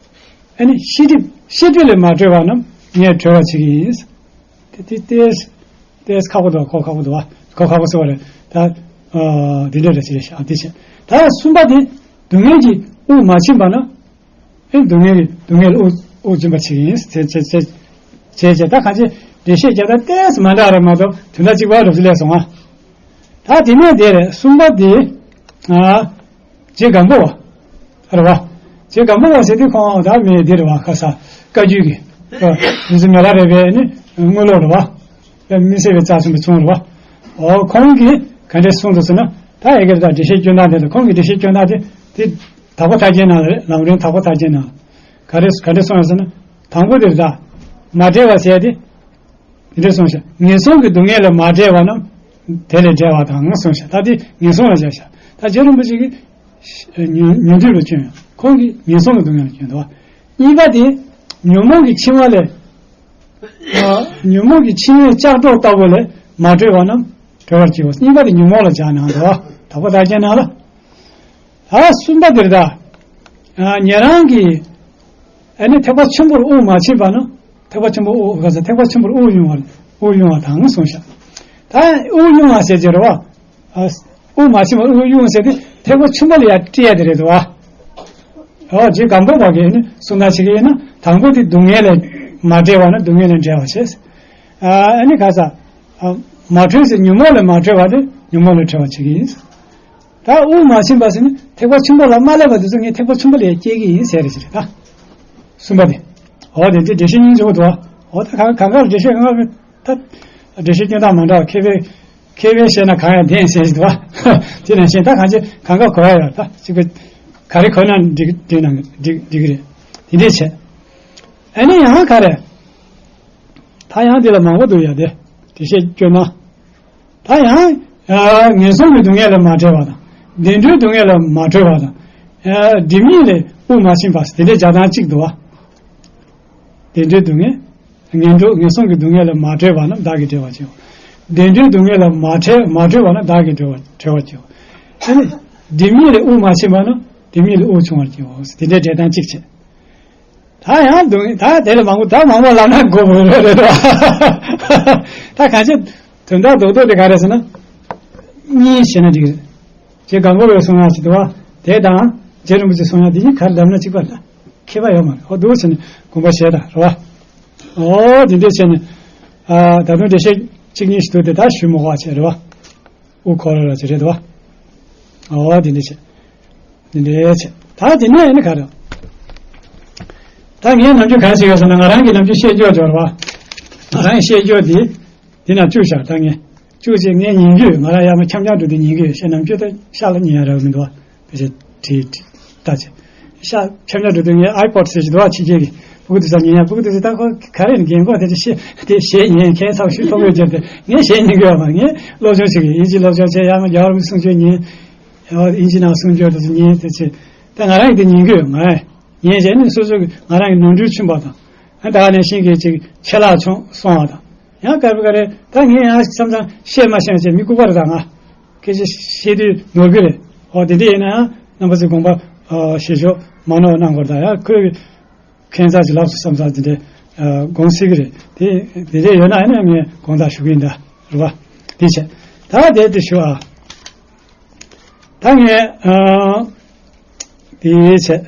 ཨ་ནི་ཤེས་སྒྲིབ་ཤེས་སྒྲིབ་ལས་མ་གྲོལ་བ་རྣམས་ངས་གྲོལ་བར་བྱེད་ཀྱི་ཡིན། དེ་དེ་ཏེས་ཏེས་ཁག་པོ་འདུག་གོ་ཁག་པོ་འདུག་བ། གོ་ཁག་པོ་ཟེར་བ་རེད་ད། ཨ། འདི་འདྲ་རེད་ཟེར་ཤག་འདི་བྱས། ད་གསུམ་པ་དེ་སྡུག་བསྔལ་གྱི་དབུགས་མ་ཕྱིན་པ་ན། ཨེ་སྡུག་བསྔལ་གྱི་སྡུག་བསྔལ་དབུགས་དབུགས་འབྱིན་པ་བྱེད་ཀྱི་ཡིན་ཟེར་བྱས་བྱས་བྱས་བྱས་ད་གང་ཅི་འགྲེལ་བཤད་རྒྱག་ད་ཏེས་མ་འདྲ་རེད་མ་གཏོགས་དོན་དག་གཅིག་པ་རབ་ཏུ་སླེབས་སོང་ང་། ད་དེ་ནས་དེ་རེད་གསུམ་པ་དེ། ཨ། རྗེ་སྒམ་པོ་བ། རེད་བ། རྗེ་སྒམ་པོ་བ་ཟེར་དུས་ཁོང་ད་མི་དེ་རེད་བ་ཁ་ས་བཀའ་བརྒྱུད་ཀྱི། ཨ། རྗེ་བཙུན་མི་ལ་རས་པའི་ནི་དངོས་སློབ་རེད་བ། དཔེ་མི་སྲིད་པའི་རྩ་ཆེན་པོ་ཆུང་རེད་བ། ཨོ་ཁོང་གིས་ག་འདྲས་གསུངས་འདུག་ཟེར་ན་ད་ཡ་གི་རེད་ད་འགྲེལ་བཤད་སྐྱོན་སྟངས་དེ་ལ་ཁོང་གི་འགྲེལ་བཤད་སྐྱོན་སྟངས་དེ་དེ་དྭགས་པོ་ཐར་རྒྱན་ནང་ལ་རེད་ལམ་རིམ་དྭགས་པོ་ཐར་རྒྱན་ནང་ལ། ག་རེ་ག་འདྲས་གསུངས་ཡོད་ཟེར་ན། དང་པོ་དེ་རེད་ད། མ་བྲལ་བ་ཟེར་ཡ་དེ། འདི་འདྲ་གསུངས་ཤག་ངན་སོང་གི་སྡུག་བསྔལ་ལས་མ་བྲལ་བ་རྣམས་དེ་ལས་བྲལ་བ་དང་གསུངས་ཤག་ད་དེ་ངན་སོང་ལ་བཞག་ཤག་ད་རྗེ་རིན་པོ་ཆེ་གིས་ཉོན་ཉོན་སྒྲིབ་ལ་སྐྱོན་ཡོད། ཁོང་གིས་ངན་སོང་གི་སྡུག་བསྔལ་ལ་སྐྱོན་འདུག་བ། གཉིས་པ་དེ་ཉོན་མོངས་ཀྱི་འཆིང་བ་ལས། ཨ། ཉོན་མོངས་ཀྱི་འཆིང་བའི་ལྕགས་སྒྲོག་ལྟ་བུ་ལས་མ་གྲོལ་བ་རྣམས་གྲོལ་བར་བགྱིའོ། གཉིས་པ་དེ་ཉོན་མོངས་ལ་སྦྱར་ནའང་འདུག་བ། དྭགས་པོ་ཐར་རྒྱན་ནང་ལ། ད་གསུམ་པ་དེར་ད། ཨ། ཉན་རང་གིས། ཨ་ནི་ཐེག་པ་ཆེན་པོར་དབུགས་མ་ཕྱིན་པ་ན། ཐེག་པ་ཆེན་པོ་དབུགས་ག་ས་ཐེག་པ་ཆེན་པོར་དབུགས་དབྱུང་བ་དབུགས་དབྱུང་བ་དང་གསུངས་ཤག་ད་དབུགས་དབྱུང་བ་ཟེར་གྱི་རེད་བ། ཨ། དབུགས་མ་ཕྱིན་པར་དབུགས་དབྱུང་ཟེར་དུས་ཐེག་པ་ཆེན་པོ་ལ་ཡང་སྤྲད་ཡ་དེ་རེད་དོ། ཨོ་རྗེ་སྒམ་པོ་བ་གིས་ནི་གསུང་སྟངས་ཤིག་ཡིན་ན་དང་པོ་དེ་སྡུག་བསྔལ་ལས་མ་བྲལ་བ་ན་སྡུག་བསྔལ་ལས་བྲལ་བ་བྱས། ཨ་ནི་ག་ས། ཨ། མ་གྲོལ་ཟེར་ཉོན་མོངས་ལས་མ་གྲོལ་བ་དེ་ཉོན་མོངས་ལས་གྲོལ་བ་བྱེད་ཀྱི་ཡིན། ད་དབུགས་མ་ཕྱིན་པ་ཟེར་ན་ཐེག་པ་ཆེན་པོ་ལ་མ་སླེབས་པ་དེ་ཚོ་ངས་ཐེག་པ་ཆེན་པོ་ལ་ཡང་སྐྱེལ་གྱི་ཡིན་ཟེར་རེ་ཟེར་རེད་ད། གསུམ་པ་དེ། འོ་དེ་ཚོ་འགྲེལ་བཤད་སྙིང་རྗེ་པོ་འདུག་འོ་ད་གང་གང་ག་ལ་འགྲེལ་བཤད་གང་ག་ད། འགྲེལ་བཤད་སྐྱོན་སྟངས་མ་འདྲ་བ་མཁས་པའི། མཁས་པའི་བཤད་ན་གང་ཡང་བདེན་ཟེར་ཞིག་འདུག་བ། དེ་ནང་བཞིན་ད་གང་ཅི་གང་ག་གོ་ཡ་ཡོད་ད་གཅིག་པ། ག་རེ་གོ་ན་འགྲིག་འགྲིག་ན་འགྲིག་འགྲིག་གི་རེད། དེ་འདྲས་བྱས། ཨ་ནི་ཡང་ག་རེ། ད་ཡང་དེ་ལ་མང་པོ་འདུག་ཡ་དེ། འགྲེལ་བཤད་སྐྱོན་ན། ད་ཡང་། ཨ། ངན་སོང་གི་སྡུག་བསྔལ་ལས་མ་བྲལ་བ་དང་། བདེ་འགྲོའི་སྡུག་བསྔལ་ལས་མ་གྲོལ་བ་དང་། ཨ། སྒྲིབ་གཉིས་ལས་དབུགས་མ་ཕྱིན་པ་དེ་འདྲའི་སྦྱར་སྟངས་གཅིག་འདུག་བ། བདེ་འགྲོའི་སྡུག་བསྔལ། ངན་འགྲོ་ངན་སོང་གི་སྡུག་བསྔལ་ལས་མ་གྲོལ་བ་རྣམས་བདག་གིས་གྲོལ་བར་བྱའོ། བདེ་འགྲོའི་སྡུག་བསྔལ་ལས་མ་གྲོལ་མ་གྲོལ་བ་རྣམས་བདག་གིས་གྲོལ་བར་གྲོལ་བར་བྱའོ། ཨ་ནི། སྒྲིབ་གཉིས་ལས་དབུགས་མ་ཕྱིན་པ་ན། དེ་མིག་ལ་དབུགས་ཕྱུང་བར་བགྱིའོ། དེ་འདྲའི་འགྲེལ་སྟངས་གཅིག་བྱས། ད་ཡང་འདུག་ད་དེ་ལས་མང་པོ་ད་མང་པོ་ལབ་ན་དགོས་པ་རེད་དོ། ད་གང་ཅི་དོན་དག་རྡོག་རྡོག་དེ་ག་རེ་ཟེར་ན། གཉིས་བྱས་ན་འགྲིག་རེད། རྗེ་སྒམ་པོ་པའི་གསུང་ཡག་ཅིག་འདུག་བ། དེ་དང་རྗེ་རིན་པོ་ཆེ་གསུང་ཡག་དེ་གཉིས་ག་རེ་ལབ་ན་གཅིག་པ་ལ་ཁྱད་པར་ཡོད་མ་རེད། ཨོ་འདུག་ཟེར་ནས་དགོངས་པ་བཞེས་དང་རེད་བ། ཨོ་དེ་འདྲས་བྱས་ནས། ཨ་ད་དུང་འགྲེལ་བཤད་གཅིག་གཉིས་ཤིག་འདུག་དེ་ད་ཞུ་མི་དགོས་པ་བྱས་རེད་བ། དབུ་འཁོར་ར་ཅིག་རེད་དོ། ཨོ་དེ་འདྲས་བྱས། འདི་འདྲའི་ཆེ། ད་དེ་ནས་ཡིན་ན་ག་རེ། ད་ངས་ནམ་རྒྱུན་ག་རེ་བྱེད་ཀྱི་ཡོད་ཟེར་ན། ང་རང་གི་ནམ་རྒྱུན་བཤད་རྒྱུ་འབྱོར་བ། ང་རང་བཤད་རྒྱུ་འདི། འདི་ན་བཅུག་བཞག་ད་ངས་བཅུག་བྱས་ངས་ཉན་རྒྱུ། ང་རང་ཡར་མར་འཆམ་འཆམ་འགྲོ་དུས་ཉན་གྱི་ཡོད། བཤད་ནམ་རྒྱུན་ད་ཤག་ལ་ཉན་ཡ་རག་མི་འདུག་བ། དེ་བྱས་བྲིས་བྲིས་ལྟ་བྱས། ཤག་འཆམ་འཆམ་འགྲོ་དུས་ངས་ཨའི་པོ་ཌི་ཟེར་གྱི་འདུག་བ། ཕྱི་རྒྱལ་གྱི་སྤུ་གུ་དེ་ཚོ་ཉན་ཡ། སྤུ་གུ་དེ་ཚོ་ད་ཁོ་ག་རེ་རྒན་གོག་དེ་ཚོ་བཤད་དེ་གཞས་ཉན་མཁན་ཚོགས་ཤུགས་ཐོབ་ཡོད་ཀྱང་དེ་ངས་གཞས་ཉན་གྱི་ཡོད་མ་རེད། ངས་སློབ་སྦྱོང་བྱེད་ཀྱི་ཡོད། དབྱིན་ཇི་སློབ་སྦྱོང་བྱས། ཡར་མར་རྒྱལ་བ་རིན་པོ་ཆེའི་གསུང་ཆོས་ཉན། ཨོ་དབྱིན་ཇི་ནང་གསུང་ཆོས་དེ་ཚོ་ཉན་དེ་ཚོ། ད་ང་རང་གིས་དེ་ཉན་གྱི་ཡོད། ང་རང་ཉན་བྱས་ནས་སོ་སོ་གི་ང་རང་གི་ནོར་འཁྲུལ་ཕྱིན་པ་དང་། ཨ་ད་ག་ནང་བཞིན་གྱི་ཅིག་ཆད་ལྷག་བྱུང་སོང་བ་དང་། ཡང་ག་རེ་ག་རེ་ད་ངས་ཡང་མཚམས་མཚམས་བཤད་མ་ཤེས་བྱས། མི་ལྐུགས་པ་རེད་ད། ང་སྐད་ཆ་བཤད་དུས་ནོར་གྱི་རེད། ཨོ་དེ་འདྲ་ཡིན་ན་ཡང་རྣམ་པ་ཚོས་དགོངས་པ་ཨ་བཞེས་ཆོག་མ་ནོར་གནང་དགོས་རེད་ད། ཡང་ཁོས་ཁྱད་མཚར་གྱི་ལབ་སོང་བསམ་བསམ་དེ་འདྲའི་དགོངས་སྲིད་ཀྱི་རེད། དེ་དེ་འདྲ་ཡོད་ན་ཡང་ངས་དགོངས་དག་ཞུ་གི་ཡིན་ད། རེད་བ། དེ་བྱས། ད་དེ་དེ་ཞུ་ཨ། ད་ངས་ཨ། དེ་བྱས།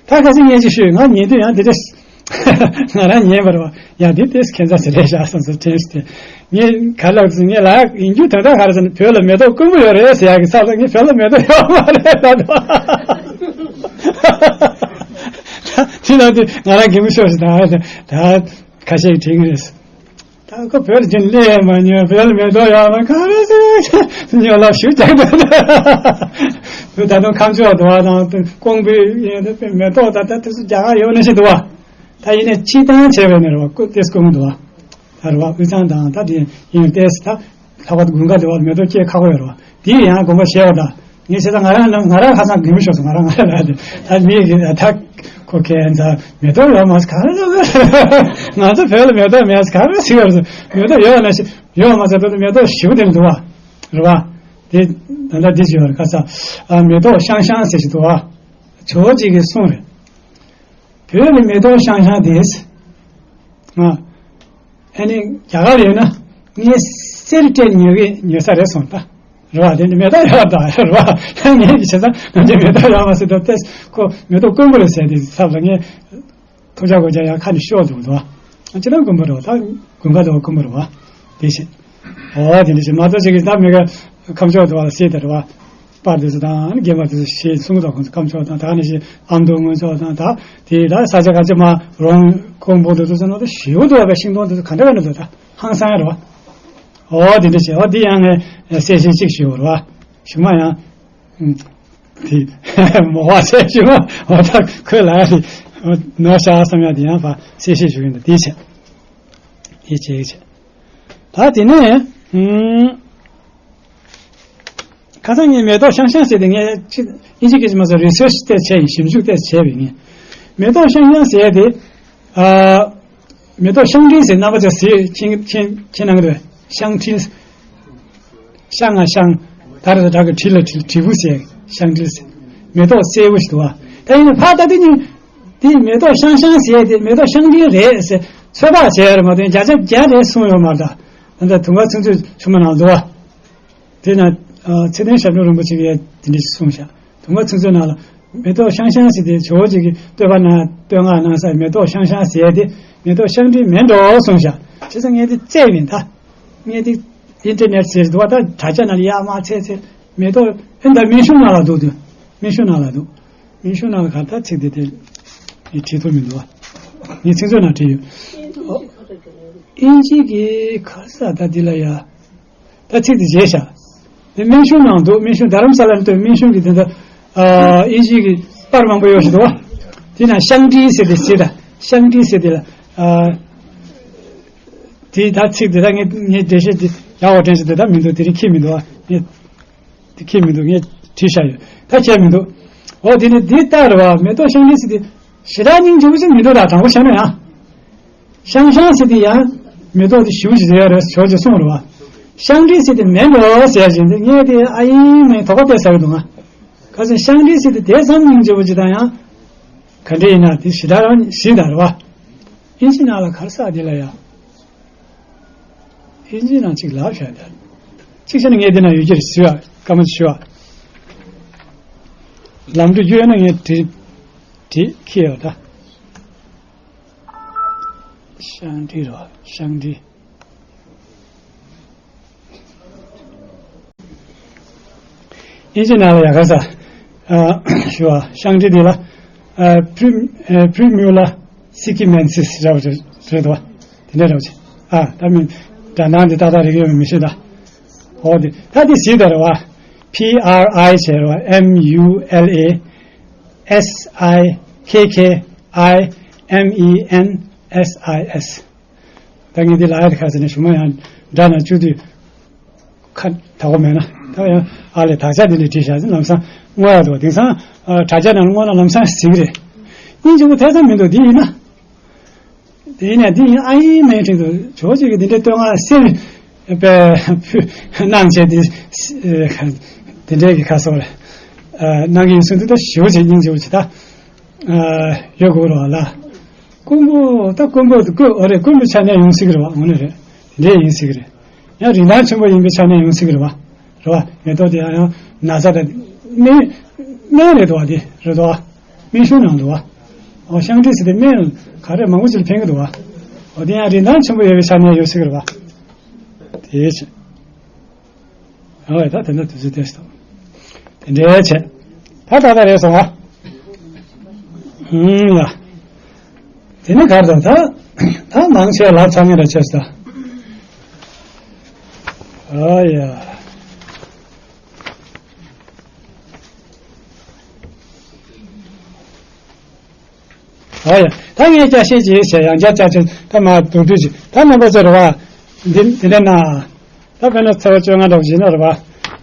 ད་ཁ་སང་ངས་ཅིག་ཞུས། ང་ཉན་དུས་ཡང་དེ་འདྲ། ང་རང་ཉན་པ་རེད་བ། ཡང་དེ་དེ་ཁྱད་མཚར་ཞིག་རེད་ཤག་བསམ་སོང་། དྲན་སོང་དེ། ངས་ག་ལབ་ཟེར། ངས་ལབ་ཡིན་རྒྱུ་དོན་དག་ག་རེ་ཟེར་ན། བོད་ལ་མེ་ཏོག་དཀོན་པོ་ཡོད་རེད་ཟེར་ཡག་གི་ཚབ་ལ། ངས་བོད་ལ་མེ་ཏོག་ཡོད་མ་རེད་ལབ་འདུག་དེ་ལབ་དུས་ང་རང་གད་མོ་ཤོར་ཞིག་ད་ད་ཁ་ཤས་ཀྱིས་དྲན་གྱི་རེད། ད་ཁོ་བོད་ལ་ཕྱིན་སླེབས་མ་མྱོང་། བོད་ལ་མེ་ཏོག་ཡོད་མ། ག་རེ་ཟེར་ཉོ་ལ་ཞུ་རྒྱག་འདུག་བོད་ད་དུང་ཁམས་ཕྱོགས་འདུག་བ་དང་། ཀོང་པོའི་ཡིན་ན་མེ་ཏོག་ད་ལྟ་དེ་ཚོ་རྒྱ་གར་ཡོད་ནི་ཞིག་འདུག་བ། ད་ཡིན་ནའི་སྤྱིར་བཏང་བྱས་པ་ཡིན་ན་རེད་བ། ཀུ་ཏེས་ཀུང་འདུག་བ། ད་རེད་བ། དབུས་གཙང་དང་ད་དེ་ཡིན་ཏེས་ད་ལྷག་པར་དུ་དགུན་ཁ་འདི་བ་མེ་ཏོག་སྐྱེ་ཁག་པོ་ཡོད་རེད་བ། དེ་ཡང་དགོངས་པ་བཞེས་པ་དང་། ངས་བྱས་ཙང་ང་རང་ང་རང་ཁ་སང་གད་མོ་ཤོར་སོང་། ང་རང་ང་རང་ལ་དེ་ད་མི་གི་ད་ཁོ་ཁྱད་མཚར་མེ་ཏོག་ཡོད་མ་ཟེར། ག་རེ་ཟེར། ང་ཚོ་བོད་ལ་མེ་ཏོག་མེད་ཟེར། ག་རེ་ཟེར་ཡོད་རེད་ཟེར། མེ་ཏོག་ཡོད་ན་ཤི་ཡོད་མ་ཟེར། ད་མེ་ཏོག་ཞེ་པོ་དེ་འདུག་བ། རེད་བ། དེ་ད་ལྟ་འདི་ཞིག་ཡོད་རེད། ཁ་ས་ཨ་མེ་ཏོག་ཤང་ཤང་ཟེར་ཞིག་འདུག་བ། ཇོ་བོ་རྗེ་གིས་གསུངས་རེད། བོད་ལ་མེ་ཏོག་ཤང་ཤང་དེ། ཨ། ཨ་ནི་རྒྱ་གར་ལ་ཡོད་ན་ངས་གསེར་སྤྲད་ཉོ་གི་ཉོ་ས་རེད་གསུངས་ད། རེད་བ། དེ་ནི་མེ་ཏོག་ཡོད་ད། རེད་བ། ངས་ཀྱི་བྱས་ཙང་ང་ཚོས་མེ་ཏོག་ཡོད་མ་ཟེར་དུས་ཏེ་ཁོ་མེ་ཏོག་དཀོན་པོ་རེད་ཟེར་དུས་ཚབ་ལ་ངས་ཐུགས་ཅག་གོ་ཅག་ཡང་ཁ་ནས་ཤོར་འདུག་འདུག་བ། ཅི་ལྟར་དཀོན་པོ་རེད་བ། ད་དགུན་ཁ་དུ་དཀོན་པོ་རེད་བ། དེ་བཞིན། ཨོ་དེ་འདྲ་ཞིག་མ་གཏོགས་ཅིག་གིས་ད་མི་ག་ཁམས་ཕྱོགས་དུ་བ་ལ་སྲིད་དེ་རེད་བ། པར་དེ་ཚོ་དང་རྒན་པ་དེ་ཚོ་ཞེས་གསུངས་དང་། ཁོང་ཚོ་ཁམས་ཕྱོགས་དང་ད་ནི་ཞེས་ཨ་མདོ་སྔོན་ཕྱོགས་དང་། ད་དེ་ད་ས་ཆ་ག་ཚོད་མ་རོང་ཀོང་པོ་དེ་ཚོ་ཚོ་ན་ད་ཞེའུ་དུ་བ་བའི་ཤིང་སྡོང་དེ་ཚོ་ག་འདྲ་ག་འདྲ་འདུག་ད་ཧང་སང་ཡ་རེད་བ། ཨོ་དེ་འདྲ་བྱས། ཨོ་དེ་ཡང་ངས་གསལ་བཤད་ཅིག་ཞུ་བ་རེད་བ། གཞུག་མ་ཡང་དེ་མོ་བ་གསལ་ཞུ་བ། ཨོ་ད་ཁོས་ལ་ཡ་དེ་ནོར་ཤག་བསམ་ཡ་དེ་ཡང་ཕ་གསལ་བཤད་ཞུ་གི་འདུག་དེ་བྱས། དེ་བྱས་བྱས། ད་དེ་ནས་ཨུམ། ཁ་སང་ངས་མེ་ཏོག་ཤང་ཤང་ཟེར་དེ་ངས་ཅི་ཨིན་ཇི་སྐད་ཅིག་མ་ཟད་རི་སར་ཆི་ཏོག་ཙམ་བྱས་ཡིན། ཞིབ་འཇུག་ཏོག་ཙམ་བྱས་པ་ཡིན། མེ་ཏོག་ཤང་ཤང་ཟེར་དེ། ཨ། མེ་ཏོག་ཤང་ཀྲིན་ཟེར། རྣམ་པ་ཚོས་ཟེར་མཁྱེན་མཁྱེན་མཁྱེན་གནང་གི་འདུག་ཤང་ཀྲིན། ཤང་ང་ཤང་། ད་རེ་ད་གི་བྲིས་ལ་བྲིས་བྲིས་བུ་ཟེར། ཤང་ཀྲིན་ཟེར། མེ་ཏོག་སེར་པོ་ཞིག་འདུག་བ། ད་ཡིན་ན་ཕ་ད་དེ་ནི་དེ་མེ་ཏོག་ཤང་ཤང་ཟེར་དེ་མེ་ཏོག་ཤང་ཀྲིན་རེད་ཟེར་ཚོད་དཔག་བྱས་རེད་མ་གཏོགས་བརྒྱ་ཆ་བརྒྱ་རེད་གསུངས་ཡོད་མ་རེད། ད་ད་དུང་ག་ཚུན་ཚོད་ཆུང་མ་ནང་འདུག་བ། དེ་ན། ཨ། ཚེ་བརྟན་ཞབས་དྲུང་རིན་པོ་ཆེ་གིས་དེ་འདྲ་ཞིག་གསུངས་ཤག་དུང་ག་ཚུན་ཚོད་ནང་ལ་མེ་ཏོག་ཤང་ཤང་ཟེར་དེ་ཇོ་བོ་རྗེ་གི་བསྟོད་པ་ནང་བསྟོད་བསྔགས་གནང་ས་མེ་ཏོག་ཤང་ཤང་ཟེར་དེ་མེ་ཏོག་ཤང་ཀྲིན་མིན་འགྲོ་གསུངས་ཤག་བྱས་ཙང་ངས་དེ་བཙལ་བ་ཡིན་ད། ངས་དེ་ཨིན་ཊར་ནེཊ་ཟེར་འདུག་བ། ད་དྲ་རྒྱ་ནང་ལ་ཡར་མར་བཙལ་བཙལ་མེ་ཏོག་ཨེ་ད་སྨན་གཞུང་ནང་ལ་འདུག་དེ་སྨན་གཞུང་ནང་ལ་འདུག་སྨན་གཞུང་ནང་ལ་ག་ད་ཚིག་དེ་དེ་ངས་བྲིས་ཐུབ་མི་འདུག་བ། ངས་ཚིག་མཛོད་ནང་བྲིས་ཡོད། ཨིན་ཇི་གི་ག་ས་ད་འདི་ལ་ཡ། ད་ཚིག་དེ་བརྗེད་ཤག་དེ་སྨན་གཞུང་ནང་འདུག་སྨན་གཞུང་རྡ་རམ་ས་ལར་འདུག་སྨན་གཞུང་གི་དེ་འདྲ། ཨ། ཨིན་ཇི་གི་པར་མང་པོ་ཡོད་ཞིག་འདུག་བ། དེ་ན་ཤང་ཀྲིན་ཟེར་དེ་ཟེར་ད། ཤང་ཀྲིན་ཟེར་དེ་ལ། ཨ། དེ་ད་ཚིག་དེ་ད་ངས་ངས་འགྲེལ་བཤད་དེ་ཡག་པོ་དྲན་ཞིག་དེ་ད་མི་འདུག་དེ་རིང་ཁྱེར་མི་འདུག་བ། ངས་དེ་ཁྱེར་མི་འདུག་ངས་བྲིས་བཞག་ཡོད། ད་ཁྱེར་མི་འདུག་འོ་དེ་ནས་འདི་ལྟར་བ་མེ་ཏོག་ཤང་ཀྲིན་ཟེར་དེ་ཞེ་དྲག་སྙིང་རྗེ་པོ་ཞིག་མི་འདུག་ད་དྲང་པོ་བཤད་ན་ཡང་། ཤང་ཤང་ཟེར་དེ་ཡང་མེ་ཏོག་དེ་ཞེ་པོ་ཞིག་ཟེར་ཡ་རེད། ཇོ་བོ་རྗེས་གསུངས་རེད་བ། ཤང་ཀྲིན་ཟེར་དེ་མིན་འགྲོ་ཟེར་བཞིན་དེ་ངས་དེ་ཨ་ཡིན་མིན་དོགས་པ་དེ་ཟ་གི་འདུག་ང་། ད་ཚོ་ཤང་ཏི་ཟེར་དུས་དེ་ཙམ་སྙིང་རྗེ་པོ་ཅིག་དང་ཡང་། ག་འདྲ་ཡིན་ན་དེ་ཞེ་དྲག་རང་ཞིག་དང་རེད་བ། ཨིན་ཇི་ནང་ལ་ག་རེ་ཟེར་དེ་ལ་ཡ། ཨིན་ཇི་ནང་གཅིག་ལབ་བཞག་དེ། གཅིག་བྱས་ན་ངས་འདི་ན་ཡོད་ཀྱི་རེད་ཟེར་བ་སྐར་མ་ཞུ་བ། ལམ་འགྲོ་རྒྱུ་ཡོད་ན་ངས་བྲིས་བྲིས་ཁྱེར་ཡོད་ད། ཤང་ཏི་རོ་ཤང་ཏི། ཨིན་ཇི་ནང་ལ་ཡ་ག་ས། ཨ། ཞུ་བ་ཤང་ཏི་འདི་ལ། ཨ། པྲི་ཨ། པྲི་མིའུ་ལ་སི་ཀི་མེན་སིས་རེད་བ་རེད་བ། དེ་འདྲ་རེད་བ། ཨ། ད་མིན་འདྲ་ནང་འདི་ཏག་ཏག་རིག་ཡོད་མི་ཤེས་ད། འོ་དེ་ད་དེ་ཟིག་ད་རེད་བ། P R I བྱས་རེད་བ། M U L A S I K K I M E N S I S། ད་ངས་འདི་ལ་ཡ་དེ་ཁ་ཟེར་ནས་ཞུ་མ་ཡང་འདྲ་ན་བཅུ་དུས། ཁ་ད་གོ་མེད་ན་ད་ཡང་ཨ་ལས་དག་ཆ་འདི་འདྲ་བྲིས་བཞག་ཟིན་ལམ་སང་བསྔོ་ཡག་འདུག་དེང་སང་དྲ་རྒྱ་ནང་བསྔོ་ན་ལམ་སང་ཟིག་རེད། སྙིང་རྗེ་པོ་དེ་ཙམ་མི་འདུག་འདི་ཡིན་ན། དེ་ཡིན་ན་འདི་ཡིན་ཨ་ཡིན་མེད་ཁྲིད་འདུག་ཇོ་ཅིག་གིས་འདི་འདྲའི་བསྟོད་བསྔགས་སེམས་པའི་ཕུ་གནང་བྱས་འདི་འདི་འདྲའི་གི་ཁ་སོགས་རེད། གནང་གི་ཡིན་ཟེར་འདུག་ད་ཞེ་པོ་ཅིག་སྙིང་རྗེ་པོ་ཅིག་ད། ཡོད་དགོས་རོགས་ལ། དཀོན་པོ་ད་དཀོན་པོ་དཀོན་འོ་རེད། དཀོན་པོའི་ཆ་ནས་ཡོང་སྲིད་ཀྱི་རེད་བ། འོ་ན་རེད། དེ་འདྲས་ཡིན་སྲིད་ཀྱི་རེད། ཡང་རིན་ཐང་ཆེན་པོ་ཡིན་པའི་ཆ་ནས་ཡོང་སྲིད་ཀྱི་རེད་བ། རེད་བ། མེ་ཏོག་དེ་ཡང་ཡང་ན་ཚ་དང་སྨན་སྨན་རེད་འདུག་བ། དེ་རེད་འདུག་བ། སྨན་གཞུང་ནང་འདུག་བ། འོ་ཤང་ཏི་ཟེར་དེ་སྨན་ག་རེ་མང་པོ་ཅིག་ལ་ཕན་གྱི་འདུག་བ། འོ་དེ་ཡང་རིན་ཐང་ཆེན་པོ་ཡོད་པའི་ཆ་ནས་ཡོད་སྲིད་ཀྱི་རེད་བ། དེའི་ཕྱིར། ཨོ་ད་དེ་འདྲ་དུས་ཚོད་དེ་སོང་། དེ་འདྲའི་བྱས། ད་ད་ད་རེད་སོང་ཨ། ཧུམ་ལ། དེ་ནི་གར་དང་ད། ད་མང་ཆེ་ལབ་ཚར་ངེས་ར་ཆེ་ས། ཨ་ཡ། ཨ་ཡ། ད་ངས་སྐྱ་ཤེས་ཀྱིས་བྱས་ཡང་བསྐྱར་བསྐྱར་ཆེ་ད་མ་དུར་དུས་ཀྱི་ད་རྣམ་པ་ཚོ་རེད་བ། འདི་འདི་འདྲ་ན། ད་དཔེར་ན་ཚེས་པ་བཅོ་ལྔ་འདྲ་བོ་བྱས་ན་རེད་བ།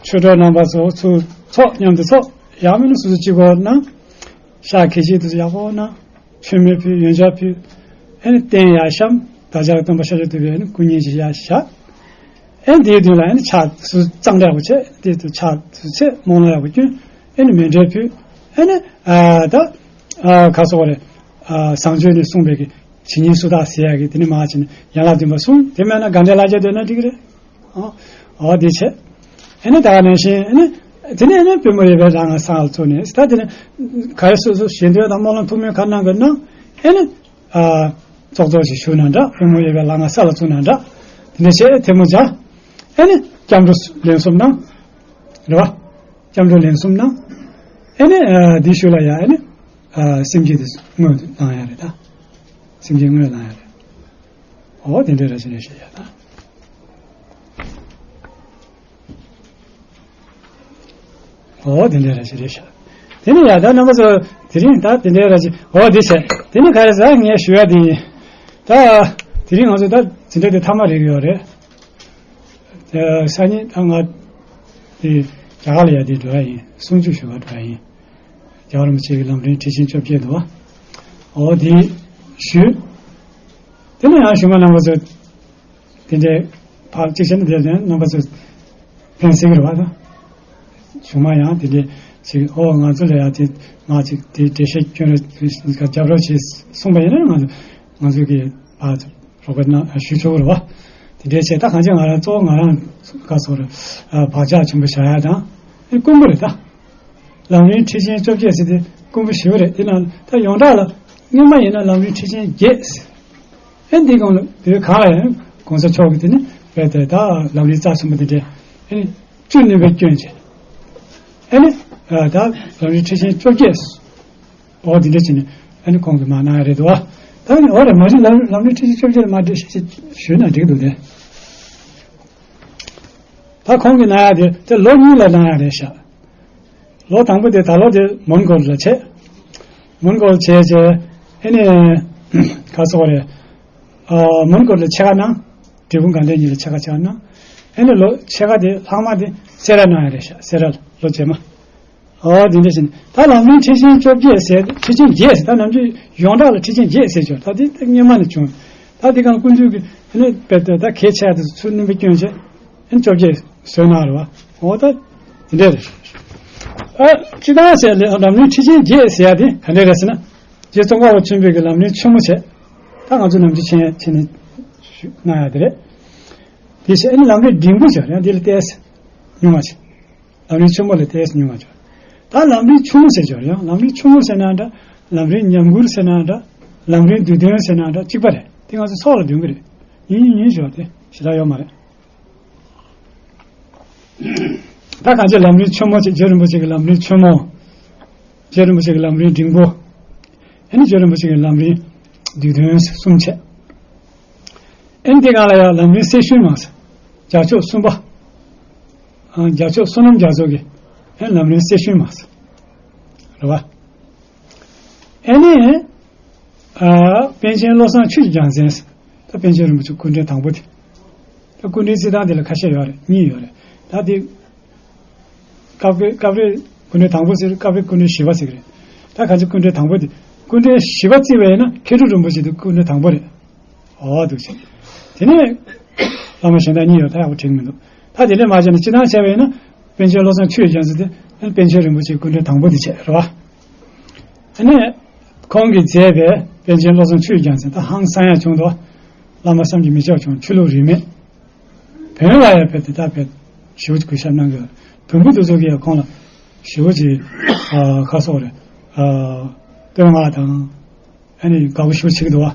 ཆོས་གྲོགས་རྣམ་པ་ཚོ་ཚུར་ཚོགས་མཉམ་དུ་ཚོགས་ཡག་མིན་ན་སོ་སོ་གཅིག་པོ་ན། ཤག་གི་ཤིག་ཏུ་ཡག་པོ་ན། མཆོད་མེ་ཕུལ། ཡོན་ཆབ་ཕུལ། ཨེ་ནི་རྟེན་ཡར་བཤམས། བདག་ཅག་སྟོན་པ་ཤཱཀྱ་ཐུབ་པའི་ཨེ་ནི་སྐུ་བརྙན་ཞིག་ཡར་བཞག་ཨེ་ནི་དེའི་མདུན་ལ་ཨེ་ནི་ཕྱག་ཚུར་གཙང་སྦྲ་ཡག་པོ་བྱས། དེ་ཚུར་ཕྱག་ཚུར་བྱས། སྨོན་ལམ་ཡག་པོ་བསྐྱོན། ཨེ་ནི་མཎྜལ་ཕུལ། ཨེ་ནི་ཨ་ད་ཨ་ག་སོགས་རེད། ཨ་བཟང་སྤྱོད་ནས་གསུངས་པའི་གི་ཇི་སྙེད་སུ་དག་ཟེར་ཡག་གི་དེ་ནི་མ་བྱས་ནས་ཡན་ལག་བདུན་པ་གསུངས། དེ་མེད་ན་དགའ་འབྲས་ལྷ་བརྒྱ་འདོན་ན་འགྲིག་གི་རེད། ཨོ། ཨོ་དེ་བྱས། ཨེ་ནི་ད་ག་ནང་བཞིན་ཨེ་ནི། དེ་ནས་ཨེ་ནི་པུས་མོ་ཡོད་པའི་རང་ང་སང་ལ་བཙུགས་ནས་ད་དེ་ནི། ག་རེ་སོ་སོ་ཞེ་འདོད་དང་སྨོན་ལམ་ཐུགས་སྨོན་ག་གནང་དགོས་ན། ཨེ་ནི། ཨ། ཙོག་ཙོག་ཞིག་ཞུ་ན་འདྲ། པུས་མོ་ཡོད་པའི་ལག་ང་ས་ལ་བཙུགས་ན་འདྲ། དེ་འདྲ་བྱས་ཐལ་མོ་སྦྱར། ཨེ་ནི། སྐྱབས་འགྲོ་ལན་གསུམ་གནང་། རེད་བ། སྐྱབས་འགྲོ་ལན་གསུམ་གནང་། ཨེ་ནི། ཨ། འདི་ཞུ་ལ་ཡ་ཨེ་ནི། ཨ། སེམས་བསྐྱེད་དེ་སྔོན་དུ་བཏང་ཡ་རེད་ད། སེམས་བསྐྱེད་སྔོན་བཏང་ཡ་རེད། འོ་དེ་འདྲའི་ར་ཅི་རེད་ཤེས་ཡ་ད། འོ་དེ་འདྲའི་ར་ཅི་རེད་ཤག་དེ་ནི་ཡ་ད་རྣམ་པ་ཚོ་དེ་རིང་ད་དེ་འདྲའི་ར་ཅི་འོ་དེ་བྱས། དེ་ནི་ག་རེ་ཟ་ངས་ཞུ་ཡ་དེ་ཡིན། ད་དེ་རིང་ང་ཚོ་ད་འཛིན་གྲྭ་དེ་མཐའ་མ་རེད་ཡོད་རེད། ད་སང་ཉིན་ད་ང་དེ་རྒྱ་གར་ལ་ཡ་དེ་འགྲོ་ཡ་ཡིན། གསུང་ཆོས་ཞུ་བ་འགྲོ་ཡ་ཡིན། རྒྱལ་བ་རིན་པོ་ཆེ་གི་ལམ་རིམ་ཁྲིད་ཆེན་བཅོ་བརྒྱད་འདུག་བ། འོ་དེ་ཞུས། དེ་ནས་ཡང་གཞུག་མ་རྣམ་པ་ཚོ། དེ་འདྲའི་ཕར་གཅིག་བྱས་ན་དེ་ནས་རྣམ་པ་ཚོ་ཕན་སྲིད་ཀྱི་རེད་བ་དང་། གཞུག་མ་ཡང་དེ་འདྲའི་ཅིག་ཨོ་ང་ཚོ་ལ་ཡང་དེ་ང་ཅིག་དེ་འགྲེལ་བཤད་སྐྱོན་རེ་རྒྱབ་རོགས་བྱེད་གསུངས་པ་ཡིན་ན་ང་ཚོ་ང་ཚོ་གི་ཕར་རོགས་པ་གནང་ཞུ་ཆོག་གི་རེད་བ། དེ་འདྲའི་བྱས་ད་གང་ཅི་ང་རང་གཙོ་བོ་ང་རང་ག་སོགས་རེད། བག་ཆགས་ཆེན་པོ་བཞག་ཡ་དང་ཨེ་དཀོན་པོ་རེད་ད། ལམ་རིམ་ཁྲིད་ཆེན་བཅོ་བརྒྱད་ཟེར་དེ་དཀོན་པོ་ཞེ་པོ་རེད། དེ་ནང་ད་ཡོངས་གྲགས་ལ་སྔོན་མ་ཡིན་ན་ལམ་རིམ་ཁྲིད་ཆེན་བརྒྱད་ཟེར། ཨེ་འདི་གང་ལ་བོད་གང་ལ་ཡང་གོང་ས་མཆོག་གིས་དེ་ནི་བོད་དེ་ད་ལམ་རིམ་རྩ་གསུམ་པོ་དེ་འདྲས་ཨེ་ནི་བཅུ་བསྣན་པའི་སྐྱོན་བྱས། ཨེ་ནི་ད་ལམ་རིམ་ཁྲིད་ཆེན་བཅོ་བརྒྱད་ཟེར། འོ་དེ་འདྲས་བྱས་ནས་ཨེ་ནི་ཁོང་གིས་མ་གནང་ཡ་རེད་འདུག་བ། ད་ནི་འོ་རེད། མ་གཞི་ལམ་ལམ་རིམ་ཁྲིད་ཆེན་བཅོ་བརྒྱད་ལ་མ་འགྲེལ་བཤད་ཞུས་ན་འགྲིག་འདུག་སྟེ། ད་ཁོང་གིས་གནང་ཡ་དེ་དེ་ལོ་གཉིས་ལ་གནང་ཡ་རེད་ཤག་ལོ་དང་པོ་དེ་ད་ལོ་དེ་མོན་གྷོ་ལ་བྱས། མོན་གྷོ་ལ་བྱས་རྗེས་ཨེ་ནི་ག་སོགས་རེད། ཨ་མོན་གྷོ་ལ་ཕྱེད་ཀ་གནང་། འབྲས་སྤུངས་དགའ་ལྡན་གཉིས་ལ་ཕྱེད་ཀ་ཕྱེད་ཀ་གནང་། ཨེ་ནི་ལོ་ཕྱེད་ཀ་དེ་ལྷག་མ་དེ་སེ་ར་གནང་ཡ་རེད་ཤག་སེ་ར་ལ་ལོ་རྗེས་མ། ཨོ་དེ་འདྲ་བྱས་ནས་ད་ལམ་རིམ་ཁྲིད་ཆེན་བཅོ་བརྒྱད་ཟེར། ཁྲིད་ཆེན་བརྒྱད་ཟེར། ད་ནམ་རྒྱུན་ཡོངས་གྲགས་ལ་ཁྲིད་ཆེན་བརྒྱད་ཟེར་ཆོག་ད་དེ་ད་སྔོན་མ་ནས་བྱུང་། ད་དེ་གང་ཀུན་འདུས་ཀྱི་ཨ་ནི་དཔེ་ད་ད་གལ་ཆེ་བ་དེ་ཚུར་བསྣན་པའི་སྐྱོན་བྱས་ཨ་ནི་བཅོ་བརྒྱད་བཟོས་གནང་རེད་བ། ཨོ་ད་དེ་འདྲ་རེད། ཨ། སྤྱིར་བཏང་ཟེར་ལམ་རིམ་ཁྲིད་ཆེན་བརྒྱད་ཟེར་ཡ་དེ་ག་འདྲ་རེད་ཟེར་ན། རྗེ་ཙོང་ཁ་པ་ཆེན་པོའི་གི་ལམ་རིམ་ཆེན་མོ་བྱས། ད་ང་ཚོ་ནམ་རྒྱུན་མཁྱེན་མཁྱེན་ནས་གནང་ཡ་དེ་རེད། དེ་བྱས་ཨ་ནི་ལམ་རིམ་འབྲིང་པོ་བྱས་ཡང་དེ་ལ་ཏོག་ཙམ་ཉུང་བ་བྱས། ལམ་རིམ་ཆེན་མོ་ལས་ཏོག་ཙམ་ཉུང་བ་བྱས། ད་ལམ་རིམ་ཆུང་ངུ་ཟེར་བྱས་ཡང་ལམ་རིམ་ཆུང་ངུ་ཟེར་ན་འདྲ། ལམ་རིམ་ཉམས་མགུར་ཟེར་ན་འདྲ། ལམ་རིམ་བསྡུས་དོན་ཟེར་ན་འདྲ་གཅིག་པ་རེད། དེ་ང་ཚོ་ཚོགས་ལ་འདོན་གི་རེད། ཡིན་ཡིན་ཡིན་ཞུ་བ་དེ་ཞེ་དྲག་ཡོད་མ་རེད། ད་གང་ཅི་ལམ་རིམ་ཆེན་མོ་ཅིག་རྗེ་རིན་པོ་ཆེ་གི་ལམ་རིམ་ཆེན་མོ། རྗེ་རིན་པོ་ཆེ་གི་ལམ་རིམ་འབྲིང་པོ། ཨ་ནི་རྗེ་རིན་པོ་ཆེ་གི་ལམ་རིམ་བསྡུས་དོན་གསུམ་བྱས། ཨ་ནི་དེ་གང་ལ་ཡང་ལམ་རིམ་གསེར་ཞུན་མ་ཟེར། རྒྱལ་མཆོག་གསུམ་པ། ཨ། རྒྱལ་མཆོག་བསོད་ནམས་རྒྱ་མཚོ་གི་ཨ་ནི་ལམ་རིམ་གསེར་ཞུན་མ་ཟེར། རེད་བ། ཨ་ནི། ཨ། པཎ་ཆེན་བློ་བཟང་ཆོས་ཀྱི་རྒྱལ་མཚན། ད་པཎ་ཆེན་རིན་པོ་ཆེ་སྐུ་ཕྲེང་དང་པོ་དེ། ད་སྐུ་ཕྲེང་རྩི་སྟངས་དེ་ལ་ཁ་ཤས་ཡོད་རེད། གཉིས་ཡོད་རེད། ད་དེ། སྐབས་རེ་སྐབས་རེ་སྐུ་ཕྲེང་དང་པོ་ཟེར། སྐབས་རེ་སྐུ་ཕྲེང་བཞི་པ་ཟེར་གི་རེད། ད་ག་ཚོད་སྐུ་ཕྲེང་དང་པོ་དེ། སྐུ་ཕྲེང་བཞི་པ་བརྩིས་པ་ཡིན་ན་མཁས་གྲུབ་རིན་པོ་ཆེ་དེ་སྐུ་ཕྲེང་དང་པོ་རེད། འོ་འདུག་ཅིང་། དེ་ནས་བླ་མ་གཞན་དག་གཉིས་ཡོད། ད་ཡག་པོ་དྲན་གྱི་མི་འདུག་ད་དེ་ལས་མ་བྱས་ན་སྤྱིར་བཏང་བྱས་པ་ཡིན་ན། པཎ་ཆེན་བློ་བཟང་ཆོས་ཀྱི་རྒྱལ་མཚན་དེ་པཎ་ཆེན་རིན་པོ་ཆེའི་སྐུ་ཕྲེང་དང་པོ་དེ་བྱས་རེད་བ། དེ་ནས་ཁོང་གིས་མཛད་པའི་པཎ་ཆེན་བློ་བཟང་ཆོས་ཀྱི་རྒྱལ་མཚན་ད་ཧང་སང་ཡག་བྱུང་འདུག་བླ་མ་བསམ་གྱིས་མི་ཁྱབ་བྱུང་། ཆོས་ལུགས་རིས་མེད། བོན་ལ་ཡང་དཔེ་དེ་ལྟར་དཔེ་ཞེ་པོ་ཅིག་གུས་ཞབས་གནང་གི་ཡོད། བོན་པོ་དེ་ཚོ་གིས་ཡང་ཁོང་ལ་ཞེ་པོ་ཅིག་ཨ། ཁ་སོགས་རེད། ཨ། བསྟོད་བསྔགས་དང་། ཨ་ནི་དགའ་པོ་ཞེ་པོ་བྱེད་ཀྱི་འདུག་བ།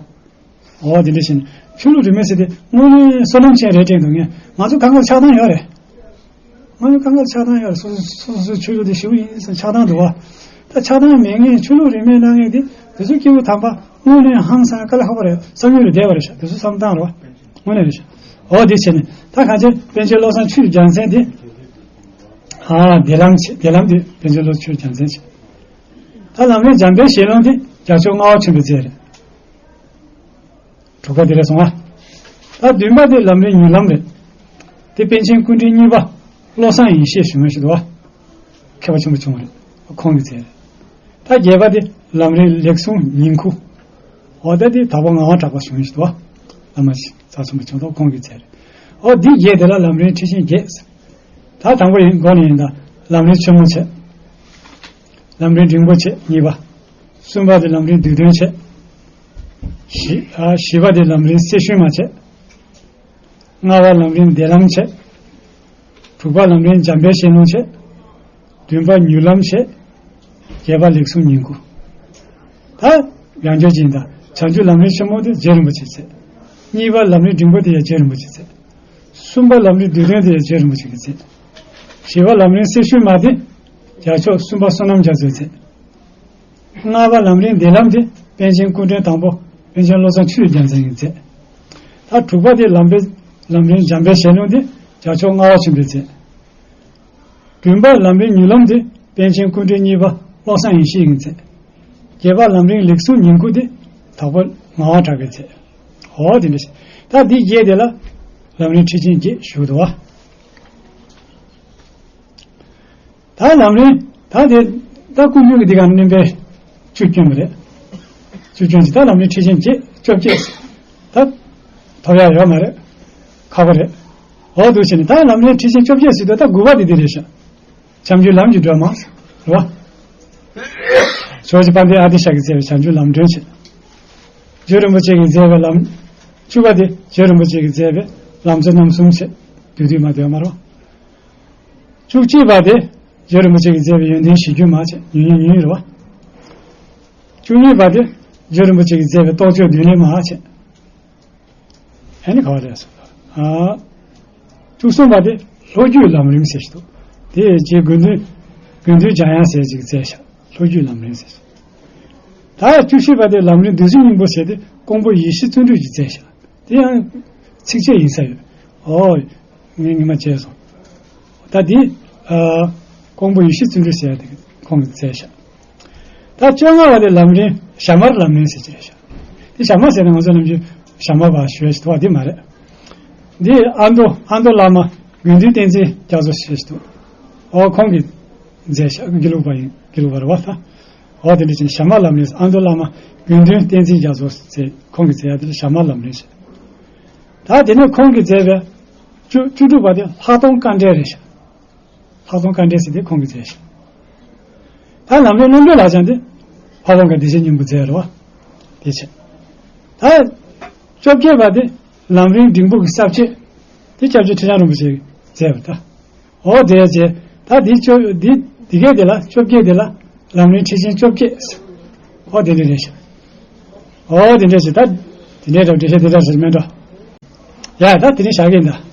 འོ་དེ་འདྲ་བྱས་ནས་ཆོས་ལུགས་རིས་མེད་ཟེར་དེ་དངོས་གནས་བསོད་ནམས་ཅན་རེད་དྲན་འདུག་ངས། ང་ཚོ་གང་ག་ལ་ཆགས་སྡང་ཡོད་རེད། ང་ཚོ་གང་ག་ལ་ཆགས་སྡང་ཡོད་རེད། སོ་སོ་སོ་སོའི་ཆོས་ལུགས་དེ་ཞེ་པོ་ཡིན་ཟེར་ཆགས་སྡང་འདུག་བ། ད་ཆགས་སྡང་མེད་མཁན་ཆོས་ལུགས་རིས་མེད་གནང་མཁན་དེ་དེ་ཚོ་སྐྱེས་བུ་དམ་པ་དངོས་གནས་ཧང་སང་དཀའ་ལས་ཁག་པོ་རེད། བསམ་ཡུལ་ལས་འདས་པ་རེད་ཤག་དེ་ཚོ་བསམ་སྟངས་རེད་བ། དངོས་གནས་རེད་ཤག་འོ་དེ་བྱས་ནས་ད་གང་ཅི་པཎ་ཆེན་བློ་བཟང་ཆོས་ཀྱི་རྒྱལ་མཚན་དེ། ཨ། བདེ་ལམ་ཆེ། བདེ་ལམ་དེ་པཎ་ཆེན་བློ་བཟང་ཆོས་ཀྱི་རྒྱལ་མཚན་ཆེ། ད་ལམ་རིམ་འཇམ་དཔལ་ཞལ་ལུང་དེ་རྒྱལ་མཆོག་ལྔ་པ་ཆེན་པོའི་མཛད་རེད། དྲུག་པ་དེ་རེད་སོང་ཨ། ད་བདུན་པ་དེ་ལམ་རིམ་མྱུར་ལམ་རེད། དེ་པཎ་ཆེན་སྐུ་ཕྲེང་གཉིས་པ་བློ་བཟང་ཡེ་ཤེས་ཞུ་མཁན་ཞིག་འདུག་བ། མཁས་པ་ཆེན་པོ་བྱུང་བ་རེད། ཁོང་གིས་མཛད་རེད། ད་བརྒྱད་པ་དེ་ལམ་རིམ་ལེགས་གསུང་ཉིང་ཁུ། འོ་ད་དེ་དྭགས་པོ་ངག་དབང་གྲགས་པ་ཞུ་མཁན་ཞིག་འདུག་བ། བླ་མ་རྩ་ཆེན་པོ་བྱུང་འདུག་ཁོང་གིས་མཛད་རེད། འོ་འདི་བརྒྱད་དེ་ལ་ལམ་རིམ་ཁྲིད་ཆེན་བརྒྱད། ད་དང་པོ་ཡིན་འགོ་ནས་ཡིན་ད། ལམ་རིམ་ཆེན་མོ་བྱས། ལམ་རིམ་འབྲིང་པོ་བྱས་གཉིས་པ། གསུམ་པ་དེ་ལམ་རིམ་བསྡུས་དོན་བྱས། བཞི། ཨ། བཞི་པ་དེ་ལམ་རིམ་གསེར་ཞུན་མ་བྱས། ལྔ་པ་ལམ་རིམ་བདེ་ལམ་བྱས། དྲུག་པ་ལམ་རིམ་འཇམ་དཔལ་ཞལ་ལུང་བྱས། བདུན་པ་མྱུར་ལམ་བྱས། བརྒྱད་པ་ལེགས་གསུང་ཉིང་ཁུ། ད་ཡང་བསྐྱར་ཅིག་ད། བྱང་ཆུབ་ལམ་རིམ་ཆེན་མོ་དེ་རྗེ་རིན་པོ་ཆེས་མཛད། གཉིས་པ་ལམ་རིམ་འབྲིང་པོ་དེ་ཡང་རྗེ་རིན་པོ་ཆེས་མཛད། གསུམ་པ་ལམ་རིམ་བསྡུས་དོན་དེ་ཡང་རྗེ་རིན་པོ་ཆེ་གིས་མཛད། བཞི་པ་ལམ་རིམ་གསེར་ཞུན་མ་དེ་རྒྱལ་མཆོག་གསུམ་པ་བསོད་ནམས་རྒྱ་མཚོས་མཛད། ལྔ་པ་ལམ་རིམ་བདེ་ལམ་དེ་པཎ་ཆེན་སྐུ་ཕྲེང་དང་པོ་པཎ་ཆེན་བློ་བཟང་ཆོས་ཀྱི་རྒྱལ་མཚན་གྱིས་མཛད། ད་དྲུག་པ་དེ་ལམ་པའི་ལམ་རིམ་འཇམ་དཔལ་ཞལ་ལུང་དེ་རྒྱལ་མཆོག་ལྔ་པ་ཆེན་པོས་མཛད། བདུན་པ་ལམ་རིམ་མྱུར་ལམ་དེ་པཎ་ཆེན་སྐུ་ཕྲེང་གཉིས་པ་བློ་བཟང་ཡེ་ཤེས་ཀྱིས་མཛད། བརྒྱད་པ་ལམ་རིམ་ལེགས་གསུང་ཉིང་ཁུ་དེ་དྭགས་པོ་ངག་དབང་གྲགས་པས་མཛད། འོ་དེ་འདྲ་ཞིག་ད་འདི་བརྒྱད་དེ་ལ་ལམ་རིམ་ཁྲིད་ཆེན་བརྒྱད་ཞུ་འདུག་བ། ད་ལམ་རིམ་ད་དེ་ད་ཀུན་མཁྱེན་གྱི་འདི་ག་བསྣན་པའི་བཅུ་སྐྱོན་པ་རེད། བཅུ་སྐྱོན་ཅིག་ད་ལམ་རིམ་ཁྲིད་ཆེན་བརྒྱད་བཅོ་བརྒྱད་ད་ཐོབ་ཡག་ཡོད་མ་རེད། ཁག་པོ་རེད། འོ་འདུག་བྱས་ནས་ད་ལམ་རིམ་ཁྲིད་ཆེན་བཅོ་བརྒྱད་ཟེར་དུས་ད་དགུ་པ་དེ་འདི་རེད་ཤག་བྱམས་ཆོས་ལམ་གྱི་སྒྲོན་མ་རེད་བ། ཇོ་བོ་རྗེ་དཔལ་ལྡན་ཨ་ཏི་ཤ་གིས་མཛད་པའི་བྱམས་ཆོས་ལམ་སྒྲོན་བྱས། རྗེ་རིན་པོ་ཆེ་གིས་མཛད་པའི་ལམ། བཅུ་པ་དེ་རྗེ་རིན་པོ་ཆེ་གིས་མཛད་པའི་ལམ་གཙོ་རྣམ་གསུམ་བྱས། བསྡུས་བསྡུས་མ་བསྡུས་མ་རེད་བ། བཅུ་གཅིག་པ་དེ་རྗེ་རིན་པོ་ཆེ་གིས་མཛད་པའི་ཡོན་ཏན་གཞིར་གྱུར་མ་བྱས་ཉུང་ཉུང་ཉུང་ཉུང་རེད་བ། བཅུ་གཉིས་པ་དེ་རྗེ་རིན་པོ་ཆེ་གིས་མཛད་པའི་རྟོགས་བརྗོད་བསྡུས་ལེན་མ་བྱས། ཨ་ནི་ག་བ་རེད་སོ། ཨ། བཅུ་གསུམ་པ་དེ་ལྷོ་རྒྱུད་ལམ་རིམ་ཟེར་ཞིག་འདུག་དེ་རྗེ་དགེ་འདུན་དགེ་འདུན་འཇམ་དབྱངས་ཟེར་ཅིག་མཛད་ཤག་ལྷོ་རྒྱུད་ལམ་རིམ་ཟེར་ཞིག་ད་བཅུ་བཞི་པ་དེ་ལམ་རིམ་བདུད་རྩི་སྙིང་པོ་ཟེར་དེ་ཀོང་པོ་ཡེ་ཤེས་བརྩོན་འགྲུས་ཀྱིས་མཛད་ཤག་དེ་ཡང་ཚིགས་བཅད་ཡིན་ས་ཡོད། ཨོ། ངས་ཉི་མ་བརྗེད་སོང་། ད་འདི། ཨ། ཀོང་པོ་ཡེ་ཤེས་བརྩོན་འགྲུས་ཟེར་ཡ་དེ་ཁོང་གིས་མཛད་ཤག་ད་བཅོ་ལྔ་པ་དེ་ལམ་རིམ་ཞྭ་དམར་ལམ་རིམ་ཟེར་གྱི་རེད་ཤག་དེ་ཞྭ་དམར་ཟེར་ན་ང་ཚོ་ནམ་རྒྱུན་ཞྭ་དམར་བ་ཞུ་ཡ་ཞིག་འདུག་བ་འདི་མ་རེད། འདི་ཨ་མདོ་ཨ་མདོ་བླ་མ་དགེ་འདུན་བསྟན་འཛིན་རྒྱ་མཚོ་ཟེར་གྱི་འདུག་ཨོ་ཁོང་གིས་མཛད་ཤག་དགེ་ལུགས་པ་ཡིན་དགེ་ལུགས་པ་རེད་བ་ད། འོ་དེ་འདྲ་བྱས་ནས་ཞྭ་དམར་ལམ་རིམ་ཨ་མདོ་བླ་མ་དགེ་འདུན་བསྟན་འཛིན་རྒྱ་མཚོ་ཟེར་ཁོང་གིས་མཛད་ཡ་དེ་ལ་ཞྭ་དམར་ལམ་རིམ་ཟེར། ད་དེ་ནས་ཁོང་གིས་མཛད་པའི་བཅུ་བཅུ་དྲུག་པ་དེ་ལྷག་མཐོང་དཀའ་འགྲེལ་རེད་ཤག་ལྷག་མཐོང་དཀའ་འགྲེལ་ཟེར་དེ་ཁོང་གིས་མཛད་ཤག་ད་ལམ་རིམ་རྣམ་གྲོལ་ལ་སྦྱངས་ཏེ་ཕ་བོང་ཁ་བདེ་གཤེགས་སྙིང་པོ་མཛད་རེད་བ། དེ་བྱས། ད་བཅོ་བརྒྱད་པ་དེ་ལམ་རིམ་འབྲིང་པོ་གི་ས་བཅད་དེ་སྐྱབས་རྗེ་ཁྲི་བྱང་རིན་པོ་ཆེས་མཛད་པ་ད། འོ་དེ་བྱས། ད་འདི་བཅོ་འདི་འདི་གས་དེ་ལ་བཅོ་བརྒྱད་དེ་ལ་ལམ་རིམ་ཁྲིད་ཆེན་བཅོ་བརྒྱད། འོ་དེ་འདྲ་རེད་ཤག་འོ་དེ་འདྲ་ཞིག་ད་དེ་འདྲའི་འདྲ་འགྲེལ་བཤད་དེ་འདྲ་ཞིག་མེད་འགྲོ། ཡ་ད་དེ་ནས་བཞག་གི་ཡིན་ད།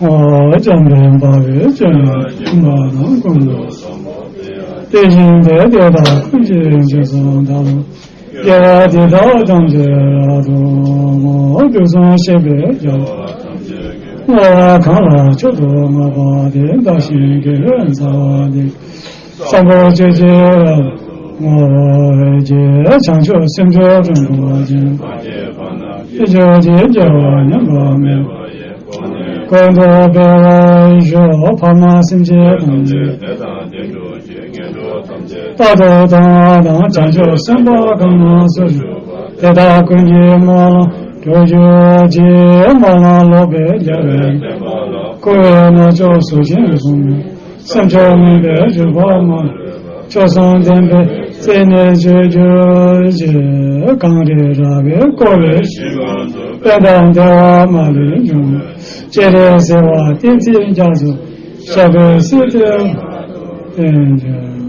འོ་འཇམ་དཔལ་དཔའ་བོས་སྤྱན་ལ་ཕྱིན་པ་དང་། ཀུན་ཏུ་བཟང་པོ་དེ་ཡང་དེ་བཞིན་ཏེ། དེ་དག་ཀུན་གྱི་རྗེས་སུ་བདག་སློབ་དགེ་བ་འདི་དག་ཐམས་ཅད་རབ་ཏུ་བསྔོ། དུས་གསུམ་གཤེགས་པའི་རྒྱལ་པོ་བསྔོ་བ་གང་ལ་མཆོག་ཏུ་བསྔགས་པ་དེ། བདག་གཞན་དགེ་བའི་རྩ་བ་འདི། བསམ་པ་ཅི་བྱེད་རབ་ཏུ་བསྔོ་བར་བགྱི། བྱང་ཆུབ་སེམས་མཆོག་སྤྲུལ་པ་ཅན། ཕྱོགས་བཅུའི་རྒྱལ་བ་མཉམ་པར་མོས་པ་ཡིས། ཀུན་ཏུ་སྤེལ་བར་ཤོག །ཕ་མ་སེམས་ཅན་ཐམས་ཅད། རྟག་ཏུ་དང་བ་དང་བྱང་ཆུབ་སེམས་དཔའ་གང་སུ། དེ་དག་ཀུན་གྱི་སྨོན་ལམ་འགྲུབ་གྱུར་ཅིག །སྨོན་ལམ་ལོག་པའི་རྒྱལ་བའི་བསྟན་པ་ལ། འཁོར་བའི་རྣམ་ཅོག་གཟུགས་ཅན་གསུམ། སེམས་མཆོག་མུན་པའི་འཇིགས་པ་མ། མཆོག་གསུམ་ལྡན་པའི་སེམས་ནི་སྤྱོད་གྱུར་ཅིག །གངས་རི་ར་བས་བསྐོར་བའི་ཞིང་ཁམས་སུ། དཔལ་དང་བདེ་བ་མ་ལུས་འབྱུང་། སྤྱན་རས་གཟིགས་དབང་བསྟན་འཛིན་རྒྱ་མཚོ། ཞབས་པད་སྲིད་མཐའི་བསྟན་འགྲོ།